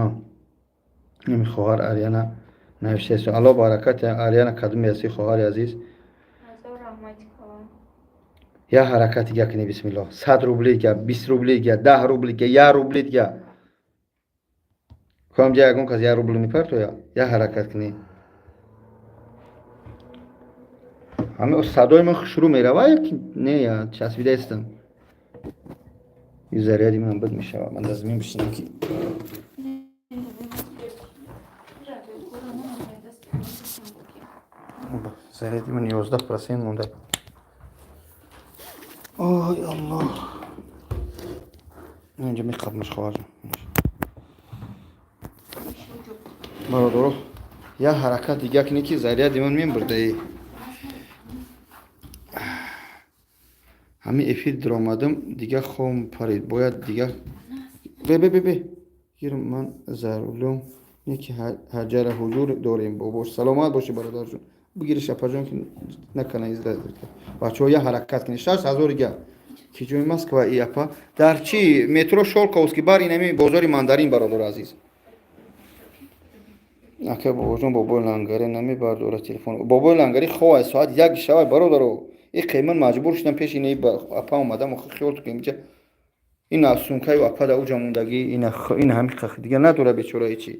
S1: Ами хоҳар Ариана навиштааст, Алло баракат. Ариана, кадоме ҳасти, хоҳари азиз? Я ҳаракат дига кунед, бисмилло, 100 рубли дига, 20 рубли дига, 10 рубли дига, 1 рубли дига. Коамҷа ягон кас 1 рубл мепартоя? Я ҳаракат кунед. Ҳами садои ман хушрӯ мерава яки не? Я часпидаистам, заряди ман буд мешавад, ман дар замин бишинам ки. Заряди ман 11% монда. Ой Аллоҳ, инҷа меқабмаш, хоҳарҷон. Бародаро, як ҳаракат дига кунед, ки заряди ман мебурдаи. Ҳамин эфир даромадам, дига хом парид, бояд дига бе бе бе бе гир. Ман зарулюм не ки ҳаҷара ҳузур дорем. Бобош, саломат бошӣ, бародарҷон. Бигири, шапаҷон, ки накана. Бачаҳо, як ҳаракат кунед, 6000 дига. Ки ҷои Москва и апа? Дар чи метро Шолковский бар, инами бозори Мандарин, бародари азиз. Ака Бобоҷон, бобои Лангаре намебардора телефон. Бобои Лангари хова, соат 1 шавай, бародаро. И қейман маҷбур шудам, пеши ини апа омадам. Охи хиёл ки инҷа ина сумкаю апа да уҷа мондагӣ, ина ҳами дига надора, бечора ҳечи.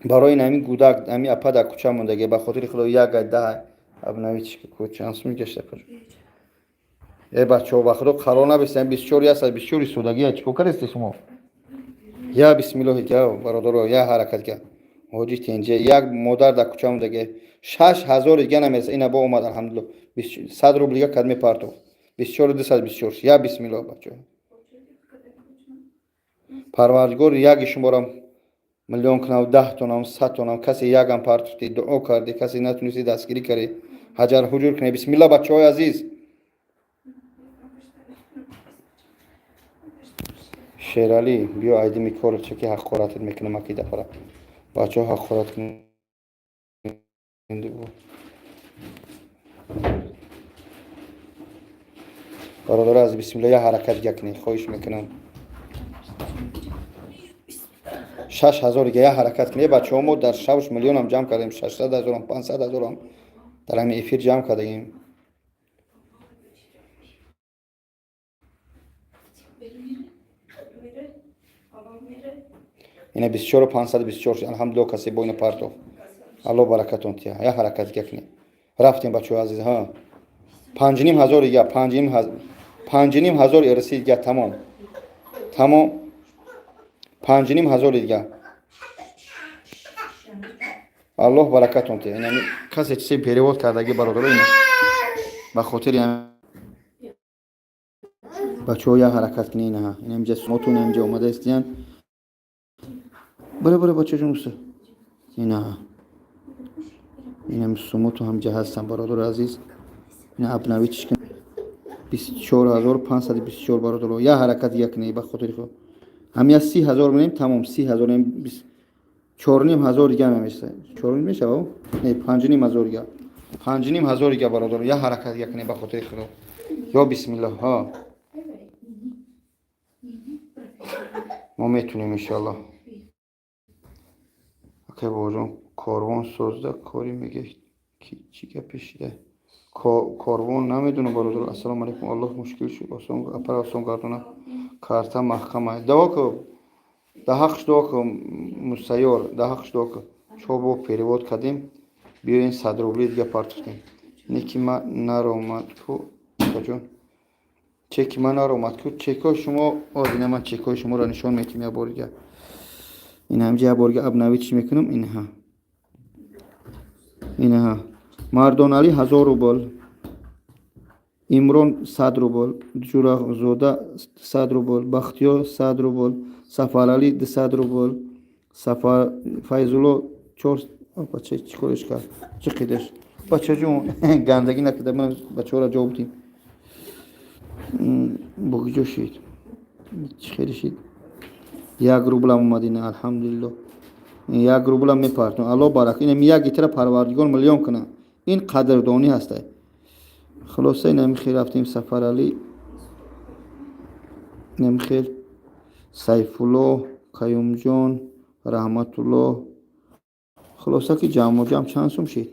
S1: Барои ин ҳамин гудак, ҳами апа дар кӯча мондагӣ, ба хотири Худо, як ай даҳ обновить чанд сум гашта? Э, бачаҳо, ба Худо, қарор набистем, 24 124 истодагӣ. Чӣ кор кардесте шумо? Я бисмиллоҳи, я бародаро, я ҳаракат ка. Ҳоҷи тенҷа, як модар дар кӯча мондагӣ, 6000 дига намереса. Ина бо омад, алҳамдулилло, 100 рубл дига кад мепартов, 24 224. Я бисмиллоҳ, бачаҳо, Парвардигор яги шуморам миллион кунам, 10 тонам, 100 тонам. Касе ягам партофтӣ, дуо кардӣ, касе натунистӣ, дастгирӣ кардӣ, ҳаҷар ҳуҷур кунед. Бисмилла, бачаҳои азиз. Шералӣ, биё, айдими кор чаки ҳақоратат мекунам. Аки дафара бачаҳо ҳақорат кунед. Бародари азиз, бисмилла, як ҳаракат дига кунед, хоҳиш мекунам. 6000 дига, як ҳаракат кунед, бачаҳо. Мо дар шавш миллионам ҷамъ кардем, 600 000-ам, 500 000-ам дар ҳамин эфир ҷамъ кардагим. Ина 24 524, алҳамдулилло, касе бо ина партоф. Алло баракатон тия. Як ҳаракат дига кунед. Рафтем, бачаҳои азиз. Ҳа, 5500 дига, 5500 ирси дига, тамом, тамом, 5500 дига. Аллоҳ баракатон те. Инами касе чизе перевод кардаги, бародаро, ина ба хотири бачаҳо як ҳаракат кунед. Инаҳа, инамҷа сумотун инамҷа омада истиян. Бара, бара, бачаҷон, уста. Инаҳа, инам сумоту ҳамҷа ҳастан, бародари азиз. Ина обновить кун. 24 524, бародаро, як ҳаракат дига кунед ба хотири худ. Ҳамя 30 000 менем, тамом, 30 000. 4,5 ҳазор дига мемеша. Чорним мешава, не, 5,5 ҳазор дига, 5,5 ҳазор дига. Бародаро, як ҳаракат дига кунед ба хотири худо. Ё бисмиллоҳ, ҳа, мо метунем, иншоаллоҳ. Акай бобоҷон, корвон созда корӣ меге, ки чӣ гапе шида? Корвон намедонам, бародар. Ассалому алайкум, Аллоҳ мушкил осон, апара осон гардона. Карта маҳкама, даво ку, да ҳақш дуо ку, мусайёр, да ҳақш дуо ку. Чор бор перевод кардем, биёен, 100 рубли дига партофтем. Не ки ма наромад ку, акаҷон, чеки ма наромад ку. Чекҳои шумо озина, ман чекҳои шуморо нишон метим як бор дига. Ин ҳамҷа як бор дига обновить мекунам. Инҳа, инҳа: Мардоналӣ 1000 рубл, Имрон 100 рубл, Ҷурағзода 100 рубл, Бахтиёр 100 рубл, Сафаралӣ 200 рубл, Файзулло чор. Бача чӣ кореш кард? Чӣ қидаш, бачаҷон, гандагӣ накарда. Ман бачаҳоро ҷавоб дим. Бо киҷо шид? Чӣ хеле шид? 1 рублам омад. Ина, алҳамдулилло, 1 рублам мепартон. Алло барак, инам як гитара Парвардигор миллион куна. Ин қадрдонӣ ҳаста. Хулоса, инами хел рафтем. Сафаралӣ, инами хел, Сайфулло, Каюмҷон, Раҳматулло. Хулоса, ки ҷамъу ҷамъ чанд сум шид?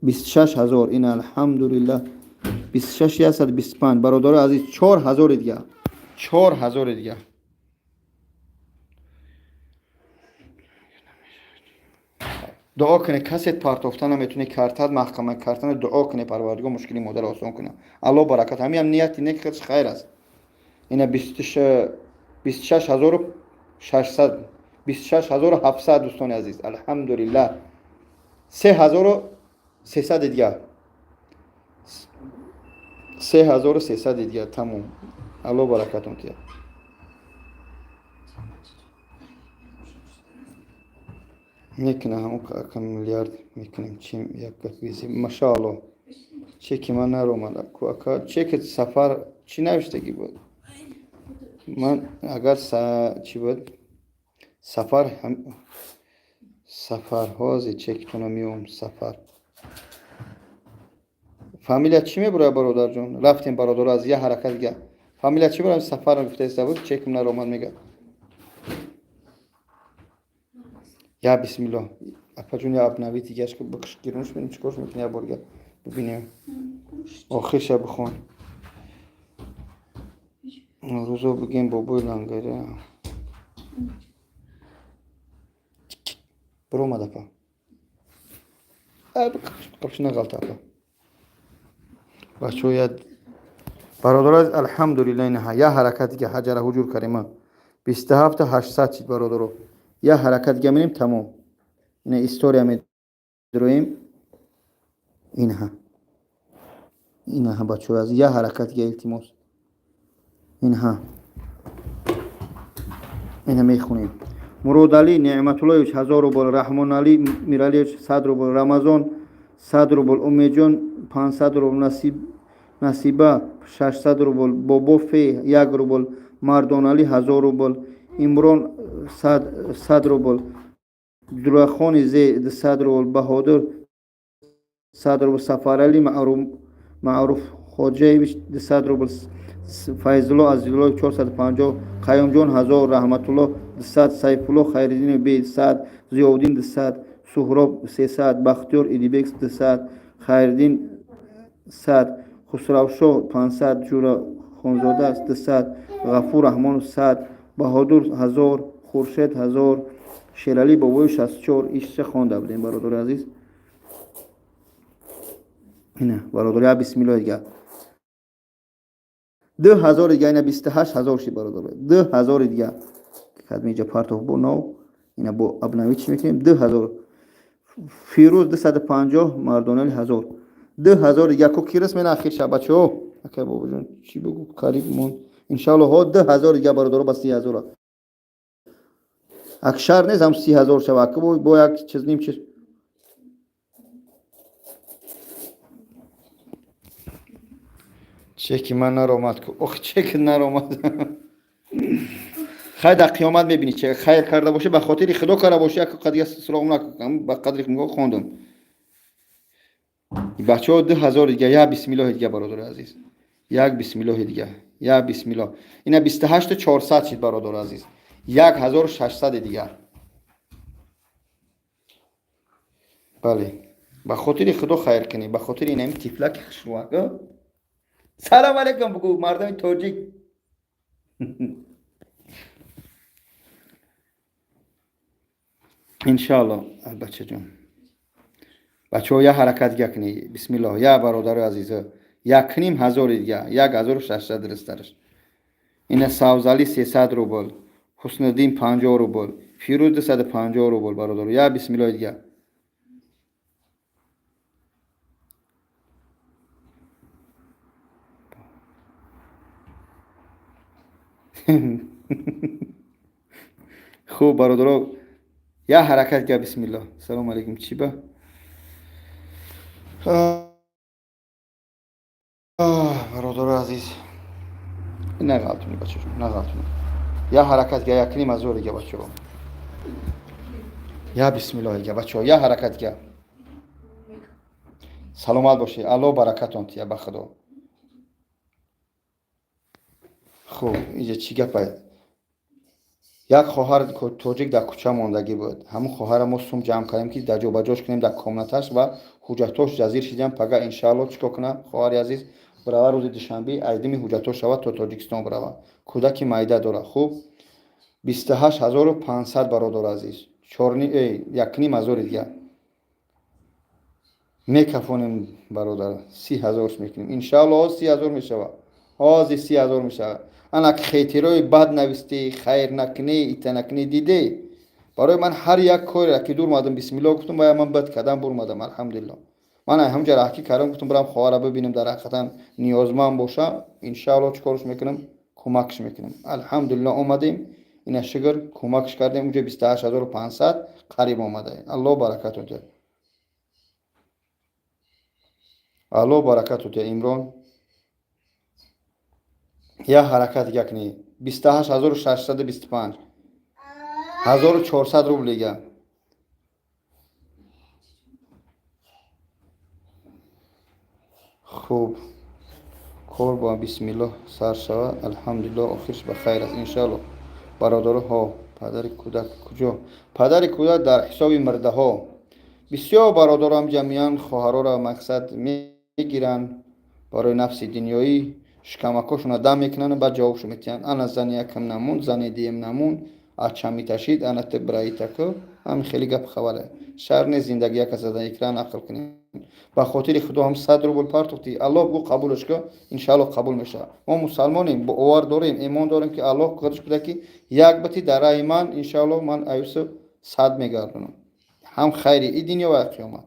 S1: 26 000. Ин, алҳамдулиллаҳ, 26 125. Бародари азиз, 4000 дига, 4000 дига. Дуо кунед, касет партофта наметуни, картат маҳкама картана. Дуо кунед, Парвардигор мушкили модарро осон кунад. Алло баракат. Ҳамиам нияти нек худш хайр аст. Ина 26 600, 26 700, дӯстони азиз, алҳамдулиллаҳ. 3300 дига, 3300 дига, тамом. Алло баракатон тиҳад. Мекуна, ҳамон ака, миллиард мекунем. Чи як гап бизи, машаалло. Чеки ман наромад ку, ака. Чеки сафар чӣ навиштагӣ буд? Ман агар чӣ буд, сафар, сафарҳози чекитона меом. Сафар, фамилия чӣ мебурояд, бародарҷон? Рафтем, бародар, аз як ҳаракат дига. Фамилия чӣ бурам? Сафар гуфтаиста буд, чеким наромад, мега. Я бисмиллоҳ, апаҷон, я обновить дигаш бикш, гирунш, бинем чӣ корш мекунӣ. Як бор дига бибинем, охирша бихон. Рӯзо бигем, бобои лангари биромад, апа. Қабш нағалта, апа. Бачаҳо, я бародаро, алҳамдулилла, инаҳа як ҳаракат дига. Ҳаҷара ҳуҷур карима, 27 800 чид, бародаро. Як ҳаракат дига менем, тамом. Ина история медроем. Инаҳа, инаҳа, бачаҳо, аз як ҳаракат дига, илтимос. Инаҳа, ина мехонем: Муродалӣ Неъматуллоевич 1000 рубл, Раҳмоналӣ Миралиевич 100 рубл, Рамазон 100 рубл, Умедҷон 500 рубл, Насиба 600 рубл, Бобофе 1 рубл, Мардоналӣ 1000 рубл, Имрон 100 рубл, Дурахони зе 200 рубл, Баҳодур 100 рубл, Сафаралӣ Маъруф Хоҷаевич 200 рубл, Файзулло Азизуллоев 450, Қаюмҷон 1000, Раҳматулло 200, Сайфулло Хайриддинов б 100, Зиёвуддин 200, Суҳроб 300, Бахтиёр Идибек 200, Хайриддин 100, Хусравшоҳ 500, Ҷурахонзода 200, Ғафур Раҳмонов 100, Баҳодур 1000, Хуршед 1000, Шералӣ Бобоев 64. Ишча хонда будем, бародари азиз. Ина, бародари, я бисмиллоҳ, дига 2000 дига. Ина 28 000 шид, бародаро. 2000 дига кадмиҷа партов бо нов. Ина бо обновить мекунем. 2000 Фирӯз, 250, Мардонали 1000, 2000 дига. Ко кирас мена ахир ша, бачаҳо. Акай бобоҷон, чӣ бигӯ, қариб мон, иншаалло. Ҳо, 2000 дига, бародаро, ба 30 000. Акшар нест, ҳам 30 000 шава, бо як чиз, ним чиз. Чеки ман наромад ку. Ох, чек наромад. Хай, дар қиёмат мебинӣ. Че хайр карда бошӣ, ба хотири Худо карда бошӣ, як қадрига суроғ накунам, ба қадри хондум. Бачаҳо, 2000 дига. Я бисмиллоҳи дига, бародари азиз, як бисмиллоҳи дига, я бисмиллоҳ. Ина 28 400 шид, бародари азиз, 1600 дигар. Бале, ба хотири Худо хайр кунӣ, ба хотири инами тифлаки хушрӯак. Салом алейкум бугӯ, мардами тоҷик. Иншаалло, бачаҷон. Бачаҳо, я ҳаракат дига кунӣ, бисмиллоҳ. Я бародари азиз, 1500 дига, 1600 дурустараш. Ина Савзалӣ 300 рубл, Ҳусниддин 50 рубл, Фирӯз 250 рубл. Бародаро, я бисмиллоҳи дига. Хуб, бародаро, я ҳаракат га, бисмиллоҳ. Салому алейкум. Чӣ ба, бародари азиз, нағалтуни, бачаҷон, нағалтуни. Я ҳаракат га, 1500 дига, бачаҳо. Я бисмиллоҳ дига, бачаҳо, я ҳаракат га. Саломат бошед, Аллоҳ баракатон тия, ба Худо. Хуб, иҷа чӣ гапа? Як хоҳар тоҷик дар кӯча мондагӣ буд. Ҳамун хоҳара мо сум ҷамъ кардем, ки дар ҷобаҷош кунем дар комнаташ ва ҳуҷҷатҳош ҷазир шидам. Пага, иншаалло, чӣ кор кунам, хоҳари азиз бирава, рӯзи душанбе айдими ҳуҷҷатҳо шавад, то Тоҷикистон бирава. Кӯдаки майда дорад. Хуб, 28 500, бародари азиз, 1500 дига мекафонем, бародар, 30 000 мекунем, иншаалло. Ҳоз 30 000 мешавад, ҳозир 30 000 мешавад. Ана хейтирои бад навистӣ, хайр накунӣ, ита накунӣ, диде. Барои ман ҳар як коре ки дур омадам, бисмилло гуфтам, бая ман бад кардам, бурмадам, алҳамдулилло. Ман ҳамҷа раҳкӣ кардам, гуфтам, бирам хоҳара бибинам, дар ҳақиқатан ниёзманд боша, иншаалло, чӣ корш мекунам, кӯмакш мекунам. Алҳамдулилло, омадем, ина шукр, кӯмакш кардем. Уҷа 28 500 қариб омада. Аллоҳ баракатон диҳад, Аллоҳ баракатон диҳад. Имрон, я ҳаракат дига кунӣ. 28 625, 1400 рубл дига. Хуб, кор бо бисмиллоҳ сар шавад, алҳамдулиллоҳ, охирш ба хайр аст, иншаалло. Бародаро, ҳо, падари кӯдак куҷо? Падари кӯдак дар ҳисоби мирдаҳо. Бисёр бародарам ҷамъиян хоҳароро мақсад мегиранд, барои нафси дунёӣ шикамакҳошона дам мекунанд, баъд ҷавобшо метиҳанд: ана зани якам намунд, зани дуюм намунд, ача миташид, ана ты браитаку. Ҳамин хеле гап хабаре шар нест. Зиндагӣ як каса дар экран нақл кунем. Ба хотири Худо ҳам 100 рубл партохтӣ, Аллоҳ гу қабулаш ка, иншаалло, қабул мешавад. Мо мусалмонем, бовар дорем, имон дорем, ки Аллоҳ қадр куда, ки як бити дар раи ман, иншаалло, ман аюсу 100 мегардонам, ҳам хайри и дунё ва қиёмат.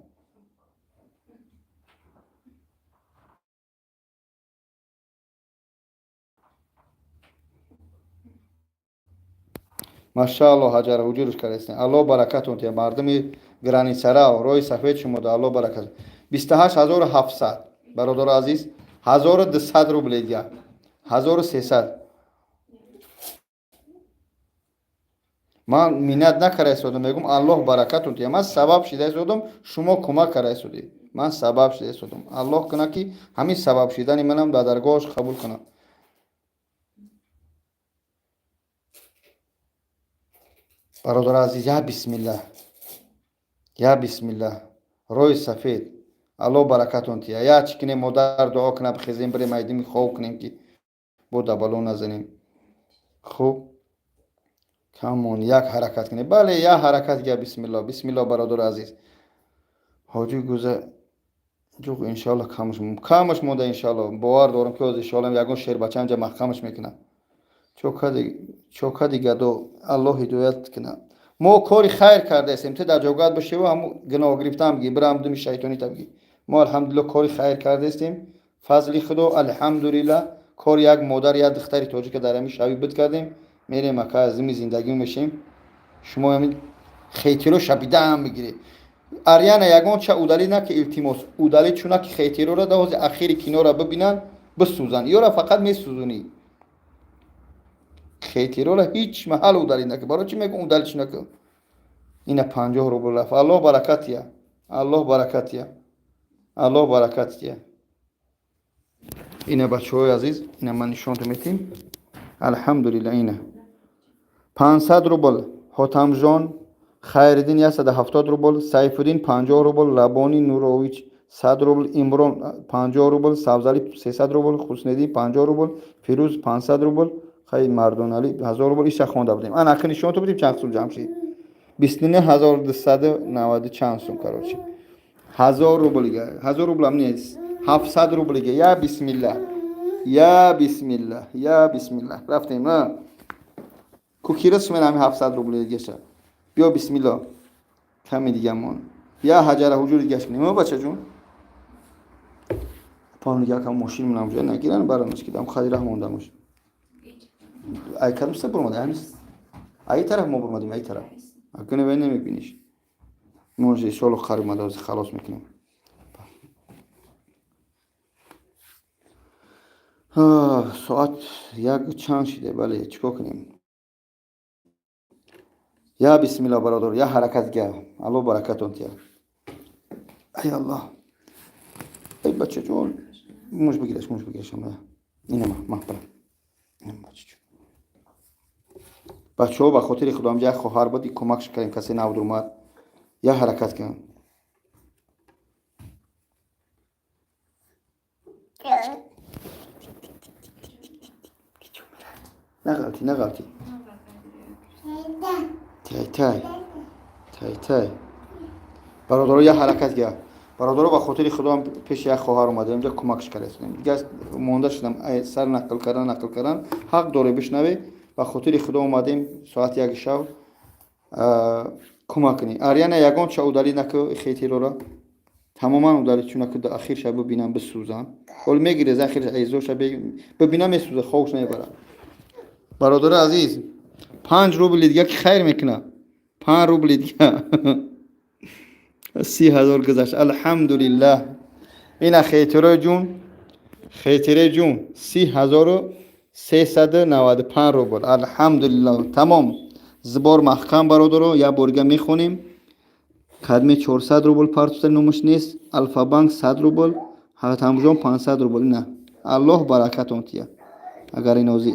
S1: Машаалло, Ҳаҷара, ҳуҷурш кардастем. Аллоҳ баракатон диҳад, мардуми границара, роҳи сафед шумода, Аллоҳ баракат. 28 700, бародари азиз, 1200 рубл дига, 1300. Ман миннат накарда истодам, мегӯм, Аллоҳ баракатон диҳад. Ман сабаб шида истодам, шумо кӯмак карда истодед, ман сабаб шида истодам. Аллоҳ кунад, ки ҳамин сабаб шидани манам дар даргоҳаш қабул кунад. Бародари азиз, я бисмиллаҳ, я бисмиллаҳ. Роҳи сафед, Аллоҳ баракатон тия. Я чӣ кунем, модар дуо кунад, бихезем, бирем, айдими хоб кунем, ки бо дабало назанем. Хуб, камон, як ҳаракат кунем. Бале, як ҳаракат га, бисмиллоҳ, бисмиллоҳ. Бародари азиз, ҳоҷи гуза ҷуқ, иншоалло, камаш камаш монда, иншоалло. Бовар дорам, ки ҳозир, иншоалло, ягон шербача ҳамҷа маҳкамаш мекунад. Чокади гадо, Аллоҳ ҳидоят кунад. Мо кори хайр кардаистем, ту дар ҷогоҳат бошеву ҳаму гуноҳ гирифтаам бигӣ, бирам думи шайтонита бигӣ. Мо, алҳамдулилло, кори хайр кардаистем, фазли Худо, алҳамдулилла. Кори як модар, як духтари тоҷика дар ҳамин шави буд кардем. Мерем, ака, аз зими зиндагӣ мешем. Шумо ҳамин хейтеро шабидаам мегиред. Ариана, ягон ча удалить наки, илтимос, удалить чуна ки хейтерора да ҳози ахири кинора бибинанд, бисӯзанд. Ёра фақат месӯзонӣ. Хейтерора ҳеҷ маҳал удалить наки. Барои чӣ мегӯм удалить наки? Ина 50 рубл рафт. Аллоҳ баракатия, Аллоҳ баракатия, Аллоҳ баракатия. Ина, бачаҳои азиз, ина ман нишонтон метим. Алҳамдулилла, ина 500 рубл Ҳотамҷон Хайриддин, 170 рубл Сайфуддин, 50 рубл Рабони Нурович, 100 рубл Имрон, 50 рубл Сабзалӣ, 300 рубл Хусниддин, 50 рубл Фирӯз, 500 рубл. Хай, Мардоналӣ, 1000 рубл. Иша хонда будем. Ана, акы нишонтон будем, чанд сум ҷамъ шид? 29 290 чанд сум. Короче, 1000 рублига, 1000 рублам нест, 700 рублига. Я бисмилла, я бисмилла, я бисмилла, рафтем. Кукира сумен ҳами 700 рубли дигаша. Биё, бисмилла, ками дигамон я ҳаҷара ҳуҷур дигаш кунем. О, бачаҷун, пам дига кам мошин манам нагиран, баранаш кидам хади раҳ мондамош. Ай кадом са бурмада? Ай тараф мо бурмадем, ай тараф акуне вай намебиниш. Може, иншолло, қариб мада халос мекунем. Соат як чанд шиде? Бале, чӣ кор кунем? Я бисмилла, бародар, я ҳаракат га. Алло баракатон тия. Ай Аллоҳ, ай бачаҷон, муш бигираш, муш бигираш. Ина ма ма бара, бачаҷон. Бачаҳо, ба хотири Худо, ҳамҷа як хоҳар буд, кӯмакш кардем, касе набуд, омад. Я ҳаракат кардам. Нағалти, нағалти. Тай тай тай тай. Бародаро, я ҳаракат гия. Бародаро, ба хотири Худо, пеши як хоҳар омадем, инҷа кӯмакш кардем. Дига монда шудам, сар нақл кардан, нақл кардан ҳақ доре, бишнаве. Ба хотири Худо омадем, соати 1 шав кӯмак кунӣ. Ариана, ягон ча удалить наку, хейтерора тамоман удалить чунаку, ахир ша бибинам, бисӯзам. Ҳол мегирез, ахир айзоша бибинам, месӯза, ховш намебарад. Бародари азиз, 5 рубли дига ки хайр мекуна? 5 рубли дига, 30 000 гузашт, алҳамдулиллаҳ. Ина, хейтерои ҷун, хейтерои ҷун, 30 395 рубл, алҳамдулиллаҳ. Тамом, сбор маҳкам. Бародаро, як борига мехонем. Кадме 400 рубл партуста, номаш нест. Алфабанк, 100 рубл Ҳатамҷон, 500 рубл. Ина, Аллоҳ баракатон тия. Агар ин ози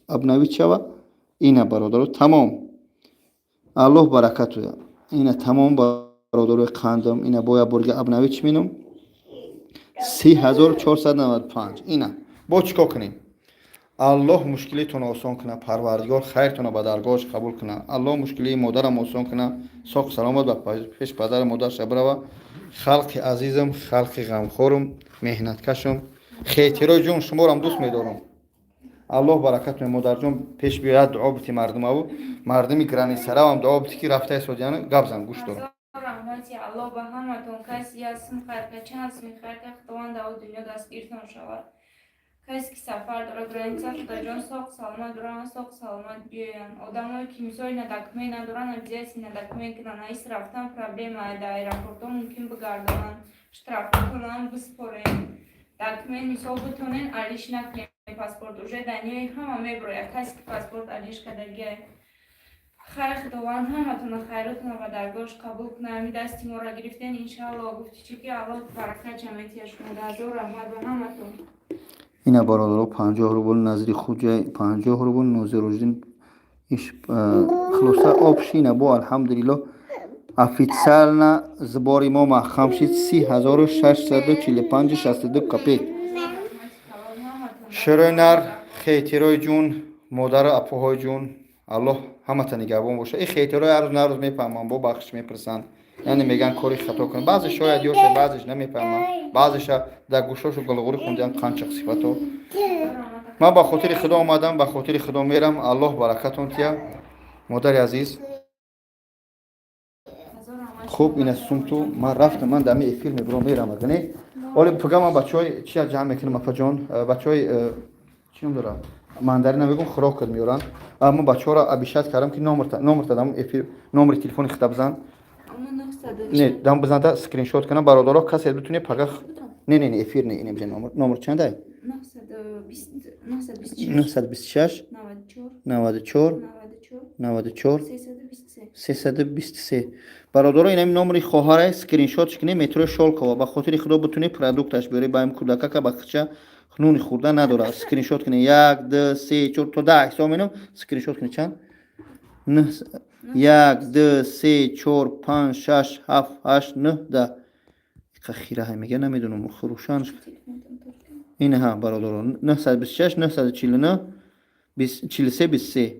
S1: обновить шава. Ина, бародаро, тамом, Аллоҳ баракат. Ина, тамом, бародарои қандам. Ина, бо як борига обновить минум, 30 495. Ина, бо чӣ кор кунем? Аллоҳ мушкилитонро осон куна, Парвардигор хайртонро ба даргоҳаш қабул куна. Аллоҳ мушкилии модарам осон куна, соқ саломат ба пеш падару модарша бирава. Халқи азизам, халқи ғамхорум, меҳнаткашум, хейтирои ҷон, шуморам дӯст медорам. Аллоҳ баракат. Модарҷон, пеш биёяд, дуо бити мардумаву мардуми границаравам, дуо бити, ки рафта истодияну гап зан, гӯш дорам.
S2: Раҳмати Аллоҳ ба ҳаматон. Каси як сум хайр ка, чанд суми хайр ка, Худованд дар дунё дастгиртон шавад. Касе ки сафар дорад граница, Худоҷон, соқ саломат бираванд, соқ саломат биёянд. Одамое ки мисоли на документ надоранд, обязательно документ кунанд. Аис рафтан проблема, дар аэропортҳо мумкин бигардонанд, штраф кунанд, биспорем. Документ мисол битонен алиш накунем паспорт, уже даниёи ҳама меброяд, касе ки паспорт алиш кардагиай. Хайр, Худованд ҳаматона хайротона ба даргоҳаш қабул кунад. Ҳами дасти моро гирифтен, иншаалло, гуфти чӣ ки Аллоҳ баракат ҷамъетия шумо. Ҳазор раҳмат ба ҳаматон.
S1: Ина, бародаро, 50 рубл Назри Хуҷай, 50 рубл Нозируждин. Хулоса, общий ина бо, алҳамдулилло, официально сбори мо маҳкам шид, 30 645,62 копеек. Шерои нар, хейтирои ҷун, модару апоҳои ҷун, Аллоҳ ҳамата нигаҳбон боша. И хейтирои ҳар рӯз на рӯз мефаҳмам, бо бахшиш мепурсанд, яъне мегӯянд, кори хато кун. Баъзе шояд ёша, баъзеш намефаҳмам, баъзеша дар гӯшошу гулғурӣ хундиам, қанчақ сифато. Ман ба хотири Худо омадам, ба хотири Худо мерам. Аллоҳ баракатон тия, модари азиз. Хуб, ина сумту ман рафтам, ман дами эфир мебурам, мерам, агане. Оле пага ман бачаҳои чия ҷамъ мекунам, апаҷон, бачаҳои чӣ ном дорам? Мандарина мегум, хӯрок кад меоранд. Ман бачаҳоро обещать кардам, ки номерта дам эфир, номери телефони хита бизан. Не, дам бизанда, скриншот кунам, бародаро, касе битуне пага. Не, не, не, эфир не, инем номер. Номер чандай? 926 94 94 323. Бародаро, инами номери хоҳара скриншот кунед, метрои Шолкова. Ба хотири Худо, бутуне продукташ биёре ба им кӯдакака, ба хича нуни хӯрда надорад. Скриншот кунед: як, ду, се, чор, то 10 ҳисоб менам, скриншот кунед. Чанд? Як, ду, се, чор, панҷ, шаш, ҳафт, ҳашт, нӯҳ, 10. Иқа хираҳай мега, намедонам, рӯшан. Инаҳа, бародаро, 926 949 43 23.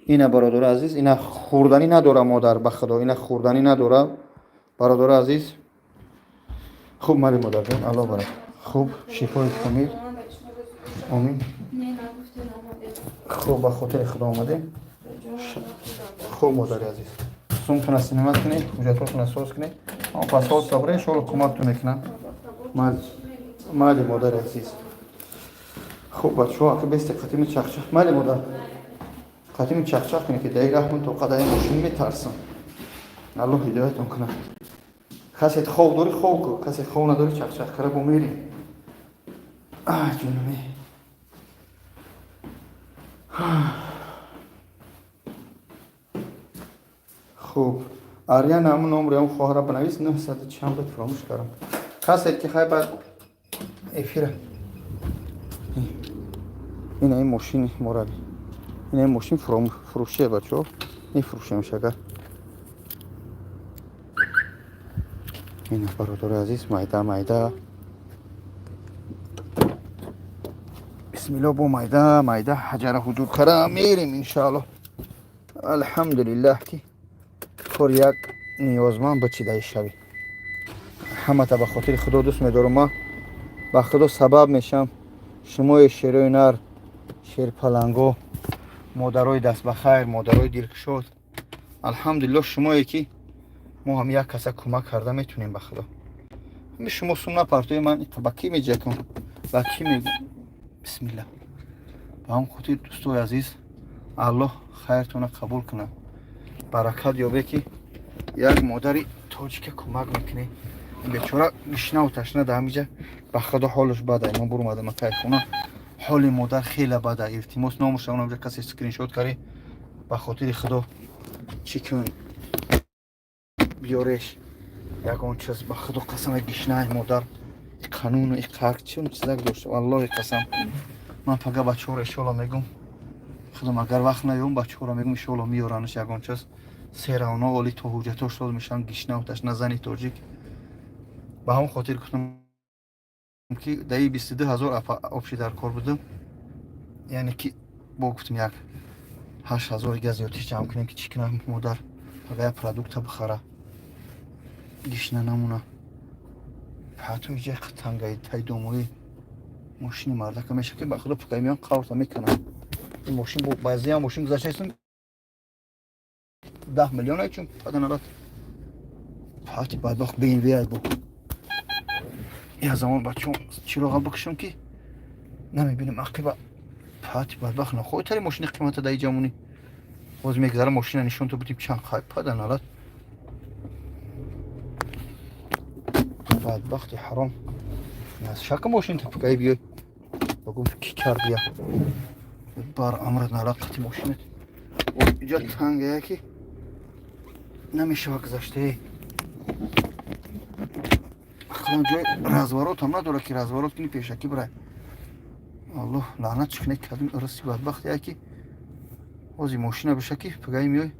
S1: Ина, бародари азиз, ина хӯрданӣ надора модар, ба Худо, ина хӯрданӣ надора, бародари азиз. Хуб, мали, модарҷон, Алло барак. Хуб, шифои комил, омин. Хуб, ба хотири Худо омадем. Хуб, модари азиз, сумтона синимат кунед, ҳуҷҷатотона соз кунед, пас сабре, иншоалло, кӯмактон мекунам. Майли, модари азиз. Хуб, бачаҳо, ака бесте қатими чахчах. Майли, модар, қатими чахчах кунед, ки даи раҳмон то қадаи мошин метарсам. Аллоҳ ҳидоятон кунад. Касе хов дорӣ, хов ку, касе хов надорӣ, чахчах кара, бо мерем. Ҷунуме. Хуб, Аряна, ҳамун номери ҳамун хоҳара банавис, нӯҳсаду чанд буд, фаромӯш кардам. Касе ки хай баъд эфира. Ина ин мошини мораби, ина ин мошин фурӯшия, бачаҳо, мефурӯшемш агар. Ина, бародари азиз, майда майда, бисмилло, бо майда майда ҳаҷара ҳуҷур кара мерем, иншаалло. Алҳамдулиллаҳ, ки кор як ниёзманд бичидаи шавӣ. Ҳамата ба хотири Худо дӯст медорам. Ман ба Худо сабаб мешам, шумои шерои нар, шерпаланго, модарои дастбахайр, модарои дилкушод. Алҳамдулилло, шумое ки мо ҳам як каса кӯмак карда метунем. Ба Худо, ҳами шумо сум напартои, ман ба кӣ меҷакам, ба кӣ мегӯм? Бисмилла. Ба ҳам хотир, дӯстои азиз, Аллоҳ хайртона қабул кунад, баракат ёбе, ки як модари тоҷика кӯмак мекунед. Бечора гишнаву ташна дар ҳамиҷа, ба Худо, ҳолаш бада. Ман бурмадам кайхона, ҳоли модар хеле бада. Илтимос, номуша онамҷа касе скриншот карӣ, ба хотири Худо, чӣ кун, биёреш ягон чиз. Ба Худо қасам, гишнаи модар қануну иқарк чун чизак дошта. Валлоҳи қасам, ман пага бачаҳоро иншоалло мегум, худом агар вақт наём, бачаҳоро мегум, иншоалло меёранаш ягон чиз. Серавно оли то ҳуҷҷатош соз мешаванд, гишнаву ташна зани тоҷик. Ба ҳамон хотир гуфтам, ки даи 22 000 общий дар кор будам, яъне ки бо гуфтам, як 8000 га зиёдтиш ҷамъ кунем, ки чӣ кунам, модар ага як продукта бихара, гишна намуна. Ҳатто иҷа тангаи тайдомои мошини мардака меша, ки ба Худо, пукай меён, қаврта мекунам. Ин мошин, баъзеам мошин гузаштаистам, 10 миллион ай, чун паданалат пати бадбахт БМВ ай. Бо я замон, бачон, чироға бикушам, ки намебинам ақиба. Пати бадбахт нахоҳи тари мошини қимата даи ҷамонӣ. Боз мегзара, мошина нишон то будим, чанд хай, паданалат бадбахти ҳаром. Шака мошин тапкаи биёй, багум, ки кардия бар амрат нарат қати мошинат. Иҷа тангая, ки намешава гузаштае. Ақлан ҷои разворотам надора, ки разворот кини, пешакӣ бирай. Аллоҳ лаънат чикне кардим, ырси бадбахт яки. Ҳози мошина биша, ки пагаи меёй,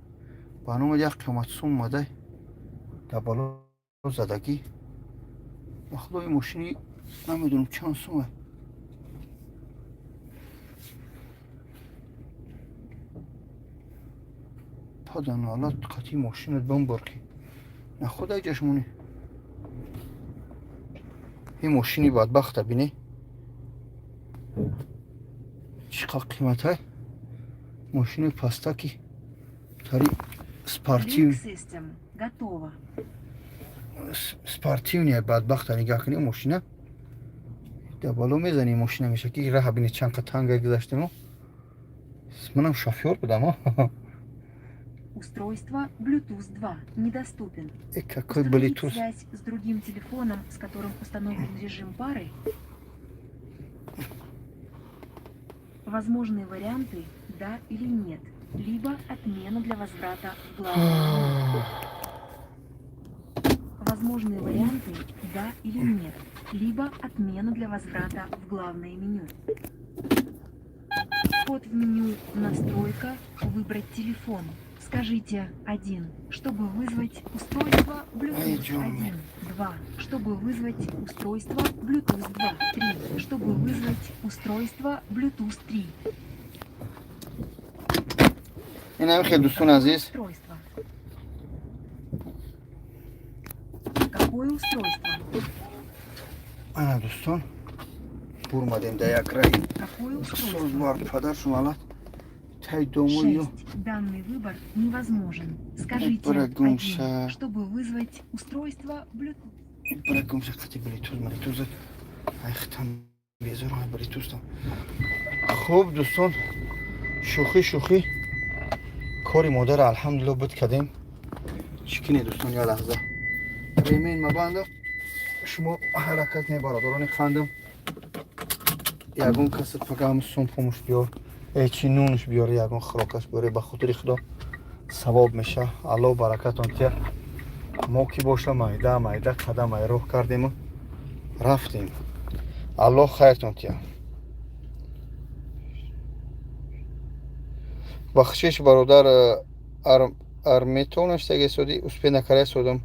S1: ба номад як қиёмат сум омадай дар бало задагӣ. Ба Худо, ин мошини намедонам чанд сума. Паданалат қати мошинат бамбор, ки нахуда иҷашмонӣ. Ин мошини бадбахта бине, чӣ қадр қиматай мошини пастаки тари спортив.
S4: System Готово.
S1: Спортивный бадбахта, нигаҳ кунӣ, мошина да боло мезани, мошина меша ки раҳа бини, чанд қа танга гузаштему. Манам шофёр будам.
S4: Устройство Bluetooth 2 недоступен.
S1: Э, какой
S4: Установить
S1: Bluetooth?
S4: Связь с другим телефоном, с которым установлен режим пары. Возможные варианты «да» или «нет», либо отмена для возврата в главное меню. Возможные варианты «да» или «нет», либо отмена для возврата в главное меню. Вход в меню «Настройка», «Выбрать телефон». Скажите 1, чтобы вызвать устройство Bluetooth
S1: Ай,
S4: 1, 2, чтобы вызвать устройство Bluetooth 2, 3, чтобы вызвать устройство Bluetooth 3.
S1: Инам хел, дӯстони азиз.
S4: Устройство. Какое устройство?
S1: Ана, дӯстон, бурмадем да як раи.
S4: Какое устройство?
S1: Соз падар шумалат тай домою.
S4: 6. Данный выбор невозможен. Скажите
S1: Брагумша.
S4: 1, чтобы вызвать устройство Bluetooth.
S1: Брагумша қати Bluetooth, Bluetooth, айхтам безор Bluetooth. Хуб, дӯстон, шӯхӣ шӯхӣ, кори модара алҳамдулилла буд кардем. Чӣ кине, дӯстон, я лаҳза ремень мабанда, шумо ҳаракат не, бародарони хандам, ягон каса пагам сум пумуш биёр, э чи нунш биёр, ягон хӯрокаш биёре, ба хотири худо савоб меша. Аллоҳ баракатон тия. Мо ки боша, майда майда қадам ай роҳ кардему рафтем. Аллоҳ хайртон тия. Бахшиш, бародар, арметон навиштаги соди, успеть накарда содам,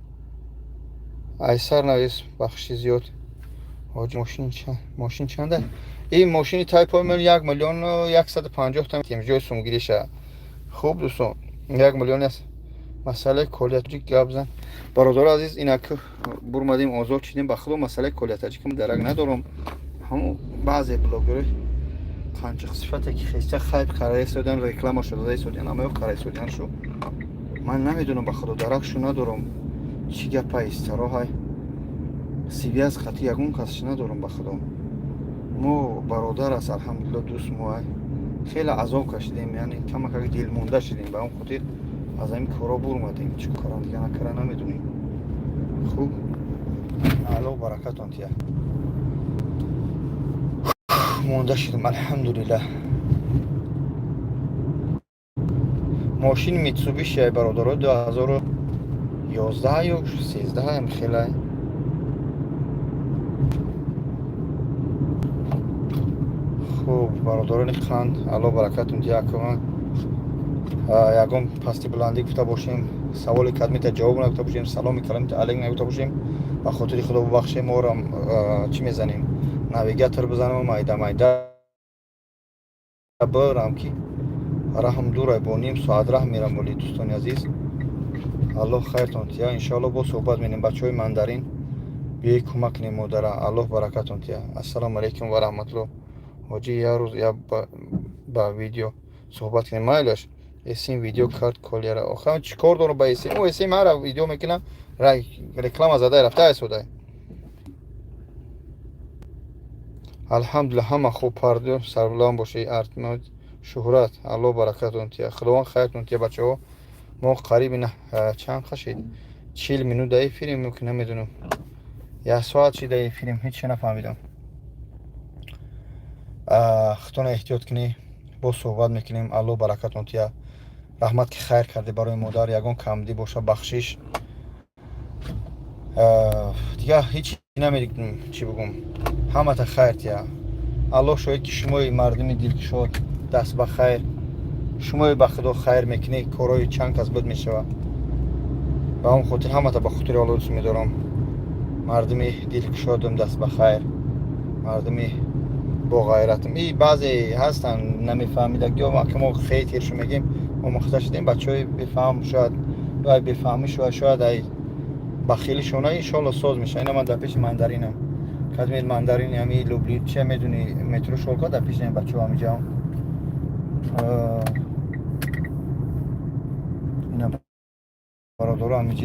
S1: айсар навис, бахши зиёд. Ҳоҷи, мошин чанда? Ин мошини тайпои ман 1 150 000 там ҷои сумгириша. Хуб, дӯстон, 1 миллион аст. Масъалаи колиятаҷик гап зан, бародари азиз. Инак бурмадем, озод шидем. Ба худо, масъалаи колиятаҷикам дарак надорам. Ҳамун баъзе блогери қанчиқ сифате ки хеста хайп карда истодан, рекламаша дода истодиан, амаё карда истодиан шу ман намедонам, ба худо даракшу надорам. Чӣ гапа истароҳай, связь хати ягон касш надорам, ба худо. Мо бародар аст, алҳамдулилла, дӯст моай. Хеле азоб кашидем, яъне камакак дилмонда шидем, ба он хотир аз ҳамин коро бурмадем. Чӣ корам дига накара намедонем. Хуб, аллоҳ баракатон тия. Монда шидем, алҳамдулиллаҳ. Мошини Митсубиши ай, бародаро, 2011 ё 13 хелай. Хуб, бародарони қанд, аллоҳ баракатон тия. Акма ягон пасти баландӣ гуфта бошем, саволи кадмита ҷавоб нагуфта бошем, саломи каламита алейк нагуфта бошем, ба хотири худо бубахшем. Морам чӣ мезанем, навигатор бизанам, майда майда бирам, ки раҳм дурай, бо ним соат раҳ мерам. Оли, дӯстони азиз, аллоҳ хайртон тия. Иншоалло бо суҳбат менем. Бачаҳои мандарин, биёи кӯмак кунем модара. Аллоҳ баракатон тия. Ассалому алайкум ва раҳматулло. Ҳоҷӣ, як рӯз я ба видео суҳбат кунем. Майлаш, эсим видео кард колера. Оха, чӣ кор дорам ба эсим? О, эсим ҳара видео мекунам, реклама задай рафта айсодай. Алҳамдулилла, ҳама хуб, парду сарбуланд бошӣ. Артмад шуҳрат, аллоҳ баракатон тия, худованд хайртон тия. Бачаҳо, мо қариби чанд қашид, 40 минут дар эфирем, ки намедонам, як соат чи дар эфирем, ҳеч нафаҳмидам. Худтона эҳтиёт кунӣ, боз суҳбат мекунем. Аллоҳ баракатон тия. Раҳмат, ки хайр кардӣ барои модар. Ягон камдӣ боша, бахшиш. Дигар ҳеч намедонам чӣ бигӯм. Ҳамата хайр тия. Аллоҳ шоҳид, ки шумои мардуми дилкушод, даст ба хайр, шумои ба худо хайр мекунӣ, корҳои чанд кас буд мешавад. Ба он хотир ҳамата ба хотири Аллоҳ дӯст медорам. Мардуми дилкушодум, даст ба хайр, мардуми боғайратм. И баъзе ҳастанд намефаҳмидагиё, ки мо хейтершу мегем, омӯхта шудем. Бачаҳои бефаҳм, шояд ай бефаҳмӣ шояд, шояд ай бахилишона. Иншоалло соз меша. Ина ман дар пеши мандаринам, кадмед мандарин ами лубли че медуни, метро шолка, дар пеши бачаҳо ҳамиҷаам. Ина бародаро, ҳамиҷи.